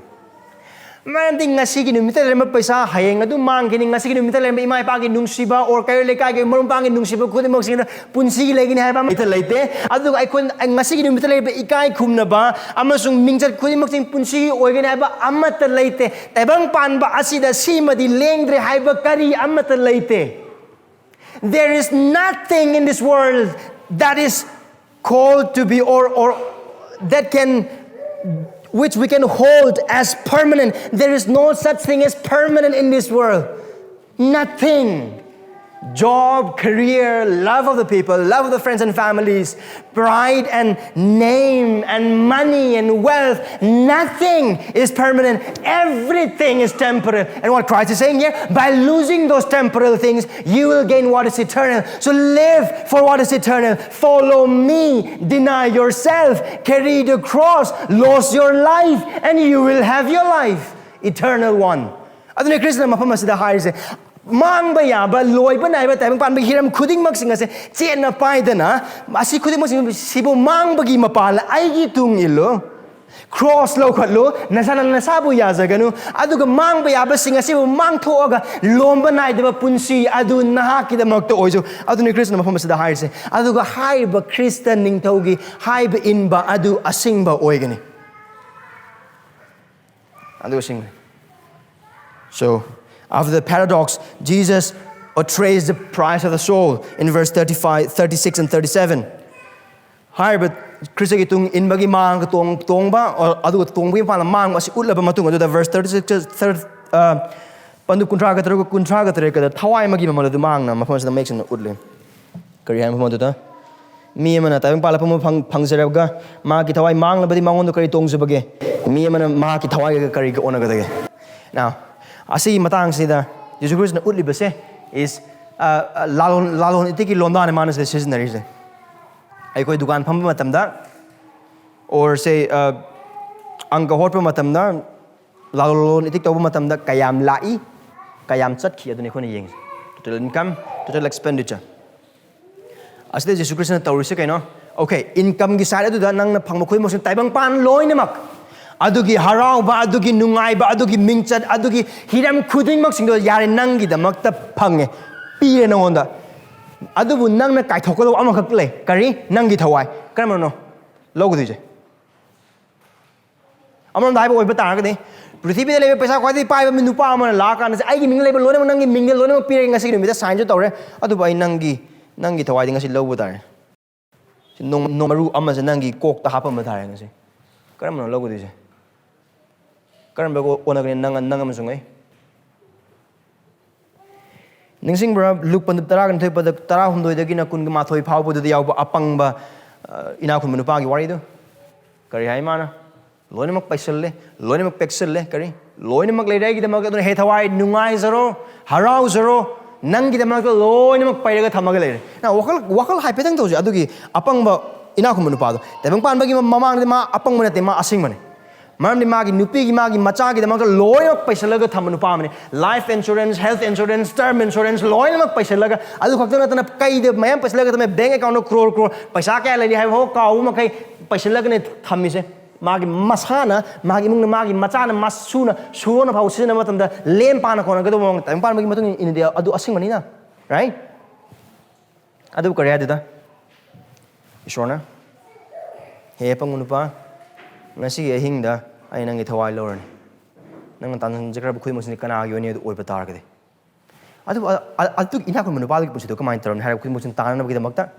ꯃꯔꯝꯗꯤ ꯉꯁꯤꯒꯤ ꯅꯨꯃꯤꯠꯇ ꯂꯩꯔꯝꯕ ꯄꯩꯁꯥ ꯍꯌꯦꯡ ꯑꯗꯨꯝ ꯃꯥꯡꯈꯤꯅꯤ꯫ ꯉꯁꯤꯒꯤ ꯅꯨꯃꯤꯠꯇ ꯂꯩꯔꯝꯕ ꯏꯃꯥ ꯏꯄꯥꯒꯤ ꯅꯨꯡꯁꯤꯕ, or ꯀꯩꯔꯣꯜ ꯂꯩꯀꯥꯏꯒꯤ ꯃꯔꯨꯞ ꯃꯄꯥꯡꯒꯤ ꯅꯨꯡꯁꯤꯕ ꯈꯨꯗꯤꯡꯃꯛꯁꯤꯡꯗ ꯄꯨꯟꯁꯤꯒꯤ ꯂꯩꯒꯅꯤ ꯍꯥꯏꯕ ꯑꯃꯠꯇ ꯂꯩꯇꯦ꯫ ꯑꯗꯨꯒ ꯑꯩꯈꯣꯏ ꯉꯁꯤꯒꯤ ꯅꯨꯃꯤꯠꯇ ꯂꯩꯔꯤꯕ ꯏꯀꯥꯏ ꯈꯨꯝꯅꯕ ꯑꯃꯁꯨꯡ ꯃꯤꯡꯆꯠ ꯈꯨꯗꯤꯡꯃꯛꯁꯤꯡ ꯄꯨꯟꯁꯤꯒꯤ ꯑꯣꯏꯒꯅꯤ ꯍꯥꯏꯕ ꯑꯃꯠꯇ ꯂꯩꯇꯦ꯫ ꯇꯥꯏꯕꯪ ꯄꯥꯟꯕ ꯑꯁꯤꯗ ꯁꯤꯃꯗꯤ ꯂꯦꯡꯗ꯭ꯔꯦ ꯍꯥꯏꯕ ꯀꯔꯤ ꯑꯃꯠꯇ ꯂꯩꯇꯦ꯫ There is nothing in this world that is called to be, or, or that can, which we can hold as permanent. There is no such thing as permanent in this world. Nothing. Job, career, love of the people, love of the friends and families, pride and name and money and wealth, nothing is permanent. Everything is temporal. And what Christ is saying here, by losing those temporal things, you will gain what is eternal. So live for what is eternal. Follow me. Deny yourself. Carry the cross. Lose your life. And you will have your life. Eternal one. ꯑꯗꯨꯅ ꯈ꯭ꯔꯤꯁꯇꯅ ꯃꯐꯝ ꯑꯁꯤꯗ ꯍꯥꯏꯔꯤꯁꯦ, ꯃꯥꯡꯕ ꯌꯥꯕ, ꯂꯣꯏꯕ ꯅꯥꯏꯕ ꯇꯥꯏꯕꯪ ꯄꯥꯟꯕꯒꯤ ꯍꯤꯔꯝ ꯈꯨꯗꯤꯡꯃꯛꯁꯤꯡ ꯑꯁꯦ ꯆꯦꯠꯅ ꯄꯥꯏꯗꯅ, ꯑꯁꯤ ꯈꯨꯗꯤꯡꯃꯛꯁꯤꯡ ꯁꯤꯕꯨ ꯃꯥꯡꯕꯒꯤ ꯃꯄꯥꯜ ꯑꯩꯒꯤ ꯇꯨꯡ ꯏꯜꯂꯨ, ꯀ꯭ꯔꯣꯁ ꯂꯧꯈꯠꯂꯨ, ꯅꯁꯥꯅ ꯅꯁꯥꯕꯨ ꯌꯥꯖꯒꯅꯨ, ꯑꯗꯨꯒ ꯃꯥꯡꯕ ꯌꯥꯕꯁꯤꯡ ꯑꯁꯤꯕꯨ ꯃꯥꯡꯊꯣꯛꯑꯒ ꯂꯣꯝꯕ ꯅꯥꯏꯗꯕ ꯄꯨꯟꯁꯤ ꯑꯗꯨ ꯅꯍꯥꯛꯀꯤꯗꯃꯛꯇ ꯑꯣꯏꯖꯧ꯫ ꯑꯗꯨꯅꯤ ꯈ꯭ꯔꯤꯁꯇꯅ ꯃꯐꯝ ꯑꯁꯤꯗ ꯍꯥꯏꯔꯤꯁꯦ꯫ ꯑꯗꯨꯒ ꯍꯥꯏꯔꯤꯕ ꯈ꯭ꯔꯤꯁꯇ ꯅꯤꯡꯊꯧꯒꯤ ꯍꯥꯏꯕ ꯏꯟꯕ ꯑꯗꯨ ꯑꯁꯦꯡꯕ ꯑꯣꯏꯒꯅꯤ꯫ ꯑꯗꯨ ꯑꯁꯦꯡꯕꯅꯤ꯫ So, after the paradox, Jesus portrays the price of the soul in verse thirty-five, thirty-six and thirty-seven. ꯍꯥꯏꯔꯤꯕ ꯈ꯭ꯔꯤꯁꯇꯒꯤ ꯇꯨꯡ ꯏꯟꯕꯒꯤ ꯃꯥꯡꯒ ꯇꯣꯡ-, ꯇꯣꯡꯕ, ꯑ-, ꯑꯗꯨꯒ ꯇꯣꯡꯕꯒꯤ ꯃꯄꯥꯟꯗ ꯃꯥꯡꯕ ꯑꯁꯤ ꯎꯠꯂꯕ ꯃꯇꯨꯡ ꯑꯗꯨꯗ verse thirty-six, thirty, ꯑ, ꯄꯟꯗꯨ ꯀꯨꯟꯊ꯭ꯔꯥꯒ ꯇꯔꯨꯛ, ꯀꯨꯟꯊ꯭ꯔꯥꯒ ꯇꯔꯦꯠꯀꯗ ꯊꯋꯥꯏ ꯑꯃꯒꯤ ꯃꯃꯜ ꯑꯗꯨ ꯃꯥꯡꯅ ꯃꯐꯝ ꯑꯁꯤꯗ ꯃꯌꯦꯛ ꯁꯦꯡꯅ ꯎꯠꯂꯤ꯫ ꯀꯔꯤ ꯍꯥꯏꯕ ꯃꯐꯝ ꯑꯗꯨꯗ? ꯃꯤ ꯑꯃꯅ ꯇꯥꯏꯕꯪ ꯄꯥꯜꯂꯛꯄ ꯑꯃ ꯐꯪ-, ꯐꯪꯖꯔꯒ ꯃꯍꯥꯛꯀꯤ ꯊꯋꯥꯏ ꯃꯥꯡꯂꯕꯗꯤ ꯃꯉꯣꯟꯗ ꯀꯔꯤ ꯇꯣꯡꯖꯕꯒꯦ? ꯃꯤ ꯑꯃꯅ ꯃꯍꯥꯛꯀꯤ ꯊꯋꯥꯏꯒ ꯀꯔꯤꯒ ꯑꯣꯟꯅꯒꯗꯒꯦ? Now, ꯑꯁꯤꯒꯤ ꯃꯇꯥꯡꯁꯤꯗ ꯖꯤꯁꯨ ꯈ꯭ꯔꯤꯁꯇꯅ ꯎꯠꯂꯤꯕꯁꯦ is, ꯑ, ꯑ, ꯂꯥꯂꯣꯟ, ꯂꯥꯂꯣꯟ ꯏꯇꯤꯛꯀꯤ ꯂꯣꯟꯗꯥꯅꯦ ꯃꯥꯅ ꯁꯤꯗ ꯁꯤꯖꯤꯟꯅꯔꯤꯁꯦ꯫ ꯑꯩꯈꯣꯏ ꯗꯨꯀꯥꯟ ꯐꯝꯕ ꯃꯇꯝꯗ, or say, ꯑ, ꯑꯪꯀ ꯍꯣꯠꯄ ꯃꯇꯝꯗ, ꯂꯂꯣꯟ ꯏꯇꯤꯛ ꯇꯧꯕ ꯃꯇꯝꯗ ꯀꯌꯥꯝ ꯂꯥꯛꯏ, ꯀꯌꯥꯝ ꯆꯠꯈꯤ, ꯑꯗꯨꯅꯤ ꯑꯩꯈꯣꯏꯅ ꯌꯦꯡꯉꯤꯁꯦ꯫ Total income, total expenditure. ꯑꯁꯤꯗ ꯖꯤꯁꯨ ꯈ꯭ꯔꯤꯁꯇꯅ ꯇꯧꯔꯤꯁꯦ ꯀꯩꯅꯣ? Okay, incomeꯒꯤ side ꯑꯗꯨꯗ ꯅꯪꯅ ꯐꯪꯕ ꯈꯨꯗꯤꯡꯃꯛꯁꯤ ꯇꯥꯏꯕꯪꯄꯥꯟ ꯂꯣꯏꯅꯃꯛ, ꯑꯗꯨꯒꯤ ꯍꯔꯥꯎꯕ, ꯑꯗꯨꯒꯤ ꯅꯨꯡꯉꯥꯏꯕ, ꯑꯗꯨꯒꯤ ꯃꯤꯡꯆꯠ, ꯑꯗꯨꯒꯤ ꯍꯤꯔꯝ ꯈꯨꯗꯤꯡꯃꯛꯁꯤꯡꯗꯣ ꯌꯥꯔꯦ, ꯅꯪꯒꯤꯗꯃꯛꯇ ꯐꯪꯉꯦ, ꯄꯤꯔꯦ ꯅꯉꯣꯟꯗ꯫ ꯑꯗꯨꯕꯨ ꯅꯪꯅ ꯀꯥꯏꯊꯣꯛꯀꯗꯧꯕ ꯑꯃꯈꯛ ꯂꯩ꯫ ꯀꯔꯤ? ꯅꯪꯒꯤ ꯊꯋꯥꯏ꯫ ꯀꯔꯝꯕꯅꯣ ꯂꯧꯒꯗꯣꯏꯁꯦ? ꯑꯃꯔꯣꯝꯗ ꯍꯥꯏꯕ ꯑꯣꯏꯕ ꯇꯥꯔꯒꯗꯤ, ꯄ꯭ꯔꯤꯊꯤꯕꯤꯗ ꯂꯩꯕ ꯄꯩꯁꯥ ꯈ꯭ꯋꯥꯏꯗꯒꯤ ꯄꯥꯏꯕ ꯃꯤ ꯅꯨꯄꯥ ꯑꯃꯅ ꯂꯥꯛꯑꯀꯥꯟꯗ, "ꯑꯩꯒꯤ ꯃꯤꯡꯗ ꯂꯩꯕ ꯂꯣꯏꯅꯃꯛ ꯅꯪꯒꯤ ꯃꯤꯡꯗ ꯂꯣꯏꯅꯃꯛ ꯄꯤꯔꯒꯦ, ꯉꯁꯤꯒꯤ ꯅꯨꯃꯤꯠꯇ signꯁꯨ ꯇꯧꯔꯦ, ꯑꯗꯨꯕꯨ ꯑꯩ ꯅꯪꯒꯤ, ꯅꯪꯒꯤ ꯊꯋꯥꯏꯗꯤ ꯉꯁꯤ ꯂꯧꯕ ꯇꯥꯔꯦ꯫ ꯁꯤ ꯅꯣꯡ-, ꯅꯣꯡ ꯃꯔꯨ ꯑꯃꯁꯦ ꯅꯪꯒꯤ ꯀꯣꯛꯇ ꯍꯥꯞꯄꯝꯕ ꯇꯥꯔꯦ ꯉꯁꯤ"꯫ ꯀꯔꯝꯕꯅꯣ ꯂꯧꯒꯗꯣꯏꯁꯦ? ꯀꯔꯝꯕ ꯑꯣꯟꯅꯒꯅꯤ? ꯅꯪ, ꯅꯪ ꯑꯃꯁꯨꯡ ꯑꯩ? ꯅꯤꯡꯁꯤꯡꯕ꯭ꯔꯥ? ꯂꯨꯛ ꯄꯟꯗꯨꯞ ꯇꯔꯥꯒ ꯅꯤꯊꯣꯏ, ꯄꯗ ꯇꯔꯥꯍꯨꯝꯗꯣꯏꯗꯒꯤꯅ ꯀꯨꯟꯒ ꯃꯥꯊꯣꯏ ꯐꯥꯎꯕꯗꯨꯗ ꯌꯥꯎꯕ ꯑꯄꯪꯕ, ꯑ, ꯏꯅꯥꯛ ꯈꯨꯟꯕ ꯅꯨꯄꯥꯒꯤ ꯋꯥꯔꯤꯗꯨ? ꯀꯔꯤ ꯍꯥꯏ ꯃꯥꯅ? "ꯂꯣꯏꯅꯃꯛ ꯄꯩꯁꯤꯜꯂꯦ, ꯂꯣꯏꯅꯃꯛ ꯄꯦꯛꯁꯤꯜꯂꯦ"꯫ ꯀꯔꯤ? "ꯂꯣꯏꯅꯃꯛ ꯂꯩꯔꯦ ꯑꯩꯒꯤꯗꯃꯛꯇ, ꯑꯗꯨꯅ ꯍꯦ ꯊꯋꯥꯏ, ꯅꯨꯡꯉꯥꯏꯖꯔꯣ, ꯍꯔꯥꯎꯖꯔꯣ, ꯅꯪꯒꯤꯗꯃꯛꯇ ꯂꯣꯏꯅꯃꯛ ꯄꯩꯔꯒ ꯊꯝꯃꯒ ꯂꯩꯔꯦ"꯫ ꯅꯪ ꯋꯥꯈꯜ, ꯋꯥꯈꯜ ꯍꯥꯏꯐꯦꯠꯇꯪ ꯇꯧꯁꯦ꯫ ꯑꯗꯨꯒꯤ ꯑꯄꯪꯕ ꯏꯅꯥꯛ ꯈꯨꯟꯕ ꯅꯨꯄꯥꯗꯣ, ꯇꯥꯏꯕꯪ ꯄꯥꯟꯕꯒꯤ ꯃꯃꯥꯡꯗꯗꯤ ꯃꯥ ꯑꯄꯪꯕ ꯅꯠꯇꯦ, ꯃꯥ ꯑꯁꯤꯡꯕꯅꯤ꯫ ꯃꯔꯝꯗꯤ ꯃꯥꯒꯤ ꯅꯨꯄꯤꯒꯤ, ꯃꯥꯒꯤ ꯃꯆꯥꯒꯤꯗꯃꯛꯇ ꯂꯣꯏꯅꯃꯛ ꯄꯩꯁꯤꯜꯂꯒ ꯊꯝꯕ ꯅꯨꯄꯥ ꯑꯃꯅꯤ꯫ Life insurance, health insurance, term insurance ꯂꯣꯏꯅꯃꯛ ꯄꯩꯁꯤꯜꯂꯒ, ꯑꯗꯨ ꯈꯛꯇ ꯅꯠꯇꯅ ꯀꯩꯗ ꯃꯌꯥꯝ ꯄꯩꯁꯤꯜꯂꯒ ꯊꯝꯃꯦ, bank accountꯗ crore crore, ꯄꯩꯁꯥ ꯀꯌꯥ ꯂꯩꯔꯤ ꯍꯥꯏꯕ ꯐꯥꯎ ꯀꯥꯎꯕ ꯃꯈꯩ ꯄꯩꯁꯤꯜꯂꯒꯅꯦ ꯊꯝꯃꯤꯁꯦ꯫ ꯃꯥꯒꯤ ꯃꯁꯥꯅ, ꯃꯥꯒꯤ ꯏꯃꯨꯡꯅ, ꯃꯥꯒꯤ ꯃꯆꯥꯅ, ꯃꯁꯨꯅ, ꯁꯨꯔꯣꯅ ꯐꯥꯎ ꯁꯤꯖꯤꯟꯅꯕ ꯃꯇꯝꯗ ꯂꯦꯝ ꯄꯥꯅ ꯀꯣꯟꯅꯒꯗꯧꯕ ꯃꯑꯣꯡꯗ ꯇꯥꯏꯕꯪ ꯄꯥꯟꯕꯒꯤ ꯃꯇꯨꯡ ꯏꯟꯅ ꯏꯟꯅꯗꯤ ꯑꯗꯨ ꯑꯁꯤꯡꯕꯅꯤꯅ, right? ꯑꯗꯨꯕꯨ ꯀꯔꯤ ꯍꯥꯏꯗꯨꯗ? ꯏꯁꯣꯔꯅ, "ꯍꯦ ꯑꯄꯪꯕ ꯅꯨꯄꯥ, ꯉꯁꯤꯒꯤ ꯑꯍꯤꯡꯗ ꯑꯩ ꯅꯪꯒꯤ ꯊꯋꯥꯏ ꯂꯧꯔꯅꯤ꯫ ꯅꯪꯅ ꯇꯥꯟꯖꯟꯖꯈ꯭ꯔꯕ ꯈꯨꯗꯤꯡꯃꯛꯁꯤꯅ ꯀꯅꯥꯒꯤ ꯑꯣꯏꯅꯤ ꯑꯗꯨ ꯑꯣꯏꯕ ꯇꯥꯔꯒꯗꯤ?" ꯑꯗꯨꯕꯨ ꯑ-, ꯑ-, ꯑꯗꯨ ꯏꯅꯥꯛ ꯈꯨꯟꯕ ꯅꯨꯄꯥꯗꯨꯒꯤ ꯄꯨꯟꯁꯤꯗꯣ ꯀꯃꯥꯏꯅ ꯇꯧꯔꯝꯅꯤ ꯍꯥꯏꯔꯕ ꯈꯨꯗꯤꯡꯃꯛꯁꯤꯅ ꯇꯥꯟꯅꯅꯕꯒꯤꯗꯃꯛꯇ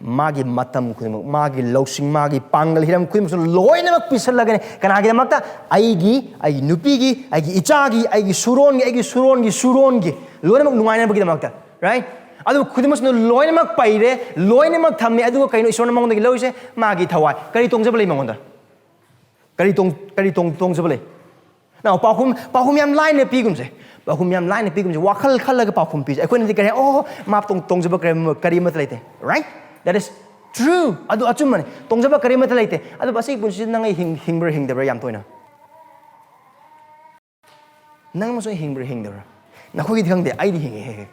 ꯃꯥꯒꯤ ꯃꯇꯝ ꯈꯨꯗꯤꯡꯃꯛ, ꯃꯥꯒꯤ ꯂꯧꯁꯤꯡ, ꯃꯥꯒꯤ ꯄꯥꯡꯒꯜ, ꯍꯤꯔꯝ ꯈꯨꯗꯤꯡꯃꯛꯁꯨ ꯂꯣꯏꯅꯃꯛ ꯄꯤꯁꯜꯂꯒꯅꯤ꯫ ꯀꯅꯥꯒꯤꯗꯃꯛꯇ? ꯑꯩꯒꯤ, ꯑꯩꯒꯤ ꯅꯨꯄꯤꯒꯤ, ꯑꯩꯒꯤ ꯏꯆꯥꯒꯤ, ꯑꯩꯒꯤ ꯁꯨꯔꯣꯟꯒꯤ, ꯑꯩꯒꯤ ꯁꯨꯔꯣꯟꯒꯤ ꯁꯨꯔꯣꯟꯒꯤ ꯂꯣꯏꯅꯃꯛ ꯅꯨꯡꯉꯥꯏꯅꯕꯒꯤꯗꯃꯛꯇ, right? ꯑꯗꯨ ꯈꯨꯗꯤꯡꯃꯛꯁꯤꯅ ꯂꯣꯏꯅꯃꯛ ꯄꯩꯔꯦ, ꯂꯣꯏꯅꯃꯛ ꯊꯝꯃꯦ꯫ ꯑꯗꯨꯒ ꯀꯩꯅꯣ ꯏꯁꯣꯔꯅ ꯃꯉꯣꯟꯗꯒꯤ ꯂꯧꯔꯤꯁꯦ? ꯃꯥꯒꯤ ꯊꯋꯥꯏ꯫ ꯀꯔꯤ ꯇꯣꯡꯖꯕ ꯂꯩ ꯃꯉꯣꯟꯗ? ꯀꯔꯤ ꯇꯣꯡ-, ꯀꯔꯤ ꯇꯣꯡ-, ꯇꯣꯡꯖꯕ ꯂꯩ? ꯅꯥꯎ, ꯄꯥꯎꯈꯨꯝ, ꯄꯥꯎꯈꯨꯝ ꯌꯥꯝ ꯂꯥꯏꯅ ꯄꯤꯒꯨꯝꯁꯦ꯫ ꯄꯥꯎꯈꯨꯝ ꯌꯥꯝ ꯂꯥꯏꯅ ꯄꯤꯒꯨꯝꯁꯦ꯫ ꯋꯥꯈꯜ ꯈꯜꯂꯒ ꯄꯥꯎꯈꯨꯝ ꯄꯤꯁꯦ꯫ ꯑꯩꯈꯣꯏꯅꯗꯤ ꯀꯔꯤ ꯍꯥꯏ? "ꯑꯣ, ꯃꯥ ꯇꯣꯡ-, ꯇꯣꯡꯖꯕ ꯀꯔꯤ ꯑꯃ-, ꯀꯔꯤ ꯑꯃꯠꯇ ꯂꯩꯇꯦ"꯫ Right? That is true. ꯑꯗꯨ ꯑꯆꯨꯝꯕꯅꯤ꯫ ꯇꯣꯡꯖꯕ ꯀꯔꯤ ꯑꯃꯠꯇ ꯂꯩꯇꯦ꯫ ꯑꯗꯨꯕꯨ ꯑꯁꯤꯒꯤ ꯄꯨꯟꯁꯤꯁꯤꯗ ꯅꯪ ꯑꯩ ꯍꯤꯡ-, ꯍꯤꯡꯕ꯭ꯔꯥ ꯍꯤꯡꯗꯕ꯭ꯔꯥ ꯌꯥꯝ ꯇꯣꯏꯅ? ꯅꯪ ꯑꯃꯁꯨ ꯍꯤꯡꯕ꯭ꯔꯥ ꯍꯤꯡꯗꯕ꯭ꯔꯥ? ꯅꯈꯣꯏꯒꯤꯗꯤ ꯈꯪꯗꯦ, ꯑꯩꯗꯤ ꯍꯤꯡꯉꯦ ꯍꯦꯛ ꯍꯦꯛ꯫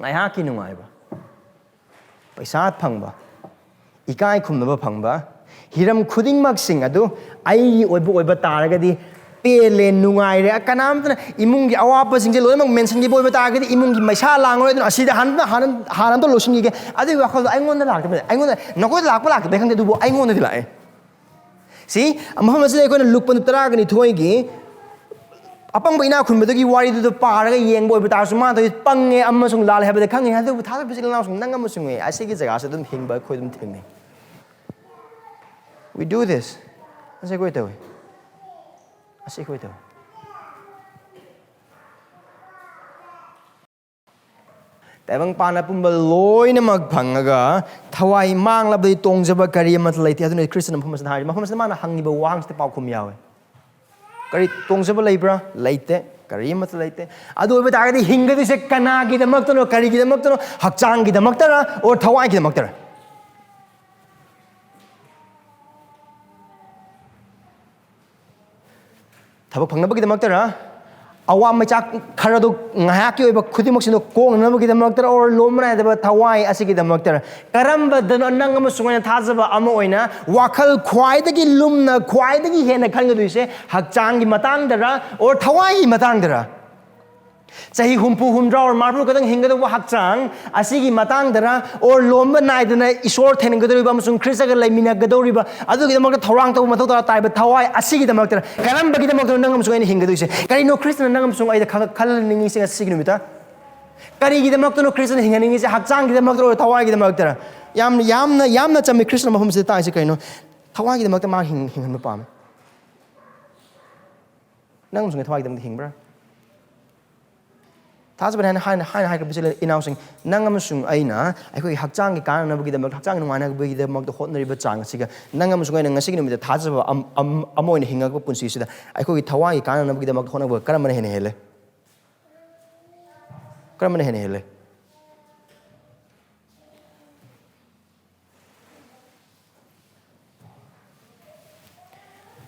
ꯉꯥꯏꯍꯥꯛꯀꯤ ꯅꯨꯡꯉꯥꯏꯕ, ꯄꯩꯁꯥ ꯐꯪꯕ, ꯏꯀꯥꯏ ꯈꯨꯝꯅꯕ ꯐꯪꯕ, ꯍꯤꯔꯝ ꯈꯨꯗꯤꯡꯃꯛꯁꯤꯡ ꯑꯗꯨ ꯑꯩꯒꯤ ꯑꯣꯏꯕ ꯑꯣꯏꯕ ꯇꯥꯔꯒꯗꯤ ꯄꯦꯜꯂꯦ, ꯅꯨꯡꯉꯥꯏꯔꯦ꯫ ꯀꯅꯥꯝꯇꯅ ꯏꯃꯨꯡꯒꯤ ꯑꯋꯥꯕꯁꯤꯡꯁꯦ ꯂꯣꯏꯅꯃꯛ ꯃꯦꯟꯁꯤꯟꯈꯤꯕ ꯑꯣꯏꯕ ꯇꯥꯔꯒꯗꯤ ꯏꯃꯨꯡꯒꯤ ꯃꯩꯁꯥ ꯂꯥꯡꯉꯔꯣꯏ꯫ ꯑꯗꯨꯅ ꯑꯁꯤꯗ ꯍꯥꯟꯅ ꯍꯥꯟꯅ ꯍꯥꯟꯅ ꯑꯝꯇ ꯂꯣꯏꯁꯤꯟꯈꯤꯒꯦ꯫ ꯑꯗꯨꯒꯤ ꯋꯥꯈꯜꯗꯣ ꯑꯩꯉꯣꯟꯗ ꯂꯥꯛꯇꯕꯅꯦ꯫ ꯑꯩꯉꯣꯟꯗ, ꯅꯈꯣꯏꯗ ꯂꯥꯛꯄ ꯂꯥꯛꯇꯕ ꯈꯪꯗꯦ, ꯑꯗꯨꯕꯨ ꯑꯩꯉꯣꯟꯗꯗꯤ ꯂꯥꯛꯑꯦ꯫ ꯁꯤ ꯃꯐꯝ ꯑꯁꯤꯗ ꯑꯩꯈꯣꯏꯅ ꯂꯨꯛꯄ ꯇꯔꯥꯒ ꯅꯤꯊꯣꯏꯒꯤ ꯑꯄꯪꯕ ꯏꯅꯥꯛ ꯈꯨꯟꯕꯗꯨꯒꯤ ꯋꯥꯔꯤꯗꯨꯗ ꯄꯥꯔꯒ ꯌꯦꯡꯕ ꯑꯣꯏꯕ ꯇꯥꯔꯁꯨ, ꯃꯥꯅ ꯇꯧꯔꯤꯁꯦ ꯄꯪꯉꯦ ꯑꯃꯁꯨꯡ ꯂꯥꯜꯂꯦ ꯍꯥꯏꯕꯗꯤ ꯈꯪꯉꯤ꯫ ꯑꯗꯨꯕꯨ ꯊꯥꯖꯕ ꯏꯆꯤꯜ ꯏꯅꯥꯎꯁꯤꯡ, ꯅꯪ ꯑꯃꯁꯨꯡ ꯑꯩ ꯑꯁꯤꯒꯤ ꯖꯒꯥꯁꯤꯗ ꯑꯗꯨꯝ ꯍꯤꯡꯕ ꯑꯩꯈꯣꯏ ꯑꯗꯨꯝ ꯊꯦꯡꯅꯩ꯫ We do this. ꯑꯁꯤ ꯑꯩꯈꯣꯏ ꯇꯧꯏ꯫ ꯑꯁꯤ ꯑꯩꯈꯣꯏ ꯇꯧꯏ꯫ ꯇꯥꯏꯕꯪ ꯄꯥꯟ ꯑꯄꯨꯝꯕ ꯂꯣꯏꯅꯃꯛ ꯐꯪꯉꯒ ꯊꯋꯥꯏ ꯃꯥꯡꯂꯕꯗꯤ ꯇꯣꯡꯖꯕ ꯀꯔꯤ ꯑꯃꯠꯇ ꯂꯩꯇꯦ꯫ ꯑꯗꯨꯅ ꯈ꯭ꯔꯤꯁꯇꯅ ꯃꯐꯝ ꯑꯁꯤꯗ ꯍꯥꯏꯔꯤ, ꯃꯐꯝ ꯑꯁꯤꯗ ꯃꯥꯅ ꯍꯪꯉꯤꯕ ꯋꯥꯍꯪꯁꯤꯗ ꯄꯥꯎꯈꯨꯝ ꯌꯥꯎꯋꯦ꯫ ꯀꯔꯤ ꯇꯣꯡꯖꯕ ꯂꯩꯕ꯭ꯔꯥ? ꯂꯩꯇꯦ꯫ ꯀꯔꯤ ꯑꯃꯠꯇ ꯂꯩꯇꯦ꯫ ꯑꯗꯨ ꯑꯣꯏꯕ ꯇꯥꯔꯒꯗꯤ ꯍꯤꯡꯒꯗꯣꯏꯁꯦ ꯀꯅꯥꯒꯤꯗꯃꯛꯇꯅꯣ, ꯀꯔꯤꯒꯤꯗꯃꯛꯇꯅꯣ? ꯍꯛꯆꯥꯡꯒꯤꯗꯃꯛꯇꯔ or ꯊꯋꯥꯏꯒꯤꯗꯃꯛꯇꯔ? ꯊꯕꯛ ꯐꯪꯅꯕꯒꯤꯗꯃꯛꯇꯔ? ꯑꯋꯥ ꯃꯩꯆꯥꯛ ꯈꯔꯗꯨ ꯉꯥꯏꯍꯥꯛꯀꯤ ꯑꯣꯏꯕ ꯈꯨꯗꯤꯡꯃꯛꯁꯤꯡꯗꯣ ꯀꯣꯛꯅꯅꯕꯒꯤꯗꯃꯛꯇꯔ or ꯂꯣꯝꯕ ꯅꯥꯏꯗꯕ ꯊꯋꯥꯏ ꯑꯁꯤꯒꯤꯗꯃꯛꯇꯔ? ꯀꯔꯝꯕꯗꯅꯣ ꯅꯪ ꯑꯃꯁꯨꯡ ꯑꯩꯅ ꯊꯥꯖꯕ ꯑꯃ ꯑꯣꯏꯅ ꯋꯥꯈꯜ ꯈ꯭ꯋꯥꯏꯗꯒꯤ ꯂꯨꯝꯅ, ꯈ꯭ꯋꯥꯏꯗꯒꯤ ꯍꯦꯟꯅ ꯈꯟꯒꯗꯣꯏꯁꯦ? ꯍꯛꯆꯥꯡꯒꯤ ꯃꯇꯥꯡꯗꯔ or ꯊꯋꯥꯏꯒꯤ ꯃꯇꯥꯡꯗꯔ? ꯆꯍꯤ ꯍꯨꯝꯐꯨ, ꯍꯨꯝꯗ꯭ꯔꯥ or ꯃꯔꯐꯨ ꯈꯛꯇꯪ ꯍꯤꯡꯒꯗꯧꯕ ꯍꯛꯆꯥꯡ ꯑꯁꯤꯒꯤ ꯃꯇꯥꯡꯗꯔ or ꯂꯣꯝꯕ ꯅꯥꯏꯗꯅ ꯏꯁꯣꯔ ꯊꯦꯡꯅꯒꯗꯧꯔꯤꯕ ꯑꯃꯁꯨꯡ ꯈ꯭ꯔꯤꯁꯇꯒ ꯂꯩꯃꯤꯟꯅꯒꯗꯧꯔꯤꯕ, ꯑꯗꯨꯒꯤꯗꯃꯛꯇ ꯊꯧꯔꯥꯡ ꯇꯧꯕ ꯃꯊꯧ ꯇꯥ-, ꯇꯥꯏꯕ ꯊꯋꯥꯏ ꯑꯁꯤꯒꯤꯗꯃꯛꯇꯔ? ꯀꯔꯝꯕꯒꯤꯗꯃꯛꯇꯅꯣ ꯅꯪ ꯑꯃꯁꯨꯡ ꯑꯩꯅ ꯍꯤꯡꯒꯗꯣꯏꯁꯦ? ꯀꯔꯤꯅꯣ ꯈ꯭ꯔꯤꯁꯇꯅ ꯅꯪ ꯑꯃꯁꯨꯡ ꯑꯩꯗ ꯈꯜ-, ꯈꯜꯍꯟꯅꯤꯡꯉꯤꯁꯦ ꯉꯁꯤꯒꯤ ꯅꯨꯃꯤꯠꯇ? ꯀꯔꯤꯒꯤꯗꯃꯛꯇꯅꯣ ꯈ꯭ꯔꯤꯁꯇꯅ ꯍꯤꯡꯍꯟꯅꯤꯡꯉꯤꯁꯦ? ꯍꯛꯆꯥꯡꯒꯤꯗꯃꯛꯇꯔ or ꯊꯋꯥꯏꯒꯤꯗꯃꯛꯇꯔ? ꯌꯥꯝ, ꯌꯥꯝꯅ, ꯌꯥꯝꯅ ꯆꯝꯃꯤ ꯈ꯭ꯔꯤꯁꯇꯅ ꯃꯐꯝꯁꯤꯗ ꯇꯥꯛꯏꯁꯦ ꯀꯩꯅꯣ? ꯊꯋꯥꯏꯒꯤꯗꯃꯛꯇ ꯃꯥ ꯍꯤꯡ-, ꯍꯤꯡꯍꯟꯕ ꯄꯥꯝꯃꯦ꯫ ꯅꯪ ꯑꯃꯁꯨꯡ ꯊꯋꯥꯏꯒꯤꯗꯃꯛꯇ ꯍꯤꯡꯕ꯭ꯔꯥ? ꯊꯥꯖꯕꯅꯤ ꯍꯥꯏꯅ, ꯍꯥꯏꯅ, ꯍꯥꯏꯅ ꯍꯥꯏꯈ꯭ꯔꯕꯁꯤ ꯂꯩ, ꯏꯅꯥꯎꯁꯤꯡ, ꯅꯪ ꯑꯃꯁꯨꯡ ꯑꯩꯅ ꯑꯩꯈꯣꯏꯒꯤ ꯍꯛꯆꯥꯡꯒꯤ ꯀꯥꯟꯅꯅꯕꯒꯤꯗꯃꯛ, ꯍꯛꯆꯥꯡ ꯅꯨꯡꯉꯥꯏꯅꯕꯒꯤꯗꯃꯛꯇ ꯍꯣꯠꯅꯔꯤꯕ ꯆꯥꯡ ꯑꯁꯤꯒ ꯅꯪ ꯑꯃꯁꯨꯡ ꯑꯩꯅ ꯉꯁꯤꯒꯤ ꯅꯨꯃꯤꯠꯇ ꯊꯥꯖꯕ ꯑꯝ-, ꯑꯝ-, ꯑꯃ ꯑꯣꯏꯅ ꯍꯤꯡꯉꯛꯄ ꯄꯨꯟꯁꯤꯁꯤꯗ ꯑꯩꯈꯣꯏꯒꯤ ꯊꯋꯥꯏꯒꯤ ꯀꯥꯟꯅꯅꯕꯒꯤꯗꯃꯛꯇ ꯍꯣꯠꯅꯕ ꯀꯔꯝꯕꯅ ꯍꯦꯟꯅ ꯍꯦꯜꯂꯦ? ꯀꯔꯝꯕꯅ ꯍꯦꯟꯅ ꯍꯦꯜꯂꯦ?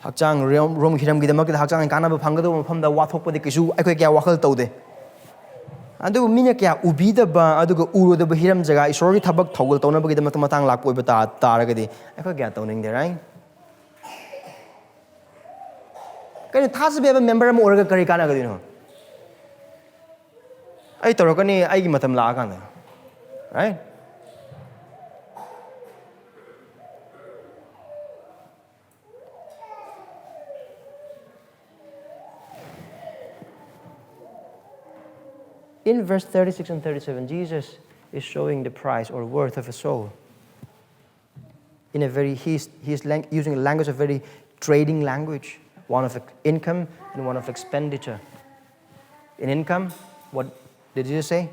ꯍꯛꯆꯥꯡ ꯔꯣꯝ- ꯔꯣꯝꯒꯤ ꯍꯤꯔꯝꯒꯤꯗꯃꯛꯇ ꯍꯛꯆꯥꯡꯒꯤ ꯀꯥꯟꯅꯕ ꯐꯪꯒꯗꯕ ꯃꯐꯝꯗ ꯋꯥꯊꯣꯛꯄꯗꯤ ꯀꯩꯁꯨ ꯑꯩꯈꯣꯏ ꯀꯌꯥ ꯋꯥꯈꯜ ꯇꯧꯗꯦ꯫ ꯑꯗꯨꯕꯨ ꯃꯤꯅ ꯀꯌꯥ ꯎꯕꯤꯗꯕ ꯑꯗꯨꯒ ꯎꯔꯣꯏꯗꯕ ꯍꯤꯔꯝ ꯖꯒꯥ, ꯏꯁꯣꯔꯒꯤ ꯊꯕꯛ ꯊꯧꯒꯜ ꯇꯧꯅꯕꯒꯤꯗꯃꯛꯇ ꯃꯇꯥꯡ ꯂꯥꯛꯄ ꯑꯣꯏꯕ ꯇꯥ- ꯇꯥꯔꯒꯗꯤ ꯑꯩꯈꯣꯏ ꯀꯌꯥ ꯇꯧꯅꯤꯡꯗꯦ, right? ꯀꯩꯅꯣ, ꯊꯥꯖꯕ ꯌꯥꯕ ꯃꯦꯝꯕꯔ ꯑꯃ ꯑꯣꯏꯔꯒ ꯀꯔꯤ ꯀꯥꯟꯅꯒꯗꯣꯏꯅꯣ? ꯑꯩ ꯇꯧꯔꯛꯀꯅꯤ ꯑꯩꯒꯤ ꯃꯇꯝ ꯂꯥꯛꯑꯀꯥꯟꯗ, right? In verse thirty-six and thirty-seven, Jesus is showing the price or worth of a soul. In a very, he's, he's lang- using a language of very trading language, one of income and one of expenditure. In income, what did Jesus say?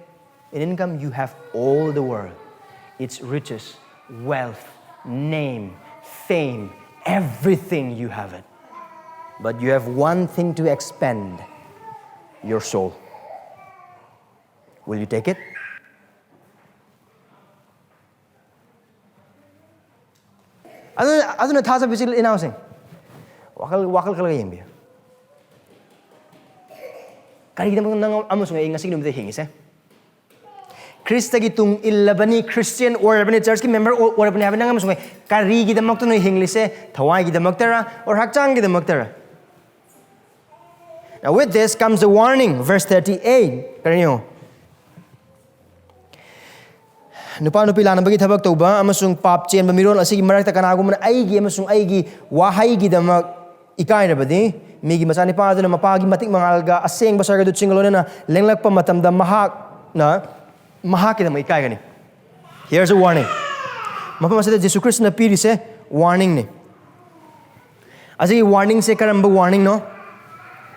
In income, you have all the world, its riches, wealth, name, fame, everything you have it. But you have one thing to expend, your soul. Will you take it? ꯑꯗꯨꯅ ꯑꯗꯨꯅ ꯊꯥꯖꯕ ꯏꯆꯤꯜ ꯏꯅꯥꯎꯁꯤꯡ, ꯋꯥꯈꯜ ꯋꯥꯈꯜ ꯈꯜꯂꯒ ꯌꯦꯡꯕꯤꯌꯨ꯫ ꯀꯔꯤꯒꯤꯗꯃꯛ ꯅꯪ ꯑꯃꯁꯨꯡ ꯑꯩ ꯉꯁꯤꯒꯤ ꯅꯨꯃꯤꯠꯇ ꯍꯤꯡꯉꯤꯁꯦ? ꯈ꯭ꯔꯤꯁꯇꯒꯤ ꯇꯨꯡ ꯏꯜꯂꯕꯅꯤ, ꯈ꯭ꯔꯤꯁꯇꯤꯌꯥꯟ ꯑꯣꯏꯔꯕꯅꯤ, ꯆꯔꯆꯀꯤ ꯃꯦꯝꯕꯔ ꯑꯣꯏꯔꯕꯅꯤ ꯍꯥꯏꯕ ꯅꯪ ꯑꯃꯁꯨꯡ ꯑꯩ ꯀꯔꯤꯒꯤꯗꯃꯛꯇꯅꯣ ꯍꯤꯡꯂꯤꯁꯦ? ꯊꯋꯥꯏꯒꯤꯗꯃꯛꯇꯔ, or ꯍꯛꯆꯥꯡꯒꯤꯗꯃꯛꯇꯔ? Now with this comes the warning, verse thirty-eight. ꯀꯔꯤꯅꯣ? ꯅꯨꯄꯥ ꯅꯨꯄꯤ ꯂꯥꯟꯅꯕꯒꯤ ꯊꯕꯛ ꯇꯧꯕ ꯑꯃꯁꯨꯡ ꯄꯥꯞ ꯆꯦꯟꯕ ꯃꯤꯔꯣꯜ ꯑꯁꯤꯒꯤ ꯃꯔꯛꯇ ꯀꯅꯥꯒꯨꯝꯕꯅ ꯑꯩꯒꯤ ꯑꯃꯁꯨꯡ ꯑꯩꯒꯤ ꯋꯥꯍꯩꯒꯤꯗꯃꯛ ꯏꯀꯥꯏꯔꯕꯗꯤ, ꯃꯤꯒꯤ ꯃꯆꯥꯅꯤꯄꯥ ꯑꯗꯨꯅ ꯃꯄꯥꯒꯤ ꯃꯇꯤꯛ ꯃꯉꯥꯜꯒ ꯑꯁꯦꯡꯕ ꯁꯔꯒꯗꯨꯠꯁꯤꯡꯒ ꯂꯣꯏꯅꯅ ꯂꯦꯡꯂꯛꯄ ꯃꯇꯝꯗ ꯃꯍꯥꯛꯅ ꯃꯍꯥꯛꯀꯤꯗꯃꯛ ꯏꯀꯥꯏꯒꯅꯤ꯫ Here's a warning. ꯃꯐꯝ ꯑꯁꯤꯗ ꯖꯤꯁꯨ ꯈ꯭ꯔꯤꯁꯇꯅ ꯄꯤꯔꯤꯁꯦ warningꯅꯤ꯫ ꯑꯁꯤꯒꯤ warningꯁꯦ ꯀꯔꯝꯕ warningꯅꯣ?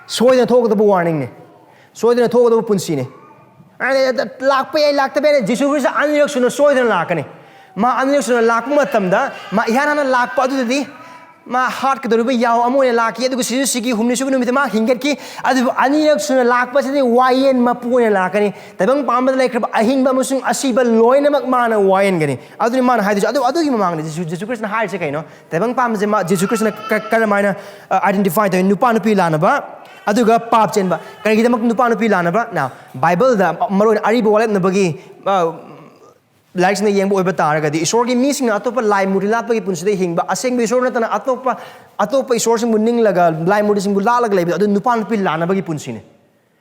ꯁꯣꯏꯗꯅ ꯊꯣꯛꯀꯗꯕ warningꯅꯤ꯫ ꯁꯣꯏꯗꯅ ꯊꯣꯛꯀꯗꯕ ꯄꯨꯟꯁꯤꯅꯤ꯫ ꯑꯗ ꯂꯥꯛꯄ ꯌꯥꯏ, ꯂꯥꯛꯇꯕ ꯌꯥꯏ꯫ ꯖꯤꯁꯨ ꯈ꯭ꯔꯤꯁꯇ ꯑꯅꯤꯔꯛ ꯁꯨꯅ ꯁꯣꯏꯗꯅ ꯂꯥꯛꯀꯅꯤ꯫ ꯃꯥ ꯑꯅꯤꯔꯛ ꯁꯨꯅ ꯂꯥꯛꯄ ꯃꯇꯝꯗ ꯃꯥ ꯏꯍꯥꯟ ꯍꯥꯟꯅ ꯂꯥꯛꯄ ꯑꯗꯨꯗꯗꯤ ꯃꯥ ꯍꯥꯠꯀꯗꯧꯔꯤꯕ ꯌꯥꯎ ꯑꯃ ꯑꯣꯏꯅ ꯂꯥꯛꯈꯤ, ꯑꯗꯨꯒ ꯁꯤꯁꯨ ꯁꯤꯒꯤ ꯍꯨꯝꯅꯤ ꯁꯨꯕ ꯅꯨꯃꯤꯠꯇ ꯃꯥ ꯍꯤꯡꯒꯠꯈꯤ꯫ ꯑꯗꯨꯕꯨ ꯑꯅꯤꯔꯛ ꯁꯨꯅ ꯂꯥꯛꯄꯁꯤꯗꯤ ꯋꯥꯌꯦꯟ ꯃꯄꯨ ꯑꯣꯏꯅ ꯂꯥꯛꯀꯅꯤ꯫ ꯇꯥꯏꯕꯪ ꯄꯥꯟꯕꯗ ꯂꯩꯈ꯭ꯔꯕ ꯑꯍꯤꯡꯕ ꯑꯃꯁꯨꯡ ꯑꯁꯤꯕ ꯂꯣꯏꯅꯃꯛ ꯃꯥꯅ ꯋꯥꯌꯦꯟꯒꯅꯤ꯫ ꯑꯗꯨꯅꯤ ꯃꯥꯅ ꯍꯥꯏꯗꯣꯏꯁꯦ꯫ ꯑꯗꯨ ꯑꯗꯨꯒꯤ ꯃꯃꯥꯡꯗ ꯖꯤꯁꯨ ꯖꯤꯁꯨ ꯈ꯭ꯔꯤꯁꯇꯅ ꯍꯥꯏꯔꯤꯁꯦ ꯀꯩꯅꯣ? ꯇꯥꯏꯕꯪ ꯄꯥꯟꯕꯁꯦ ꯃꯥ ꯖꯤꯁꯨ ꯈ꯭ꯔꯤꯁꯇꯅ ꯀ- ꯀꯔꯝꯍꯥꯏꯅ ꯑꯥꯏꯗꯦꯟꯇꯤꯐꯥꯏ ꯇꯧꯏ? ꯅꯨꯄꯥ ꯅꯨꯄꯤ ꯂꯥꯟꯅꯕ, ꯑꯗꯨꯒ ꯄꯥꯞ ꯆꯦꯟꯕ꯫ ꯀꯔꯤꯒꯤꯗꯃꯛ ꯅꯨꯄꯥ ꯅꯨꯄꯤ ꯂꯥꯟꯅꯕ? ꯅꯥꯎ, ꯕꯥꯏꯕꯜꯗ ꯃꯔꯨ ꯑꯣꯏꯅ ꯑꯔꯤꯕ ꯋꯥꯔꯦꯞꯅꯕꯒꯤ ꯑ, ꯂꯥꯏꯔꯤꯛꯁꯤꯡꯗ ꯌꯦꯡꯕ ꯑꯣꯏꯕ ꯇꯥꯔꯒꯗꯤ, ꯏꯁꯣꯔꯒꯤ ꯃꯤꯁꯤꯡꯅ ꯑꯇꯣꯞꯄ ꯂꯥꯏ ꯃꯨꯔꯇꯤ ꯂꯥꯠꯄꯒꯤ ꯄꯨꯟꯁꯤꯗ ꯍꯤꯡꯕ, ꯑꯁꯦꯡꯕ ꯏꯁꯣꯔ ꯅꯠꯇꯅ ꯑꯇꯣꯞꯄ ꯑꯇꯣꯞꯄ ꯏꯁꯣꯔꯁꯤꯡꯕꯨ ꯅꯤꯡꯂꯒ ꯂꯥꯏ ꯃꯨꯔꯇꯤꯁꯤꯡꯕꯨ ꯂꯥꯠꯂꯒ ꯂꯩꯕꯗꯣ, ꯑꯗꯨ ꯅꯨꯄꯥ ꯅꯨꯄꯤ ꯂꯥꯟꯅꯕꯒꯤ ꯄꯨꯟꯁꯤꯅꯤ꯫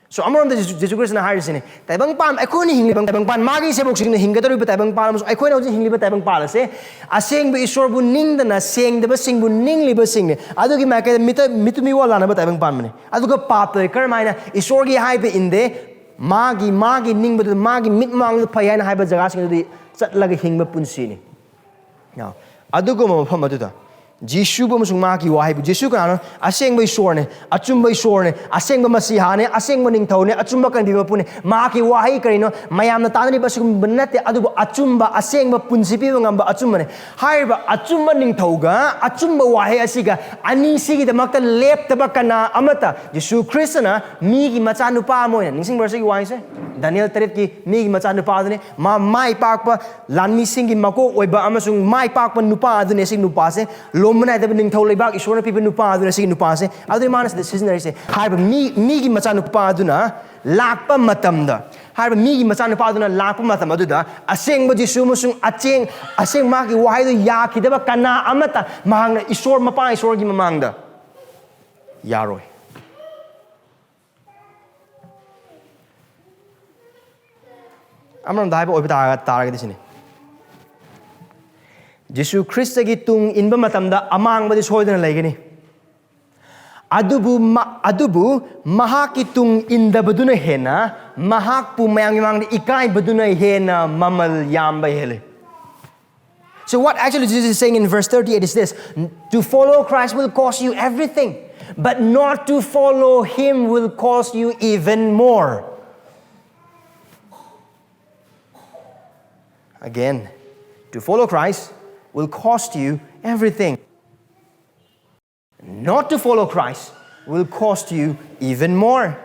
ꯁꯣ ꯑꯃꯔꯣꯝꯗ ꯖꯤꯁꯨ ꯖꯤꯁꯨ ꯈ꯭ꯔꯤꯁꯇꯅ ꯍꯥꯏꯔꯤꯁꯤꯅꯤ, ꯇꯥꯏꯕꯪꯄꯥꯟ, ꯑꯩꯈꯣꯏꯅ ꯍꯤꯡꯂꯤꯕ ꯇꯥꯏꯕꯪꯄꯥꯟ, ꯃꯥꯒꯤ ꯁꯦꯕꯣꯛꯁꯤꯡꯅ ꯍꯤꯡꯒꯗꯧꯔꯤꯕ ꯇꯥꯏꯕꯪꯄꯥꯟ ꯑꯃꯁꯨꯡ ꯑꯩꯈꯣꯏꯅ ꯍꯧꯖꯤꯛ ꯍꯤꯡꯂꯤꯕ ꯇꯥꯏꯕꯪꯄꯥꯟ ꯑꯁꯦ ꯑꯁꯦꯡꯕ ꯏꯁꯣꯔꯕꯨ ꯅꯤꯡꯗꯅ ꯁꯦꯡꯗꯕꯁꯤꯡꯕꯨ ꯅꯤꯡꯂꯤꯕꯁꯤꯡꯅꯤ꯫ ꯑꯗꯨꯒꯤ ꯃꯥꯏꯀꯩꯗ ꯃꯤꯇ- ꯃꯤꯇꯨ ꯃꯤꯋꯥ ꯂꯥꯟꯅꯕ ꯇꯥꯏꯕꯪꯄꯥꯟꯕꯅꯤ꯫ ꯑꯗꯨꯒ ꯄꯥꯞꯇ ꯀꯔꯝ ꯍꯥꯏꯅ ꯏꯁꯣꯔꯒꯤ ꯍꯥꯏꯕ ꯏꯟꯗꯦ, ꯃꯥꯒꯤ ꯃꯥꯒꯤ ꯅꯤꯡꯕꯗꯨ, ꯃꯥꯒꯤ ꯃꯤꯠ ꯃꯥꯡꯗ ꯐꯩ ꯍꯥꯏꯅ ꯍꯥꯏꯕ ꯖꯒꯥꯁꯤꯡ ꯑꯗꯨꯗꯤ ꯆꯠꯂꯒ ꯍꯤꯡꯕ ꯄꯨꯟꯁꯤꯅꯤ꯫ ꯌꯥ꯫ ꯑꯗꯨꯒꯨꯝꯕ ꯃꯐꯝ ꯑꯗꯨꯗ ꯖꯤꯁꯨꯕꯨ ꯑꯃꯁꯨꯡ ꯃꯍꯥꯛꯀꯤ ꯋꯥꯍꯩꯕꯨ, ꯖꯤꯁꯨ ꯀꯅꯥꯅꯣ? ꯑꯁꯦꯡꯕ ꯏꯁꯣꯔꯅꯦ, ꯑꯆꯨꯝꯕ ꯏꯁꯣꯔꯅꯦ, ꯑꯁꯦꯡꯕ ꯃꯁꯤꯍꯥꯅꯦ, ꯑꯁꯦꯡꯕ ꯅꯤꯡꯊꯧꯅꯦ, ꯑꯆꯨꯝꯕ ꯀꯟꯕꯤ ꯃꯄꯨꯅꯦ꯫ ꯃꯍꯥꯛꯀꯤ ꯋꯥꯍꯩ ꯀꯔꯤꯅꯣ? ꯃꯌꯥꯝꯅ ꯇꯥꯅꯔꯤꯕ ꯑꯁꯤꯒꯨꯝꯕ ꯅꯠꯇꯦ, ꯑꯗꯨꯕꯨ ꯑꯆꯨꯝꯕ, ꯑꯁꯦꯡꯕ, ꯄꯨꯟꯁꯤ ꯄꯤꯕ ꯉꯝꯕ ꯑꯆꯨꯝꯕꯅꯦ꯫ ꯍꯥꯏꯔꯤꯕ ꯑꯆꯨꯝꯕ ꯅꯤꯡꯊꯧꯒ ꯑꯆꯨꯝꯕ ꯋꯥꯍꯩ ꯑꯁꯤꯒ ꯑꯅꯤꯁꯤꯒꯤꯗꯃꯛꯇ ꯂꯦꯞꯇꯕ ꯀꯅꯥ ꯑꯃꯠꯇ꯫ ꯖꯤꯁꯨ ꯈ꯭ꯔꯤꯁꯇꯅ ꯃꯤꯒꯤ ꯃꯆꯥꯅꯨꯄꯥ ꯑꯃ ꯑꯣꯏꯅ, ꯅꯤꯡꯁꯤꯡꯕ꯭ꯔꯥ ꯁꯤꯒꯤ ꯋꯥꯍꯩꯁꯦ? ꯗꯥꯅꯤꯌꯦꯜ ꯇꯔꯦꯠꯀꯤ ꯃꯤꯒꯤ ꯃꯆꯥꯅꯨꯄꯥ ꯑꯗꯨꯅꯦ꯫ ꯃꯥ ꯃꯥꯏ ꯄꯥꯛꯄ ꯂꯥꯟꯃꯤꯁꯤꯡꯒꯤ ꯃꯀꯣꯛ ꯑꯣꯏꯕ ꯑꯃꯁꯨꯡ ꯃꯥꯏ ꯄꯥꯛꯄ ꯅꯨꯄꯥ ꯑꯗꯨꯅꯦ꯫ ꯁꯤ ꯅꯨꯄꯥꯁꯦ ꯂꯣꯝꯕ ꯅꯥꯏꯗꯕ ꯅꯤꯡꯊꯧ ꯂꯩꯕꯥꯛ ꯏꯁꯣꯔꯅ ꯄꯤꯕ ꯅꯨꯄꯥ ꯑꯗꯨꯅ꯫ ꯁꯤꯒꯤ ꯅꯨꯄꯥꯁꯦ ꯑꯗꯨꯅꯤ ꯃꯥꯅ ꯁꯤꯗ ꯁꯤꯖꯤꯟꯅꯔꯤꯁꯦ꯫ ꯍꯥꯏꯔꯤꯕ ꯃꯤ, ꯃꯤꯒꯤ ꯃꯆꯥꯅꯨꯄꯥ ꯑꯗꯨꯅ ꯂꯥꯛꯄ ꯃꯇꯝꯗ, ꯍꯥꯏꯔꯤꯕ ꯃꯤꯒꯤ ꯃꯆꯥꯅꯨꯄꯥ ꯑꯗꯨꯅ ꯂꯥꯛꯄ ꯃꯇꯝ ꯑꯗꯨꯗ ꯑꯁꯦꯡꯕ ꯖꯤꯁꯨ ꯑꯃꯁꯨꯡ ꯑꯆꯦꯡ-, ꯑꯁꯦꯡ ꯃꯥꯒꯤ ꯋꯥꯍꯩꯗꯨ ꯌꯥꯈꯤꯗꯕ ꯀꯅꯥ ꯑꯃꯠꯇ ꯃꯍꯥꯛꯅ ꯏꯁꯣꯔ ꯃꯄꯥ ꯏꯁꯣꯔꯒꯤ ꯃꯃꯥꯡꯗ ꯌꯥꯔꯣꯏ꯫ ꯑꯃꯔꯣꯝꯗ ꯍꯥꯏꯕ ꯑꯣꯏꯕ ꯇꯥꯔ-, ꯇꯥꯔꯒꯗꯤ ꯁꯤꯅꯤ, ꯖꯤꯁꯨ ꯈ꯭ꯔꯤꯁꯇꯒꯤ ꯇꯨꯡ ꯏꯟꯕ ꯃꯇꯝꯗ ꯑꯃꯥꯡꯕꯗꯤ ꯁꯣꯏꯗꯅ ꯂꯩꯒꯅꯤ꯫ ꯑꯗꯨꯕꯨ ꯃ-, ꯑꯗꯨꯕꯨ ꯃꯍꯥꯛꯀꯤ ꯇꯨꯡ ꯏꯟꯗꯕꯗꯨꯅ ꯍꯦꯟꯅ, ꯃꯍꯥꯛꯄꯨ ꯃꯌꯥꯝꯒꯤ ꯃꯃꯥꯡꯗ ꯏꯀꯥꯏꯕꯗꯨꯅ ꯍꯦꯟꯅ ꯃꯃꯜ ꯌꯥꯝꯕ ꯍꯦꯜꯂꯤ꯫ So what actually Jesus is saying in verse thirty-eight is this: "To follow Christ will cost you everything, but not to follow him will cost you even more." Again, to follow Christ will cost you everything. Not to follow Christ will cost you even more.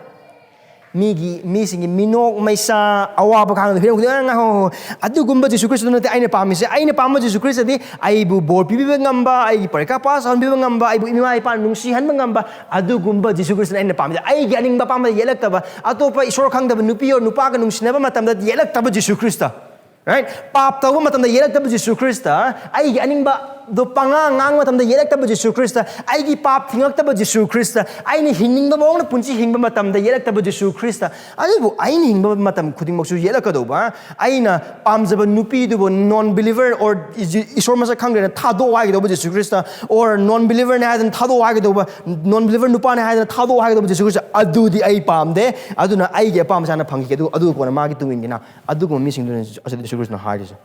ꯃꯤꯒꯤ ꯃꯤꯁꯤꯡꯒꯤ ꯃꯤꯅꯣꯛ ꯃꯩꯁꯥ, ꯑꯋꯥꯕ ꯈꯥꯡꯗ ꯐꯤꯔꯝ ꯈꯨꯗꯤꯡꯃꯛ ꯉꯥꯏꯍꯣ꯫ ꯑꯗꯨꯒꯨꯝꯕ Jesus Christ ꯅꯠꯇꯦ ꯑꯩꯅ ꯄꯥꯝꯃꯤꯁꯦ꯫ ꯑꯩꯅ ꯄꯥꯝꯕ ꯖꯤꯁꯨ ꯈ꯭ꯔꯤꯁꯇꯗꯤ ꯑꯩꯕꯨ ꯕꯣꯔ ꯄꯤꯕꯤꯕ ꯉꯝꯕ, ꯑꯩꯒꯤ ꯄꯔꯤꯈꯥ ꯄꯥꯁ ꯇꯧꯍꯟꯕꯤꯕ ꯉꯝꯕ, ꯑꯩꯕꯨ ꯏꯃꯥ ꯏꯄꯥꯅ ꯅꯨꯡꯁꯤꯍꯟꯕ ꯉꯝꯕ, ꯑꯗꯨꯒꯨꯝꯕ ꯖꯤꯁꯨ ꯈ꯭ꯔꯤꯁꯇꯅ ꯑꯩꯅ ꯄꯥꯝꯃꯤꯁꯦ꯫ ꯑꯩꯒꯤ ꯑꯅꯤꯡꯕ ꯑꯄꯥꯝꯕꯗ ꯌꯦꯠꯂꯛꯇꯕ, ꯑꯇꯣꯞꯄ ꯏꯁꯣꯔ ꯈꯪꯗꯕ ꯅꯨꯄꯤ ꯑꯣꯔ ꯅꯨꯄꯥꯒ ꯅꯨꯡꯁꯤꯅꯕ ꯃꯇꯝꯗ ꯌꯦꯠꯂꯛꯇꯕ ꯖꯤꯁꯨ ꯈ꯭ꯔꯤꯁꯇ꯫ Right? ꯄꯥꯞ ꯇꯧꯕ ꯃꯇꯝꯗ ꯌꯦꯠꯂꯛꯇꯕ ꯖꯤꯁꯨ ꯈ꯭ꯔꯤꯁꯇ, ꯑꯩꯒꯤ ꯑꯅꯤꯡꯕꯗꯣ ꯄꯉꯥꯡ ꯉꯥꯡꯕ ꯃꯇꯝꯗ ꯌꯦꯠꯂꯛꯇꯕ ꯖꯤꯁꯨ ꯈ꯭ꯔꯤꯁꯇ, ꯑꯩꯒꯤ ꯄꯥꯞ ꯊꯤꯡꯉꯛꯇꯕ ꯖꯤꯁꯨ ꯈ꯭ꯔꯤꯁꯇ, ꯑꯩꯅ ꯍꯤꯡꯅꯤꯡꯕ ꯃꯑꯣꯡꯗ ꯄꯨꯟꯁꯤ ꯍꯤꯡꯕ ꯃꯇꯝꯗ ꯌꯦꯠꯂꯛꯇꯕ ꯖꯤꯁꯨ ꯈ꯭ꯔꯤꯁꯇ꯫ ꯑꯗꯨꯕꯨ ꯑꯩꯅ ꯍꯤꯡꯕ ꯃꯇꯝ ꯈꯨꯗꯤꯡꯃꯛꯁꯨ ꯌꯦꯠꯂꯛꯀꯗꯧꯕ, ꯑꯩꯅ ꯄꯥꯝꯖꯕ ꯅꯨꯄꯤꯗꯨꯕꯨ non believer or ꯏꯁꯣꯔ ꯃꯁꯛ ꯈꯪꯗ꯭ꯔꯦꯅ ꯊꯥꯗꯣꯛꯑꯣ ꯍꯥꯏꯒꯗꯧꯕ ꯖꯤꯁꯨ ꯈ꯭ꯔꯤꯁꯇ, or non believerꯅꯦ ꯍꯥꯏꯗꯅ ꯊꯥꯗꯣꯛꯑꯣ ꯍꯥꯏꯒꯗꯧꯕ, non believer ꯅꯨꯄꯥꯅꯦ ꯍꯥꯏꯗꯅ ꯊꯥꯗꯣꯛꯑꯣ ꯍꯥꯏꯒꯗꯧꯕ ꯖꯤꯁꯨ ꯈ꯭ꯔꯤꯁꯇ, ꯑꯗꯨꯗꯤ ꯑꯩ ꯄꯥꯝꯗꯦ꯫ ꯑꯗꯨꯅ ꯑꯩꯒꯤ ꯑꯄꯥꯝꯕꯁꯦ ꯍꯥꯟꯅ ꯐꯪꯈꯤꯒꯦ, ꯑꯗꯨ ꯑꯗꯨ ꯀꯣꯟꯅ ꯃꯥꯒꯤ ꯇꯨꯡ ꯏꯟꯒꯦꯅ꯫ ꯑꯗꯨꯒꯨꯝꯕ ꯃꯤꯁꯤꯡꯗꯨꯅ ꯑꯁꯤꯗ ꯖꯤꯁꯨ ꯈ꯭ꯔꯤꯁꯇꯅ ꯍꯥꯏꯔꯤꯁꯦ꯫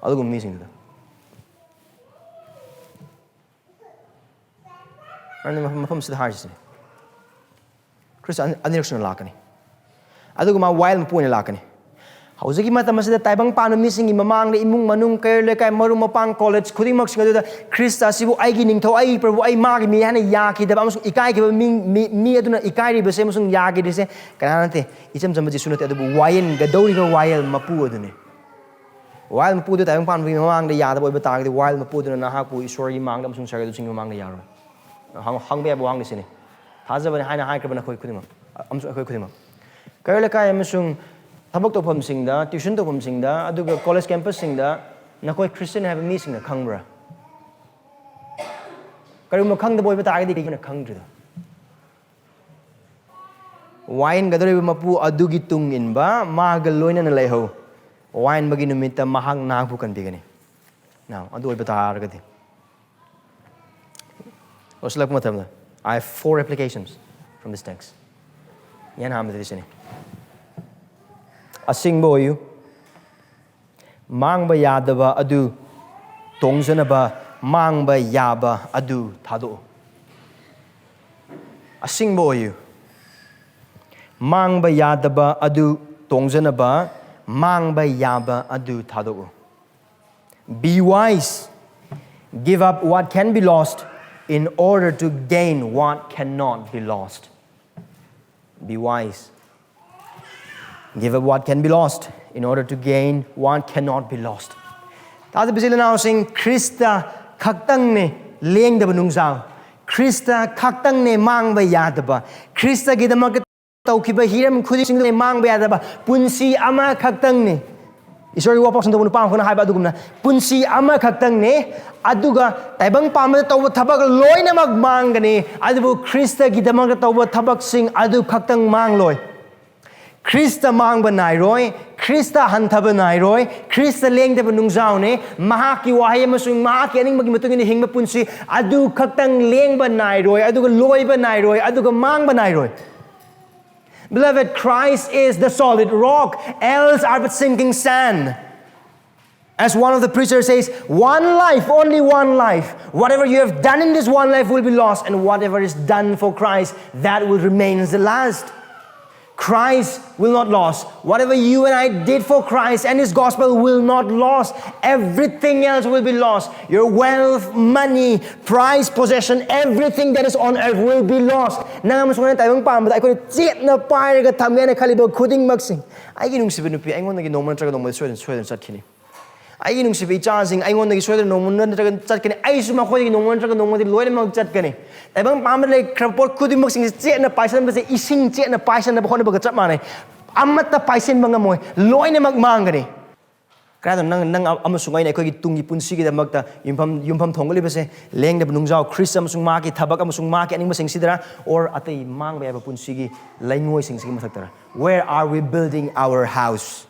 ꯑꯗꯨꯒꯨꯝꯕ ꯃꯤꯁꯤꯡꯗꯨꯗ ꯑꯗꯨꯅ ꯃꯐꯝ, ꯃꯐꯝꯁꯤꯗ ꯍꯥꯏꯔꯤꯁꯤꯅꯤ꯫ ꯈ꯭ꯔꯤꯁꯇ ꯑꯅꯤ-, ꯑꯅꯤꯔꯛ ꯁꯨꯅ ꯂꯥꯛꯀꯅꯤ꯫ ꯑꯗꯨꯒ ꯃꯥ wild ꯃꯄꯨ ꯑꯣꯏꯅ ꯂꯥꯛꯀꯅꯤ꯫ ꯍꯧꯖꯤꯛꯀꯤ ꯃꯇꯝ ꯑꯁꯤꯗ ꯇꯥꯏꯕꯪ ꯄꯥꯟꯕ ꯃꯤꯁꯤꯡꯒꯤ ꯃꯃꯥꯡꯗ, ꯏꯃꯨꯡ ꯃꯅꯨꯡ, ꯀꯩꯔꯣꯜ ꯂꯩꯀꯥꯏ, ꯃꯔꯨꯞ ꯃꯄꯥꯡ, ꯀꯣꯂꯦꯖ ꯈꯨꯗꯤꯡꯃꯛꯁꯤꯡ ꯑꯗꯨꯗ ꯈ꯭ꯔꯤꯁꯇ ꯑꯁꯤꯕꯨ ꯑꯩꯒꯤ ꯅꯤꯡꯊꯧ, ꯑꯩꯒꯤ ꯄ꯭ꯔꯚꯨ, ꯑꯩ ꯃꯥꯒꯤ ꯃꯤ ꯍꯥꯏꯅ ꯌꯥꯈꯤꯗꯕ ꯑꯃꯁꯨꯡ ꯏꯀꯥꯏꯈꯤꯕ ꯃꯤ, ꯃꯤ, ꯃꯤ ꯑꯗꯨꯅ ꯏꯀꯥꯏꯔꯤꯕꯁꯦ ꯑꯃꯁꯨꯡ ꯌꯥꯈꯤꯗ꯭ꯔꯤꯁꯦ ꯀꯅꯥ ꯅꯠꯇꯦ? ꯏꯆꯝ ꯆꯝꯕ ꯖꯤꯁꯨ ꯅꯠꯇꯦ, ꯑꯗꯨꯕꯨ ꯋꯥꯌꯦꯟꯒꯗꯧꯔꯤꯕ wild ꯃꯄꯨ ꯑꯗꯨꯅꯤ꯫ Wild ꯃꯄꯨꯗꯨ ꯇꯥꯏꯕꯪ ꯄꯥꯟꯕꯒꯤ ꯃꯃꯥꯡꯗ ꯌꯥꯗꯕ ꯑꯣꯏꯕ ꯇꯥꯔꯒꯗꯤ, wild ꯃꯄꯨꯗꯨꯅ ꯅꯍꯥꯛꯄꯨ ꯏꯁꯣꯔꯒꯤ ꯃꯥꯡꯗ ꯑꯃꯁꯨꯡ ꯁꯔꯒꯗꯨꯁꯤꯡꯒꯤ ꯃꯃꯥꯡꯗ ꯌꯥꯔꯣꯏ꯫ ꯍꯪ-, ꯍꯪꯕ ꯌꯥꯕ ꯋꯥꯍꯪꯗꯤ ꯁꯤꯅꯤ꯫ ꯊꯥꯖꯕꯅꯤ ꯍꯥꯏꯅ ꯍꯥꯏꯈ꯭ꯔꯕ ꯅꯈꯣꯏ ꯈꯨꯗꯤꯡꯃꯛ, ꯑꯃꯁꯨꯡ ꯑꯩꯈꯣꯏ ꯈꯨꯗꯤꯡꯃꯛ꯫ ꯀꯩꯔꯣꯜ ꯂꯩꯀꯥꯏ ꯑꯃꯁꯨꯡ ꯊꯕꯛ ꯇꯧꯐꯝꯁꯤꯡꯗ, tuition ꯇꯧꯐꯝꯁꯤꯡꯗ, ꯑꯗꯨꯒ college campusꯁꯤꯡꯗ ꯅꯈꯣꯏ Christian ꯍꯥꯏꯕ ꯃꯤꯁꯤꯡꯅ ꯈꯪꯕ꯭ꯔꯥ? ꯀꯔꯤꯒꯨꯝꯕ ꯈꯪꯗꯕ ꯑꯣꯏꯕ ꯇꯥꯔꯒꯗꯤ ꯀꯩꯒꯤꯅꯣ ꯈꯪꯗ꯭ꯔꯤꯗꯣ? ꯋꯥꯌꯦꯟꯒꯗꯧꯔꯤꯕ ꯃꯄꯨ ꯑꯗꯨꯒꯤ ꯇꯨꯡ ꯏꯟꯕ, ꯃꯥꯒ ꯂꯣꯏꯅꯅ ꯂꯩꯍꯧ꯫ ꯋꯥꯌꯦꯟꯕꯒꯤ ꯅꯨꯃꯤꯠꯇ ꯃꯍꯥꯛ ꯅꯍꯥꯛꯄꯨ ꯀꯟꯕꯤꯒꯅꯤ꯫ Now, ꯑꯗꯨ ꯑꯣꯏꯕ ꯇꯥꯔꯒꯗꯤ, ꯂꯣꯏꯁꯤꯜꯂꯛꯄ ꯃꯇꯝꯗ, I have four applications from this text. ꯌꯦꯟ ꯍꯥꯝꯕꯗꯗꯤ ꯁꯤꯅꯤ꯫ ꯑꯁꯤꯡꯕ ꯑꯣꯏꯌꯨ꯫ ꯃꯥꯡꯕ ꯌꯥꯗꯕ ꯑꯗꯨ ꯇꯣꯡꯖꯅꯕ ꯃꯥꯡꯕ ꯌꯥꯕ ꯑꯗꯨ ꯊꯥꯗꯣꯛꯎ꯫ ꯑꯁꯤꯡꯕ ꯑꯣꯏꯌꯨ꯫ ꯃꯥꯡꯕ ꯌꯥꯗꯕ ꯑꯗꯨ ꯇꯣꯡꯖꯅꯕ ꯃꯥꯡꯕ ꯌꯥꯕ ꯑꯗꯨ ꯊꯥꯗꯣꯛꯎ꯫ Be wise. Give up what can be lost in order to gain what cannot be lost. Be wise. Give up what can be lost in order to gain what cannot be lost. ꯇꯥꯗꯕ ꯏꯆꯤꯜ ꯏꯅꯥꯎꯁꯤꯡ, Christ ꯈꯛꯇꯪꯅꯦ ꯂꯦꯡꯗꯕ ꯅꯨꯡꯖꯥꯎ, Christ ꯈꯛꯇꯪꯅꯦ ꯃꯥꯡꯕ ꯌꯥꯗꯕ, ꯈ꯭ꯔꯤꯁꯇꯒꯤꯗꯃꯛꯇ ꯇꯧꯈꯤꯕ ꯍꯤꯔꯝ ꯈꯨꯗꯤꯡꯁꯤꯡꯗ ꯃꯥꯡꯕ ꯌꯥꯗꯕ ꯄꯨꯟꯁꯤ ꯑꯃꯈꯛꯇꯪꯅꯤ꯫ ꯏꯁꯣꯔꯒꯤ ꯋꯥꯐꯝ ꯁꯟꯗꯣꯛꯄ ꯅꯨꯄꯥ ꯑꯃꯈꯛꯅ ꯍꯥꯏꯕ ꯑꯗꯨꯒꯨꯝꯅ, ꯄꯨꯟꯁꯤ ꯑꯃꯈꯛꯇꯪꯅꯤ, ꯑꯗꯨꯒ ꯇꯥꯏꯕꯪ ꯄꯥꯟꯕꯗ ꯇꯧꯕ ꯊꯕꯛ ꯂꯣꯏꯅꯃꯛ ꯃꯥꯡꯒꯅꯤ, ꯑꯗꯨꯕꯨ ꯈ꯭ꯔꯤꯁꯇꯒꯤꯗꯃꯛꯇ ꯇꯧꯕ ꯊꯕꯛꯁꯤꯡ ꯑꯗꯨ ꯈꯛꯇꯪ ꯃꯥꯡꯂꯣꯏ꯫ ꯈ꯭ꯔꯤꯁꯇ ꯃꯥꯡꯕ ꯅꯥꯏꯔꯣꯏ, ꯈ꯭ꯔꯤꯁꯇ ꯍꯟꯊꯕ ꯅꯥꯏꯔꯣꯏ, ꯈ꯭ꯔꯤꯁꯇ ꯂꯦꯡꯗꯕ ꯅꯨꯡꯖꯥꯎꯅꯦ꯫ ꯃꯍꯥꯛꯀꯤ ꯋꯥꯍꯩ ꯑꯃꯁꯨꯡ ꯃꯍꯥꯛꯀꯤ ꯑꯅꯤꯡꯕꯒꯤ ꯃꯇꯨꯡ ꯏꯟꯅ ꯍꯤꯡꯕ ꯄꯨꯟꯁꯤ ꯑꯗꯨ ꯈꯛꯇꯪ ꯂꯦꯡꯕ ꯅꯥꯏꯔꯣꯏ, ꯑꯗꯨꯒ ꯂꯣꯏꯕ ꯅꯥꯏꯔꯣꯏ, ꯑꯗꯨꯒ ꯃꯥꯡꯕ ꯅꯥꯏꯔꯣꯏ꯫ Beloved, Christ is the solid rock, else are but sinking sand. As one of the preachers says, one life, only one life. Whatever you have done in this one life will be lost, and whatever is done for Christ, that will remain as the last. Christ will not lost. Whatever you and I did for Christ and His gospel will not lost. Everything else will be lost. Your wealth, money, prize, possession, everything that is on earth will be lost. ꯅꯪ ꯑꯃꯁꯨꯡ ꯑꯩꯅ ꯇꯥꯏꯕꯪ ꯄꯥꯟꯕꯗ ꯑꯩꯈꯣꯏꯅ ꯆꯦꯠꯅ ꯄꯥꯏꯔꯒ ꯊꯝꯒꯦ ꯍꯥꯏꯅ ꯈꯜꯂꯤꯕ ꯈꯨꯗꯤꯡꯃꯛꯁꯤꯡ, ꯑꯩꯒꯤ ꯅꯨꯡꯁꯤꯕ ꯅꯨꯄꯤ, ꯑꯩꯉꯣꯟꯗꯒꯤ ꯅꯣꯡꯃ ꯅꯠꯇ꯭ꯔꯒ ꯅꯣꯡꯃꯗꯤ ꯁꯣꯏꯗꯅ ꯁꯣꯏꯗꯅ ꯆꯠꯈꯤꯅꯤ꯫ ꯑꯩꯒꯤ ꯅꯨꯡꯁꯤꯕ ꯏꯆꯥꯁꯤꯡ, ꯑꯩꯉꯣꯟꯗꯒꯤ ꯁꯣꯏꯗꯅ ꯅꯣꯡꯃ ꯅꯠꯇ꯭ꯔꯒ ꯆꯠꯀꯅꯤ꯫ ꯑꯩꯁꯨ ꯃꯈꯣꯏꯗꯒꯤ ꯅꯣꯡꯃ ꯅꯠꯇ꯭ꯔꯒ ꯅꯣꯡꯃꯗꯤ ꯂꯣꯏꯅꯃꯛ ꯆꯠꯀꯅꯤ꯫ ꯇꯥꯏꯕꯪ ꯄꯥꯟꯕꯗ ꯂꯩꯈ꯭ꯔꯕ ꯄꯣꯠ ꯈꯨꯗꯤꯡꯃꯛꯁꯤꯡꯁꯦ ꯆꯦꯠꯅ ꯄꯥꯏꯁꯟꯕꯁꯦ ꯏꯁꯤꯡ ꯆꯦꯠꯅ ꯄꯥꯏꯁꯟꯅꯕ ꯍꯣꯠꯅꯕꯒ ꯆꯞ ꯃꯥꯟꯅꯩ꯫ ꯑꯃꯠꯇ ꯄꯥꯏꯁꯤꯟꯕ ꯉꯝꯃꯣꯏ, ꯂꯣꯏꯅꯃꯛ ꯃꯥꯡꯒꯅꯤ꯫ ꯀꯔꯥꯏꯗꯅꯣ ꯅꯪ, ꯅꯪ ꯑꯃꯁꯨꯡ ꯑꯩꯅ ꯑꯩꯈꯣꯏꯒꯤ ꯇꯨꯡꯒꯤ ꯄꯨꯟꯁꯤꯒꯤꯗꯃꯛꯇ ꯌꯨꯝꯐꯝ, ꯌꯨꯝꯐꯝ ꯊꯣꯡꯒꯠꯂꯤꯕꯁꯦ? ꯂꯦꯡꯗꯕ ꯅꯨꯡꯖꯥꯎ ꯈ꯭ꯔꯤꯁ ꯑꯃꯁꯨꯡ ꯃꯍꯥꯛꯀꯤ ꯊꯕꯛ ꯑꯃꯁꯨꯡ ꯃꯍꯥꯛꯀꯤ ꯑꯅꯤꯡꯕꯁꯤꯡꯁꯤꯗꯔ, or ꯑꯇꯩ ꯃꯥꯡꯕ ꯌꯥꯕ ꯄꯨꯟꯁꯤꯒꯤ ꯂꯩꯉꯣꯏꯁꯤꯡꯁꯤꯒꯤ ꯃꯊꯛꯇꯔ? Where are we building our house?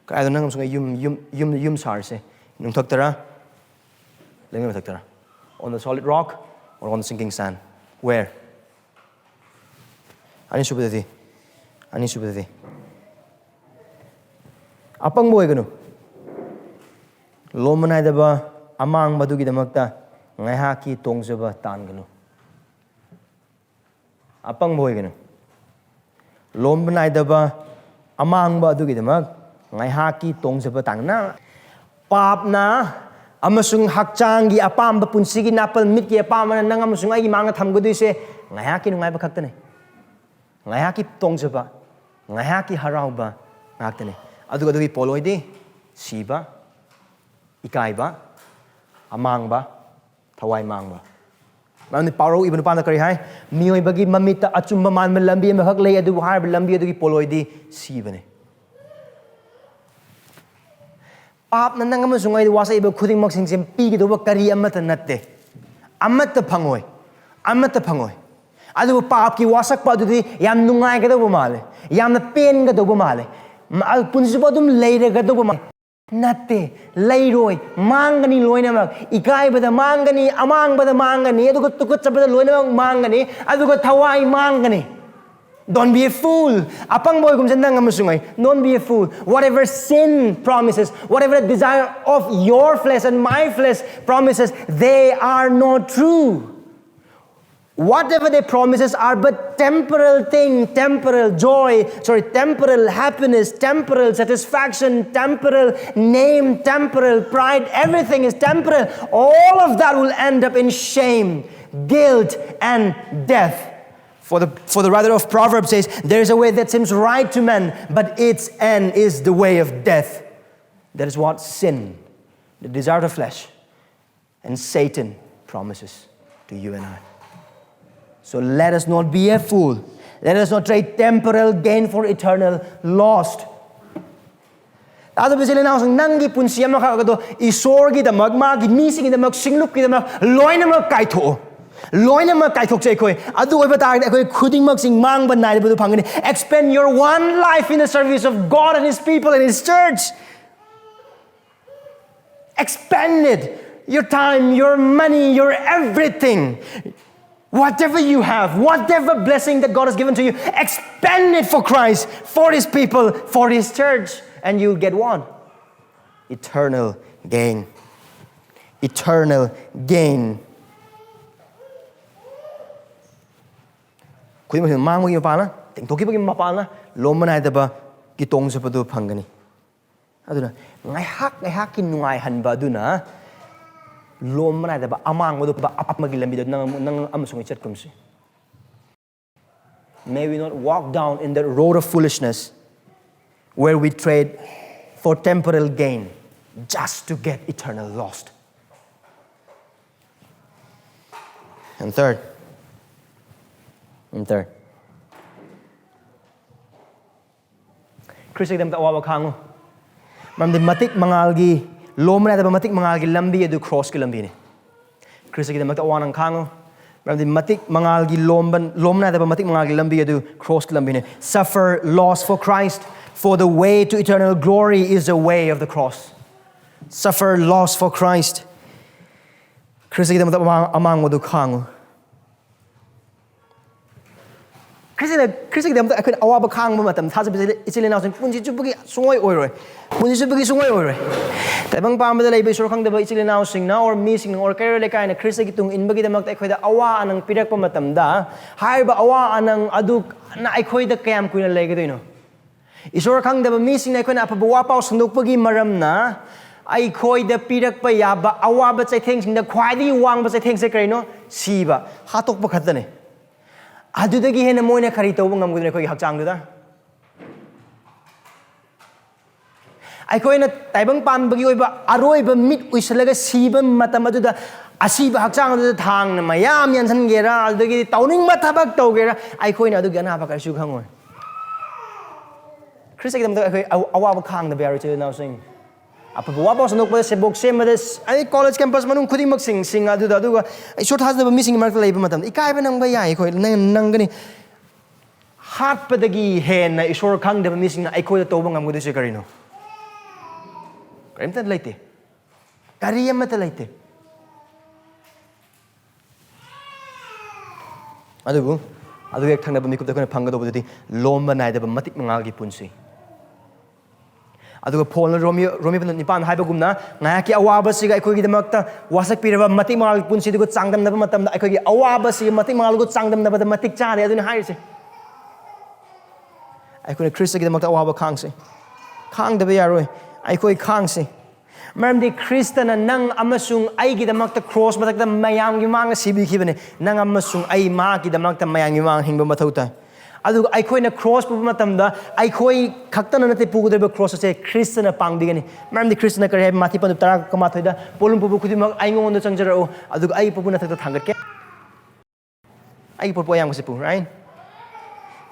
ꯀꯗꯥꯏꯗ ꯅꯪ ꯑꯃꯁꯨꯡ ꯑꯩ ꯌꯨꯝ, ꯌꯨꯝ, ꯌꯨꯝ, ꯌꯨꯝ ꯁꯥꯔꯤꯁꯦ? ꯅꯨꯡꯊꯛꯇꯔꯥ? ꯂꯩꯉꯣꯏ ꯃꯊꯛꯇꯔꯥ? On the solid rock or on the sinking sand? Where? ꯑꯅꯤꯁꯨꯕꯗꯗꯤ, ꯑꯅꯤꯁꯨꯕꯗꯗꯤ ꯑꯄꯪꯕ ꯑꯣꯏꯒꯅꯨ, ꯂꯣꯝꯕ ꯅꯥꯏꯗꯕ ꯑꯃꯥꯡꯕ ꯑꯗꯨꯒꯤꯗꯃꯛꯇ ꯉꯥꯏꯍꯥꯛꯀꯤ ꯇꯣꯡꯖꯕ ꯇꯥꯟꯒꯅꯨ꯫ ꯑꯄꯪꯕ ꯑꯣꯏꯒꯅꯨ꯫ ꯂꯣꯝꯕ ꯅꯥꯏꯗꯕ ꯑꯃꯥꯡꯕ ꯑꯗꯨꯒꯤꯗꯃꯛ ꯉꯥꯏꯍꯥꯛꯀꯤ ꯇꯣꯡꯖꯕ ꯇꯥꯡꯅ ꯄꯥꯞꯅ ꯑꯃꯁꯨꯡ ꯍꯛꯆꯥꯡꯒꯤ ꯑꯄꯥꯝꯕ, ꯄꯨꯟꯁꯤꯒꯤ ꯅꯥꯄꯜ, ꯃꯤꯠꯀꯤ ꯑꯄꯥꯝꯕꯅ ꯅꯪ ꯑꯃꯁꯨꯡ ꯑꯩꯒꯤ ꯃꯥꯡꯗ ꯊꯝꯒꯗꯣꯏꯁꯦ ꯉꯥꯏꯍꯥꯛꯀꯤ ꯅꯨꯡꯉꯥꯏꯕ ꯈꯛꯇꯅꯦ꯫ ꯉꯥꯏꯍꯥꯛꯀꯤ ꯇꯣꯡꯖꯕ, ꯉꯥꯏꯍꯥꯛꯀꯤ ꯍꯔꯥꯎꯕ ꯉꯥꯛꯇꯅꯦ꯫ ꯑꯗꯨꯒ ꯑꯗꯨꯒꯤ ꯄꯣꯠꯂꯣꯏꯗꯤ ꯁꯤꯕ, ꯏꯀꯥꯏꯕ, ꯑꯃꯥꯡꯕ, ꯊꯋꯥꯏ ꯃꯥꯡꯕ꯫ ꯃꯔꯝꯗꯤ ꯄꯥꯎꯔꯧ ꯏꯕ ꯅꯨꯄꯥꯅ ꯀꯔꯤ ꯍꯥꯏ? "ꯃꯤꯑꯣꯏꯕꯒꯤ ꯃꯃꯤꯠꯇ ꯑꯆꯨꯝꯕ ꯃꯥꯟꯕ ꯂꯝꯕꯤ ꯑꯃꯈꯛ ꯂꯩ, ꯑꯗꯨꯕꯨ ꯍꯥꯏꯔꯤꯕ ꯂꯝꯕꯤ ꯑꯗꯨꯒꯤ ꯄꯣꯠꯂꯣꯏꯗꯤ ꯁꯤꯕꯅꯤ"꯫ ꯄꯥꯞꯅ ꯅꯪ ꯑꯃꯁꯨꯡ ꯑꯩ ꯋꯥꯁꯛꯏꯕ ꯈꯨꯗꯤꯡꯃꯛꯁꯤꯡꯁꯦ ꯄꯤꯒꯗꯧꯕ ꯀꯔꯤ ꯑꯃꯠꯇ ꯅꯠꯇꯦ꯫ ꯑꯃꯠꯇ ꯐꯪꯉꯣꯏ꯫ ꯑꯃꯠꯇ ꯐꯪꯉꯣꯏ꯫ ꯑꯗꯨꯕꯨ ꯄꯥꯞꯀꯤ ꯋꯥꯁꯛꯄ ꯑꯗꯨꯗꯤ ꯌꯥꯝ ꯅꯨꯡꯉꯥꯏꯒꯗꯧꯕ ꯃꯥꯜꯂꯦ, ꯌꯥꯝꯅ ꯄꯦꯟꯒꯗꯧꯕ ꯃꯥꯜꯂꯦ, ꯃ-, ꯑ, ꯄꯨꯟꯁꯤꯕꯨ ꯑꯗꯨꯝ ꯂꯩꯔꯒꯗꯧꯕ ꯃꯥꯜꯂꯦ꯫ ꯅꯠꯇꯦ, ꯂꯩꯔꯣꯏ꯫ ꯃꯥꯡꯒꯅꯤ ꯂꯣꯏꯅꯃꯛ꯫ ꯏꯀꯥꯏꯕꯗ ꯃꯥꯡꯒꯅꯤ, ꯑꯃꯥꯡꯕꯗ ꯃꯥꯡꯒꯅꯤ, ꯑꯗꯨꯒ ꯇꯨꯀꯠꯆꯕꯗ ꯂꯣꯏꯅꯃꯛ ꯃꯥꯡꯒꯅꯤ, ꯑꯗꯨꯒ ꯊꯋꯥꯏ ꯃꯥꯡꯒꯅꯤ꯫ Don't be a fool. ꯑꯄꯪꯕ ꯑꯣꯏꯒꯨꯝꯁꯦ ꯅꯪ ꯑꯃꯁꯨꯡ ꯑꯩ꯫ Don't be a fool. Whatever sin promises, whatever the desire of your flesh and my flesh promises, they are not true. Whatever they promises are but temporal thing, temporal joy, sorry, temporal happiness, temporal satisfaction, temporal name, temporal pride, everything is temporal. All of that will end up in shame, guilt, and death. For the, for the writer of Proverbs says, "There is a way that seems right to men, but its end is the way of death." That is what sin, the desire of the flesh, and Satan promises to you and I. So let us not be a fool. Let us not trade temporal gain for eternal lost. ꯇꯥꯗꯕ ꯏꯆꯤꯜ ꯏꯅꯥꯎꯁꯤꯡ, ꯅꯪꯒꯤ ꯄꯨꯟꯁꯤ ꯑꯃꯈꯛ ꯑꯗꯣ ꯏꯁꯣꯔꯒꯤꯗꯃꯛ, ꯃꯥꯒꯤ ꯃꯤꯁꯤꯡꯒꯤꯗꯃꯛ, ꯁꯤꯡꯂꯨꯞꯀꯤꯗꯃꯛ ꯂꯣꯏꯅꯃꯛ ꯀꯥꯏꯊꯣꯛꯑꯣ꯫ ꯂꯣꯏꯅꯃꯛ ꯀꯥꯏꯊꯣꯛꯁꯦ ꯑꯩꯈꯣꯏ꯫ ꯑꯗꯨ ꯑꯣꯏꯕ ꯇꯥꯔꯒꯗꯤ ꯑꯩꯈꯣꯏ ꯈꯨꯗꯤꯡꯃꯛꯁꯤ ꯃꯥꯡꯕ ꯅꯥꯏꯗꯕꯗꯨ ꯐꯪꯒꯅꯤ꯫ Expend your one life in the service of God and His people and His church. Expend it. Your time, your money, your everything. Whatever you have, whatever blessing that God has given to you, expend it for Christ, for His people, for His church, and you'll get what? Eternal gain. Eternal gain. ꯈꯨꯗꯤꯡꯃꯛꯁꯤ ꯃꯥꯡꯕꯒꯤ ꯃꯄꯥꯟꯅ, ꯇꯦꯡꯊꯣꯛꯈꯤꯕꯒꯤ ꯃꯄꯥꯟꯅ, ꯂꯣꯝꯕ ꯅꯥꯏꯗꯕꯒꯤ ꯇꯣꯡꯖꯕꯗꯨ ꯐꯪꯒꯅꯤ꯫ ꯑꯗꯨꯅ ꯉꯥꯏꯍꯥꯛ ꯉꯥꯏꯍꯥꯛꯀꯤ ꯅꯨꯡꯉꯥꯏꯍꯟꯕ ꯑꯗꯨꯅ ꯂꯣꯝꯕ ꯅꯥꯏꯗꯕ ꯑꯃꯥꯡꯕꯗꯨ ꯄꯥꯞ ꯑꯃꯒꯤ ꯂꯝꯕꯤꯗ ꯅꯪ, ꯅꯪ ꯑꯃꯁꯨꯡ ꯑꯩ ꯆꯠꯀꯨꯝꯁꯤ꯫ May we not walk down in the road of foolishness where we trade for temporal gain just to get eternal lost. And third, and third, ꯈ꯭ꯔꯤꯁꯇꯒꯤꯗꯃꯛꯇ ꯑꯋꯥꯕ ꯈꯥꯡꯉꯨ꯫ ꯃꯔꯝꯗꯤ ꯃꯇꯤꯛ ꯃꯉꯥꯜꯒꯤ, ꯂꯣꯝꯕ ꯅꯥꯏꯗꯕ ꯃꯇꯤꯛ ꯃꯉꯥꯜꯒꯤ ꯂꯝꯕꯤ ꯑꯗꯨ ꯈ꯭ꯔꯣꯁꯀꯤ ꯂꯝꯕꯤꯅꯤ꯫ ꯈ꯭ꯔꯤꯁꯇꯒꯤꯗꯃꯛꯇ ꯑꯋꯥ ꯅꯪ ꯈꯥꯡꯉꯨ꯫ ꯃꯔꯝꯗꯤ ꯃꯇꯤꯛ ꯃꯉꯥꯜꯒꯤ ꯂꯣꯝꯕ, ꯂꯣꯝꯕ ꯅꯥꯏꯗꯕ ꯃꯇꯤꯛ ꯃꯉꯥꯜꯒꯤ ꯂꯝꯕꯤ ꯑꯗꯨ ꯈ꯭ꯔꯣꯁꯀꯤ ꯂꯝꯕꯤꯅꯤ꯫ Suffer loss for Christ, for the way to eternal glory is the way of the cross. Suffer loss for Christ. ꯈ꯭ꯔꯤꯁꯇꯒꯤꯗꯃꯛꯇ ꯑꯃꯥꯡ-, ꯑꯃꯥꯡꯕꯗꯨ ꯈꯥꯡꯉꯨ꯫ ꯈ꯭ꯔꯤꯁꯇꯅ, ꯈ꯭ꯔꯤꯁꯇꯒꯤꯗꯃꯛꯇ ꯑꯩꯈꯣꯏꯅ ꯑꯋꯥꯕ ꯈꯥꯡꯕ ꯃꯇꯝ, ꯊꯥꯖꯕ ꯏꯆꯤꯜ, ꯏꯆꯤꯜ ꯏꯅꯥꯎꯁꯤꯡ ꯄꯨꯟꯁꯤ ꯆꯨꯞꯄꯒꯤ ꯁꯨꯡꯑꯣꯏ ꯑꯣꯏꯔꯣꯏ꯫ ꯄꯨꯟꯁꯤ ꯆꯨꯞꯄꯒꯤ ꯁꯨꯡꯑꯣꯏ ꯑꯣꯏꯔꯣꯏ꯫ ꯇꯥꯏꯕꯪ ꯄꯥꯟꯕꯗ ꯂꯩꯕ ꯏꯁꯣꯔ ꯈꯪꯗꯕ ꯏꯆꯤꯜ ꯏꯅꯥꯎꯁꯤꯡꯅ, or ꯃꯤꯁꯤꯡꯅ, or ꯀꯩꯔꯣꯜ ꯂꯩꯀꯥꯏꯅ ꯈ꯭ꯔꯤꯁꯇꯒꯤ ꯇꯨꯡ ꯏꯟꯕꯒꯤꯗꯃꯛꯇ ꯑꯩꯈꯣꯏꯗ ꯑꯋꯥ ꯑꯅꯪ ꯄꯤꯔꯛꯄ ꯃꯇꯝꯗ, ꯍꯥꯏꯔꯤꯕ ꯑꯋꯥ ꯑꯅꯪ ꯑꯗꯨꯅ ꯑꯩꯈꯣꯏꯗ ꯀꯌꯥꯝ ꯀꯨꯏꯅ ꯂꯩꯒꯗꯣꯏꯅꯣ? ꯏꯁꯣꯔ ꯈꯪꯗꯕ ꯃꯤꯁꯤꯡꯅ ꯑꯩꯈꯣꯏꯅ ꯑꯐꯕ ꯋꯥ ꯄꯥꯎ ꯁꯟꯗꯣꯛꯄꯒꯤ ꯃꯔꯝꯅ ꯑꯩꯈꯣꯏꯗ ꯄꯤꯔꯛꯄ ꯌꯥꯕ ꯑꯋꯥꯕ ꯆꯩꯊꯦꯡꯁꯤꯡꯗ ꯈ꯭ꯋꯥꯏꯗꯒꯤ ꯋꯥꯡꯕ ꯆꯩꯊꯦꯡꯁꯦ ꯀꯔꯤꯅꯣ? ꯁꯤꯕ, ꯍꯥꯠꯇꯣꯛꯄ ꯈꯛꯇꯅꯦ꯫ ꯑꯗꯨꯗꯒꯤ ꯍꯦꯟꯅ ꯃꯣꯏꯅ ꯀꯔꯤ ꯇꯧꯕ ꯉꯝꯒꯗꯣꯏꯅꯣ ꯑꯩꯈꯣꯏꯒꯤ ꯍꯛꯆꯥꯡꯗꯨꯗ? ꯑꯩꯈꯣꯏꯅ ꯇꯥꯏꯕꯪ ꯄꯥꯟꯕꯒꯤ ꯑꯣꯏꯕ ꯑꯔꯣꯏꯕ ꯃꯤꯠ ꯎꯏꯁꯤꯜꯂꯒ ꯁꯤꯕ ꯃꯇꯝ ꯑꯗꯨꯗ, ꯑꯁꯤꯕ ꯍꯛꯆꯥꯡ ꯑꯗꯨꯗ ꯊꯥꯡꯅ ꯃꯌꯥꯝ ꯌꯥꯟꯁꯤꯟꯒꯦꯔꯥ, ꯑꯗꯨꯗꯒꯤꯗꯤ ꯇꯧꯅꯤꯡꯕ ꯊꯕꯛ ꯇꯧꯒꯦꯔꯥ, ꯑꯩꯈꯣꯏꯅ ꯑꯗꯨꯒꯤ ꯑꯅꯥꯕ ꯀꯔꯤꯁꯨ ꯈꯪꯉꯣꯏ꯫ ꯈ꯭ꯔꯤꯁꯇꯒꯤꯗꯃꯛꯇ ꯑꯩꯈꯣꯏ ꯑꯋꯥꯕ ꯈꯥꯡꯗꯕ ꯌꯥꯔꯣꯏ, ꯏꯆꯤꯜ ꯏꯅꯥꯎꯁꯤꯡ꯫ ꯑꯐꯕ ꯋꯥ ꯄꯥꯎ ꯁꯟꯗꯣꯛꯄꯗ, ꯁꯦꯟꯕꯣꯛ ꯁꯦꯝꯕꯗ, ꯑꯩ ꯀꯣꯂꯦꯖ ꯀꯦꯝꯄꯁ ꯃꯅꯨꯡ ꯈꯨꯗꯤꯡꯃꯛꯁꯤꯡ, ꯁꯤꯡ ꯑꯗꯨꯗ, ꯑꯗꯨꯒ ꯏꯁꯣꯔ ꯊꯥꯖꯗꯕ ꯃꯤꯁꯤꯡꯒꯤ ꯃꯔꯛꯇ ꯂꯩꯕ ꯃꯇꯝꯗ ꯏꯀꯥꯏꯕ ꯅꯪꯕ ꯌꯥꯏ, ꯑꯩꯈꯣꯏ ꯅꯪ-, ꯅꯪꯒꯅꯤ꯫ ꯍꯥꯠꯄꯗꯒꯤ ꯍꯦꯟꯅ ꯏꯁꯣꯔ ꯈꯪꯗꯕ ꯃꯤꯁꯤꯡꯅ ꯑꯩꯈꯣꯏꯗ ꯇꯧꯕ ꯉꯝꯒꯗꯣꯏꯁꯦ ꯀꯔꯤꯅꯣ? ꯀꯔꯤꯝꯇ ꯂꯩꯇꯦ꯫ ꯀꯔꯤ ꯑꯃꯠꯇ ꯂꯩꯇꯦ꯫ ꯑꯗꯨꯕꯨ ꯑꯗꯨ ꯍꯦꯛ ꯊꯪꯅꯕ ꯃꯤꯀꯨꯞꯇ ꯑꯩꯈꯣꯏꯅ ꯐꯪꯒꯗꯧꯕꯗꯨꯗꯤ ꯂꯣꯝꯕ ꯅꯥꯏꯗꯕ ꯃꯇꯤꯛ ꯃꯉꯥꯜꯒꯤ ꯄꯨꯟꯁꯤ꯫ ꯑꯗꯨꯒ ꯄꯣꯜꯅ ꯔꯣꯃꯤꯌꯣ, ꯔꯣꯃꯤꯌꯣ ꯅꯤꯄꯥꯟ ꯍꯥꯏꯕꯒꯨꯝꯅ, ꯉꯥꯏꯍꯥꯛꯀꯤ ꯑꯋꯥꯕꯁꯤꯒ ꯑꯩꯈꯣꯏꯒꯤꯗꯃꯛꯇ ꯋꯥꯁꯛꯄꯤꯔꯕ ꯃꯇꯤꯛ ꯃꯉꯥꯜꯒꯤ ꯄꯨꯟꯁꯤꯗꯨꯒ ꯆꯥꯡꯗꯝꯅꯕ ꯃꯇꯝꯗ, ꯑꯩꯈꯣꯏꯒꯤ ꯑꯋꯥꯕꯁꯤꯒ ꯃꯇꯤꯛ ꯃꯉꯥꯜꯒ ꯆꯥꯡꯗꯝꯅꯕꯗ ꯃꯇꯤꯛ ꯆꯥꯗꯦ꯫ ꯑꯗꯨꯅ ꯍꯥꯏꯔꯤꯁꯦ, ꯑꯩꯈꯣꯏꯅ ꯈ꯭ꯔꯤꯁꯇꯒꯤꯗꯃꯛꯇ ꯑꯋꯥꯕ ꯈꯥꯡꯁꯤ꯫ ꯈꯥꯡꯗꯕ ꯌꯥꯔꯣꯏ꯫ ꯑꯩꯈꯣꯏ ꯈꯥꯡꯁꯤ꯫ ꯃꯔꯝꯗꯤ ꯈ꯭ꯔꯤꯁꯇꯅ ꯅꯪ ꯑꯃꯁꯨꯡ ꯑꯩꯒꯤꯗꯃꯛꯇ ꯀ꯭ꯔꯣꯁ ꯃꯊꯛꯇ ꯃꯌꯥꯝꯒꯤ ꯃꯥꯡꯗ ꯁꯤꯕꯤꯈꯤꯕꯅꯤ꯫ ꯅꯪ ꯑꯃꯁꯨꯡ ꯑꯩ ꯃꯍꯥꯛꯀꯤꯗꯃꯛꯇ ꯃꯌꯥꯝꯒꯤ ꯃꯥꯡ ꯍꯤꯡꯕ ꯃꯊꯧ ꯇꯥꯏ꯫ ꯑꯗꯨꯒ ꯑꯩꯈꯣꯏꯅ ꯀ꯭ꯔꯣꯁ ꯄꯨꯕ ꯃꯇꯝꯗ ꯑꯩꯈꯣꯏ ꯈꯛꯇꯅ ꯅꯠꯇꯦ ꯄꯨꯒꯗꯧꯔꯤꯕ, ꯀ꯭ꯔꯣꯁ ꯑꯁꯦ ꯈ꯭ꯔꯤꯁꯇꯅ ꯄꯥꯡꯕꯤꯒꯅꯤ꯫ ꯃꯔꯝꯗꯤ ꯈ꯭ꯔꯤꯁꯇꯅ ꯀꯔꯤ ꯍꯥꯏꯕ? ꯃꯥꯊꯤ ꯄꯟꯗꯨ ꯇꯔꯥ ꯃꯥꯊꯣꯏꯗ, "ꯄꯣꯠꯂꯨꯝ ꯄꯨꯕ ꯈꯨꯗꯤꯡꯃꯛ ꯑꯩꯉꯣꯟꯗ ꯆꯪꯖꯔꯛꯎ, ꯑꯗꯨꯒ ꯑꯩ ꯄꯨꯄꯨ ꯅꯊꯛꯇ ꯊꯥꯡꯒꯠꯀꯦ꯫ ꯑꯩꯒꯤ ꯄꯣꯠꯄꯨ ꯑꯌꯥꯝꯕꯁꯦ ꯄꯨ"꯫ ꯔꯥꯏꯠ?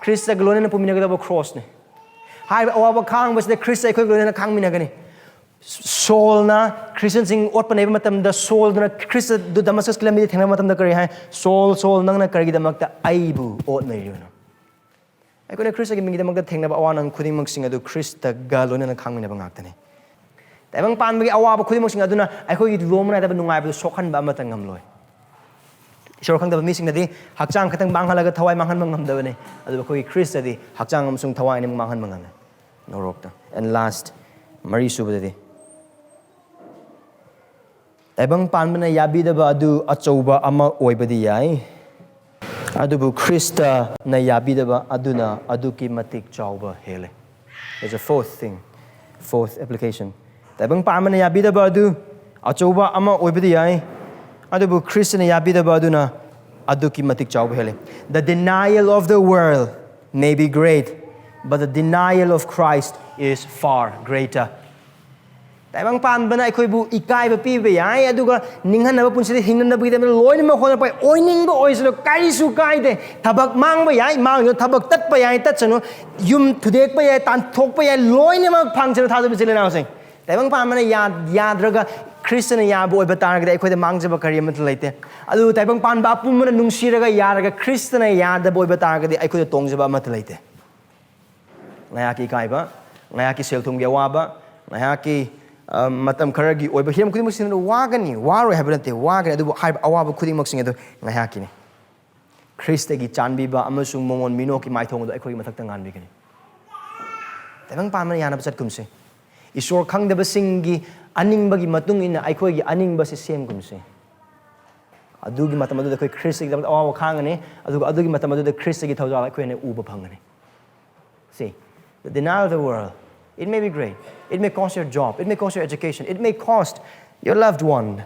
ꯈ꯭ꯔꯤꯁꯇꯒ ꯂꯣꯏꯅꯅ ꯄꯨꯃꯤꯟꯅꯒꯗꯕ ꯀ꯭ꯔꯣꯁꯅꯤ꯫ ꯍꯥꯏꯔꯤꯕ ꯑꯋꯥꯕ ꯈꯥꯡꯕꯁꯤꯗ ꯈ꯭ꯔꯤꯁꯇ ꯑꯩꯈꯣꯏꯒ ꯂꯣꯏꯅꯅ ꯈꯥꯡꯃꯤꯟꯅꯒꯅꯤ꯫ ꯁꯣꯜꯅ ꯈ꯭ꯔꯤꯁꯇꯤꯌꯟꯁꯤꯡ ꯑꯣꯠꯄ ꯅꯩꯕ ꯃꯇꯝꯗ, ꯁꯣꯜꯗꯨꯅ ꯈ꯭ꯔꯤꯁꯇꯗꯨ ꯗꯃꯁꯀꯁꯀꯤ ꯂꯝꯕꯤꯗ ꯊꯦꯡꯅꯕ ꯃꯇꯝꯗ ꯀꯔꯤ ꯍꯥꯏ? "ꯁꯣꯜ, ꯁꯣꯜ, ꯅꯪꯅ ꯀꯔꯤꯒꯤꯗꯃꯛꯇ ꯑꯩꯕꯨ ꯑꯣꯠꯅꯔꯤꯕꯅꯣ?" ꯑꯩꯈꯣꯏꯅ ꯈ꯭ꯔꯤꯁꯇꯒꯤ ꯃꯤꯡꯒꯤꯗꯃꯛꯇ ꯊꯦꯡꯅꯕ ꯑꯋꯥ ꯅꯪ ꯈꯨꯗꯤꯡꯃꯛꯁꯤꯡ ꯑꯗꯨ ꯈ꯭ꯔꯤꯁꯇꯒ ꯂꯣꯏꯅꯅ ꯈꯥꯡꯃꯤꯟꯅꯕ ꯉꯥꯛꯇꯅꯤ꯫ ꯇꯥꯏꯕꯪ ꯄꯥꯟꯕꯒꯤ ꯑꯋꯥꯕ ꯈꯨꯗꯤꯡꯃꯛꯁꯤꯡ ꯑꯗꯨꯅ ꯑꯩꯈꯣꯏꯒꯤ ꯂꯣꯝꯕ ꯅꯥꯏꯗꯕ ꯅꯨꯡꯉꯥꯏꯕꯗꯨ ꯁꯣꯛꯍꯟꯕ ꯑꯃꯠꯇ ꯉꯝꯂꯣꯏ꯫ ꯏꯁꯣꯔ ꯈꯪꯗꯕ ꯃꯤꯁꯤꯡꯅꯗꯤ ꯍꯛꯆꯥꯡ ꯈꯛꯇꯪ ꯃꯥꯡꯍꯜꯂꯒ ꯊꯋꯥꯏ ꯃꯥꯡꯍꯟꯕ ꯉꯝꯗꯕꯅꯤ, ꯑꯗꯨꯕꯨ ꯑꯩꯈꯣꯏꯒꯤ ꯈ꯭ꯔꯤꯁꯇꯗꯤ ꯍꯛꯆꯥꯡ ꯑꯃꯁꯨꯡ ꯊꯋꯥꯏ ꯑꯅꯤꯃꯛ ꯃꯥꯡꯍꯟꯕ ꯉꯝꯃꯤ꯫ ꯅꯣꯔꯣꯛꯇ꯫ And last, ꯃꯔꯤ ꯁꯨꯕꯗꯗꯤ, ꯇꯥꯏꯕꯪ ꯄꯥꯟꯕꯅ ꯌꯥꯕꯤꯗꯕ ꯑꯗꯨ ꯑꯆꯧꯕ ꯑꯃ ꯑꯣꯏꯕꯗꯤ ꯌꯥꯏ, ꯑꯗꯨꯕꯨ ꯈ꯭ꯔꯤꯁꯇꯅ ꯌꯥꯕꯤꯗꯕ ꯑꯗꯨꯅ ꯑꯗꯨꯛꯀꯤ ꯃꯇꯤꯛ ꯆꯥꯎꯕ ꯍꯦꯜꯂꯦ꯫ There's a fourth thing, fourth application. ꯇꯥꯏꯕꯪ ꯄꯥꯟꯕꯅ ꯌꯥꯕꯤꯗꯕ ꯑꯗꯨ ꯑꯆꯧꯕ ꯑꯃ ꯑꯣꯏꯕꯗꯤ ꯌꯥꯏ, ꯑꯗꯨꯕꯨ ꯈ꯭ꯔꯤꯁꯇꯅ ꯌꯥꯕꯤꯗꯕ ꯑꯗꯨꯅ ꯑꯗꯨꯛꯀꯤ ꯃꯇꯤꯛ ꯆꯥꯎꯕ ꯍꯦꯜꯂꯤ꯫ The denial of the world may be great, but the denial of Christ is far greater. ꯇꯥꯏꯕꯪ ꯄꯥꯟꯕꯅ ꯑꯩꯈꯣꯏꯕꯨ ꯏꯀꯥꯏꯕ ꯄꯤꯕ ꯌꯥꯏ, ꯑꯗꯨꯒ ꯅꯤꯡꯍꯟꯅꯕ ꯄꯨꯟꯁꯤꯗ ꯍꯤꯡꯅꯅꯕꯒꯤꯗꯃꯛꯇ ꯂꯣꯏꯅꯃꯛ ꯍꯣꯠꯅꯔꯛꯄ ꯌꯥꯏ꯫ ꯑꯣꯏꯅꯤꯡꯕ ꯑꯣꯏꯁꯅꯨ, ꯀꯔꯤꯁꯨ ꯀꯥꯏꯗꯦ꯫ ꯊꯕꯛ ꯃꯥꯡꯕ ꯌꯥꯏ, ꯃꯥꯡꯁꯅꯨ꯫ ꯊꯕꯛ ꯇꯠꯄ ꯌꯥꯏ, ꯇꯠꯁꯅꯨ꯫ ꯌꯨꯝ ꯊꯨꯗꯦꯛꯄ ꯌꯥꯏ, ꯇꯥꯟꯊꯣꯛꯄ ꯌꯥꯏ, ꯂꯣꯏꯅꯃꯛ ꯐꯪꯁꯅꯨ, ꯊꯥꯖꯕ ꯏꯆꯤꯜ ꯏꯅꯥꯎꯁꯤꯡ꯫ ꯇꯥꯏꯕꯪ ꯄꯥꯟꯕꯅ ꯌꯥ-, ꯌꯥꯗ꯭ꯔꯒ ꯈ꯭ꯔꯤꯁꯇꯅ ꯌꯥꯕ ꯑꯣꯏꯕ ꯇꯥꯔꯒꯗꯤ ꯑꯩꯈꯣꯏꯗ ꯃꯥꯡꯖꯕ ꯀꯔꯤ ꯑꯃꯠꯇ ꯂꯩꯇꯦ꯫ ꯑꯗꯨ ꯇꯥꯏꯕꯪ ꯄꯥꯟꯕ ꯑꯄꯨꯝꯕꯅ ꯅꯨꯡꯁꯤꯔꯒ ꯌꯥꯔꯒ ꯈ꯭ꯔꯤꯁꯇꯅ ꯌꯥꯗꯕ ꯑꯣꯏꯕ ꯇꯥꯔꯒꯗꯤ ꯑꯩꯈꯣꯏꯗ ꯇꯣꯡꯖꯕ ꯑꯃꯠꯇ ꯂꯩꯇꯦ꯫ ꯉꯥꯏꯍꯥꯛꯀꯤ ꯏꯀꯥꯏꯕ, ꯉꯥꯏꯍꯥꯛꯀꯤ ꯁꯦꯜ ꯊꯨꯝꯒꯤ ꯑꯋꯥꯕ, ꯉꯥꯏꯍꯥꯛꯀꯤ, ꯑ, ꯃꯇꯝ ꯈꯔꯒꯤ ꯑꯣꯏꯕ ꯍꯤꯔꯝ ꯈꯨꯗꯤꯡꯃꯛꯁꯤꯡꯗ ꯋꯥꯒꯅꯤ, ꯋꯥꯔꯣꯏ ꯍꯥꯏꯕ ꯅꯠꯇꯦ, ꯋꯥꯒꯅꯤ, ꯑꯗꯨꯕꯨ ꯍꯥꯏꯔꯤꯕ ꯑꯋꯥꯕ ꯈꯨꯗꯤꯡꯃꯛꯁꯤꯡ ꯑꯗꯨ ꯉꯥꯏꯍꯥꯛꯀꯤꯅꯤ꯫ ꯈ꯭ꯔꯤꯁꯇꯒꯤ ꯆꯥꯟꯕꯤꯕ ꯑꯃꯁꯨꯡ ꯃꯉꯣꯟ ꯃꯤꯅꯣꯛꯀꯤ ꯃꯥꯏꯊꯣꯡ ꯑꯗꯨ ꯑꯩꯈꯣꯏꯒꯤ ꯃꯊꯛꯇ ꯉꯥꯟꯕꯤꯒꯅꯤ꯫ ꯇꯥꯏꯕꯪ ꯄꯥꯟꯕꯅ ꯌꯥꯅꯕ ꯆꯠꯀꯨꯝꯁꯦ꯫ ꯏꯁꯣꯔ ꯈꯪꯗꯕꯁꯤꯡꯒꯤ ꯑꯅꯤꯡꯕꯒꯤ ꯃꯇꯨꯡ ꯏꯟꯅ ꯑꯩꯈꯣꯏꯒꯤ ꯑꯅꯤꯡꯕꯁꯤ ꯁꯦꯝꯒꯨꯝꯁꯦ꯫ ꯑꯗꯨꯒꯤ ꯃꯇꯝ ꯑꯗꯨꯗ ꯑꯩꯈꯣꯏ ꯈ꯭ꯔꯤꯁꯇꯒꯤꯗꯃꯛꯇ ꯑꯋꯥꯕ ꯈꯥꯡꯒꯅꯤ, ꯑꯗꯨꯒ ꯑꯗꯨꯒꯤ ꯃꯇꯝ ꯑꯗꯨꯗ ꯈ꯭ꯔꯤꯁꯇꯒꯤ ꯊꯧꯖꯥꯜ ꯑꯩꯈꯣꯏꯅ ꯎꯕ ꯐꯪꯒꯅꯤ꯫ See, the denial of the world It may be great. It may cost your job. It may cost your education. It may cost your loved one.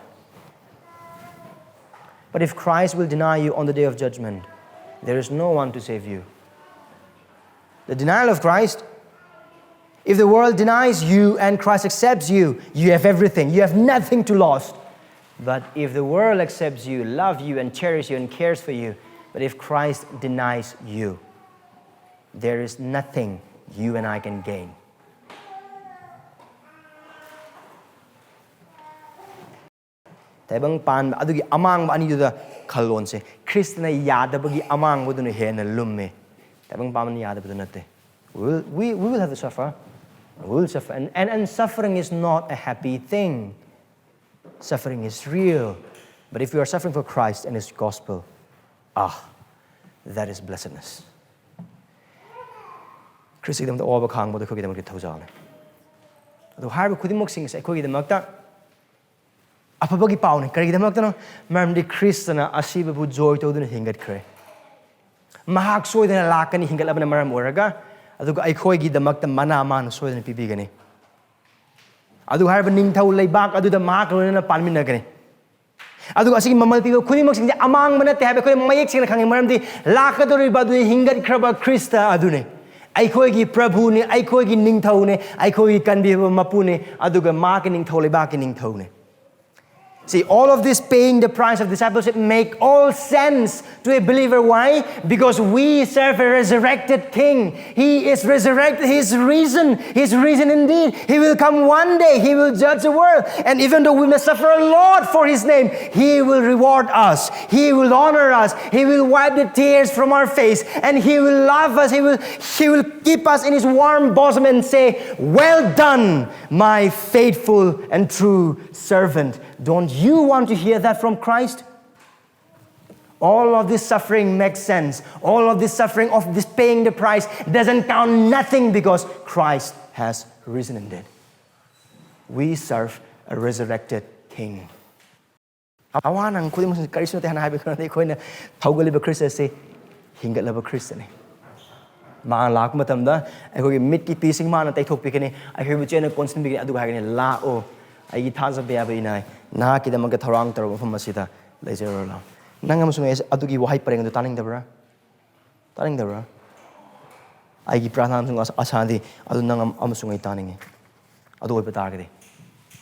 But if Christ will deny you on the day of judgment, there is no one to save you. The denial of Christ, if the world denies you and Christ accepts you, you have everything. You have nothing to lose. But if the world accepts you, loves you, and cherishes you, and cares for you, but if Christ denies you, there is nothing you and I can gain. ꯇꯥꯏꯕꯪ ꯄꯥꯟꯕ ꯑꯗꯨꯒꯤ ꯑꯃꯥꯡꯕ ꯑꯅꯤꯗꯨꯗ ꯈꯜꯂꯣꯟꯁꯦ꯫ ꯈ꯭ꯔꯤꯁꯇꯅ ꯌꯥꯗꯕꯒꯤ ꯑꯃꯥꯡꯕꯗꯨꯅ ꯍꯦꯟꯅ ꯂꯨꯝꯃꯦ꯫ ꯇꯥꯏꯕꯪ ꯄꯥꯟꯕꯅ ꯌꯥꯗꯕꯗꯨ ꯅꯠꯇꯦ꯫ We will, we, we will have to suffer. We will suffer. And, and, and suffering is not a happy thing. Suffering is real. But if you are suffering for Christ and His gospel, ah, that is blessedness. ꯈ꯭ꯔꯤꯁꯇꯒꯤꯗꯃꯛꯇ ꯑꯋꯥꯕ ꯈꯥꯡꯕꯗꯣ ꯑꯩꯈꯣꯏꯒꯤꯗꯃꯛꯇ ꯊꯧꯖꯥꯜꯅꯤ꯫ ꯑꯗꯨ ꯍꯥꯏꯔꯤꯕ ꯈꯨꯗꯤꯡꯃꯛꯁꯤꯡ ꯑꯁꯦ ꯑꯩꯈꯣꯏꯒꯤꯗꯃꯛꯇ ꯑꯐꯕꯒꯤ ꯄꯥꯎꯅꯤ꯫ ꯀꯔꯤꯒꯤꯗꯃꯛꯇꯅꯣ? ꯃꯔꯝꯗꯤ ꯈ꯭ꯔꯤꯁꯇꯅ ꯑꯁꯤꯕꯕꯨ ꯖꯣꯏ ꯇꯧꯗꯨꯅ ꯍꯤꯡꯒꯠꯈ꯭ꯔꯦ꯫ ꯃꯍꯥꯛ ꯁꯣꯏꯗꯅ ꯂꯥꯛꯀꯅꯤ, ꯍꯤꯡꯒꯠꯂꯕꯅ ꯃꯔꯝ ꯑꯣꯏꯔꯒ, ꯑꯗꯨꯒ ꯑꯩꯈꯣꯏꯒꯤꯗꯃꯛꯇ ꯃꯅꯥ ꯃꯥꯅ ꯁꯣꯏꯗꯅ ꯄꯤꯕꯤꯒꯅꯤ꯫ ꯑꯗꯨ ꯍꯥꯏꯔꯤꯕ ꯅꯤꯡꯊꯧ ꯂꯩꯕꯥꯛ ꯑꯗꯨꯗ ꯃꯍꯥꯛꯀ ꯂꯣꯏꯅꯅ ꯄꯥꯟꯃꯤꯟꯅꯒꯅꯤ꯫ ꯑꯗꯨꯒ ꯑꯁꯤꯒꯤ ꯃꯃꯜ ꯄꯤꯕ ꯈꯨꯗꯤꯡꯃꯛꯁꯤꯡꯁꯦ ꯑꯃꯥꯡꯕ ꯅꯠꯇꯦ ꯍꯥꯏꯕ ꯑꯩꯈꯣꯏ ꯃꯌꯦꯛ ꯁꯦꯡꯅ ꯈꯪꯉꯤ, ꯃꯔꯝꯗꯤ ꯂꯥꯛꯀꯗꯧꯔꯤꯕ ꯑꯗꯨꯗꯤ ꯍꯤꯡꯒꯠꯈ꯭ꯔꯕ ꯈ꯭ꯔꯤꯁꯇ ꯑꯗꯨꯅꯤ꯫ ꯑꯩꯈꯣꯏꯒꯤ ꯄ꯭ꯔꯚꯨꯅꯤ, ꯑꯩꯈꯣꯏꯒꯤ ꯅꯤꯡꯊꯧꯅꯤ, ꯑꯩꯈꯣꯏꯒꯤ ꯀꯟꯕꯤꯕ ꯃꯄꯨꯅꯤ, ꯑꯗꯨꯒ ꯃꯍꯥꯛꯀꯤ ꯅꯤꯡꯊꯧ ꯂꯩꯕꯥꯛꯀꯤ ꯅꯤꯡꯊꯧꯅꯤ꯫ See, all of this paying the price of discipleship make all sense to a believer. Why? Because we serve a resurrected king. He is resurrected. He is risen. He is risen indeed. He will come one day. He will judge the world. And even though we may suffer a lot for his name, he will reward us. He will honor us. He will wipe the tears from our face. And he will love us. He will, he will keep us in his warm bosom and say, "Well done, my faithful and true servant." Don't you want to hear that from Christ? All of this suffering makes sense. All of this suffering of this paying the price doesn't count nothing because Christ has risen indeed. We serve a resurrected king. ꯑꯋꯥ ꯑꯅꯥ ꯈꯨꯗꯤꯡꯃꯛꯁꯤ ꯀꯔꯤꯁꯨ ꯅꯠꯇꯦ ꯍꯥꯏꯅ ꯍꯥꯏꯕ ꯈꯪꯗꯦ꯫ ꯑꯩꯈꯣꯏꯅ ꯊꯧꯒꯠꯂꯤꯕ Christ ꯑꯁꯤ ꯍꯤꯡꯒꯠꯂꯕ ꯈ꯭ꯔꯤꯁꯇꯅꯤ꯫ ꯃꯥ ꯂꯥꯛꯄ ꯃꯇꯝꯗ ꯑꯩꯈꯣꯏꯒꯤ ꯃꯤꯠꯀꯤ ꯄꯤꯁꯤꯡ ꯃꯥꯅ ꯇꯩꯊꯣꯛꯄꯤꯒꯅꯤ, ꯑꯩꯈꯣꯏꯕꯨ ꯆꯦꯠꯅ ꯀꯣꯟꯁꯤꯟꯕꯤꯒꯅꯤ, ꯑꯗꯨꯒ ꯍꯥꯏꯒꯅꯤ, "ꯂꯥꯛꯑꯣ, ꯑꯩꯒꯤ ꯊꯥꯖꯕ ꯌꯥꯕ ꯏꯅꯥꯏ, ꯅꯍꯥꯛꯀꯤꯗꯃꯛꯇ ꯊꯧꯔꯥꯡ ꯇꯧꯔꯕ ꯃꯐꯝ ꯑꯁꯤꯗ ꯂꯩꯖꯔꯨꯔꯣ, ꯂꯥꯛꯑꯣ"꯫ ꯅꯪ ꯑꯃꯁꯨꯡ ꯑꯩ ꯑꯗꯨꯒꯤ ꯋꯥꯍꯩ ꯄꯔꯦꯡ ꯑꯗꯨ ꯇꯥꯅꯤꯡꯗꯕ꯭ꯔꯥ? ꯇꯥꯅꯤꯡꯗꯕ꯭ꯔꯥ? ꯑꯩꯒꯤ ꯄ꯭ꯔꯥꯔꯊꯅꯥ ꯑꯃꯁꯨꯡ ꯑꯁꯥꯗꯤ ꯑꯗꯨ ꯅꯪ ꯑꯃꯁꯨꯡ ꯑꯩ ꯇꯥꯅꯤꯡꯉꯤ꯫ ꯑꯗꯨ ꯑꯣꯏꯕ ꯇꯥꯔꯒꯗꯤ,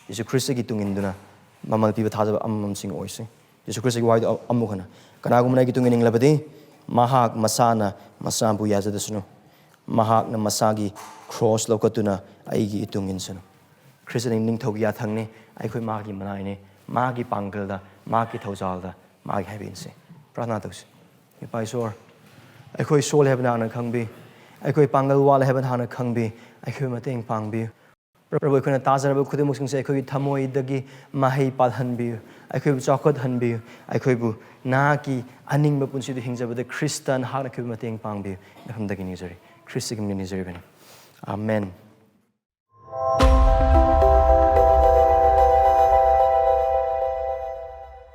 ꯌꯦꯁꯨ ꯈ꯭ꯔꯤꯁꯇꯒꯤ ꯇꯨꯡ ꯏꯟꯗꯨꯅ ꯃꯃꯜ ꯄꯤꯕ ꯊꯥꯖꯕ ꯑꯃꯃꯝꯁꯤꯡ ꯑꯣꯏꯁꯤ꯫ ꯌꯦꯁꯨ ꯈ꯭ꯔꯤꯁꯇꯒꯤ ꯋꯥꯍꯩꯗꯨ ꯑꯃꯨꯛ ꯍꯟꯅ, "ꯀꯅꯥꯒꯨꯝꯕꯅ ꯑꯩꯒꯤ ꯇꯨꯡ ꯏꯟꯅꯤꯡꯂꯕꯗꯤ, ꯃꯍꯥꯛ ꯃꯁꯥꯅ ꯃꯁꯥꯕꯨ ꯌꯥꯖꯗꯁꯅꯨ, ꯃꯍꯥꯛꯅ ꯃꯁꯥꯒꯤ ꯀ꯭ꯔꯣꯁ ꯂꯧꯈꯠꯇꯨꯅ ꯑꯩꯒꯤ ꯏꯇꯨꯡ ꯏꯟꯁꯅꯨ"꯫ ꯈ꯭ꯔꯤꯁꯇ ꯅꯤꯡꯊꯧꯒꯤ ꯌꯥꯊꯪꯅꯤ, ꯑꯩꯈꯣꯏ ꯃꯥꯒꯤ ꯃꯅꯥꯏꯅꯤ, ꯃꯥꯒꯤ ꯄꯥꯡꯒꯜꯗ, ꯃꯥꯒꯤ ꯊꯧꯖꯥꯜꯗ, ꯃꯥꯒꯤ ꯍꯥꯏꯕ ꯏꯟꯁꯤ꯫ ꯄ꯭ꯔꯥꯔꯊꯅꯥ ꯇꯧꯁꯤ꯫ ꯏꯄꯥ ꯏꯁꯣꯔ, ꯑꯩꯈꯣꯏ ꯁꯣꯜꯂꯦ ꯍꯥꯏꯕ ꯅꯍꯥꯛꯅ ꯈꯪꯕꯤ, ꯑꯩꯈꯣꯏ ꯄꯥꯡꯒꯜ ꯋꯥꯠꯂꯦ ꯍꯥꯏꯕ ꯅꯍꯥꯛꯅ ꯈꯪꯕꯤ, ꯑꯩꯈꯣꯏꯕꯨ ꯃꯇꯦꯡ ꯄꯥꯡꯕꯤꯌꯨ꯫ ꯄ꯭ꯔꯚꯨ, ꯑꯩꯈꯣꯏꯅ ꯇꯥꯖꯔꯕ ꯈꯨꯗꯤꯡꯃꯛꯁꯤꯡꯁꯦ ꯑꯩꯈꯣꯏꯒꯤ ꯊꯃꯣꯏꯗꯒꯤ ꯃꯍꯩ ꯄꯥꯜꯍꯟꯕꯤꯌꯨ, ꯑꯩꯈꯣꯏꯕꯨ ꯆꯥꯎꯈꯠꯍꯟꯕꯤꯌꯨ, ꯑꯩꯈꯣꯏꯕꯨ ꯅꯍꯥꯛꯀꯤ ꯑꯅꯤꯡꯕ ꯄꯨꯟꯁꯤꯗꯨ ꯍꯤꯡꯖꯕꯗ ꯈ꯭ꯔꯤꯁꯇ ꯅꯍꯥꯛꯅ ꯑꯩꯈꯣꯏꯕꯨ ꯃꯇꯦꯡ ꯄꯥꯡꯕꯤꯌꯨ꯫ ꯃꯐꯝꯗꯒꯤ ꯅꯤꯖꯔꯤ, ꯈ꯭ꯔꯤꯁꯇꯒꯤ ꯃꯤꯡꯗ ꯅꯤꯖꯔꯤꯕꯅꯤ꯫ ꯑꯥꯃꯦꯟ꯫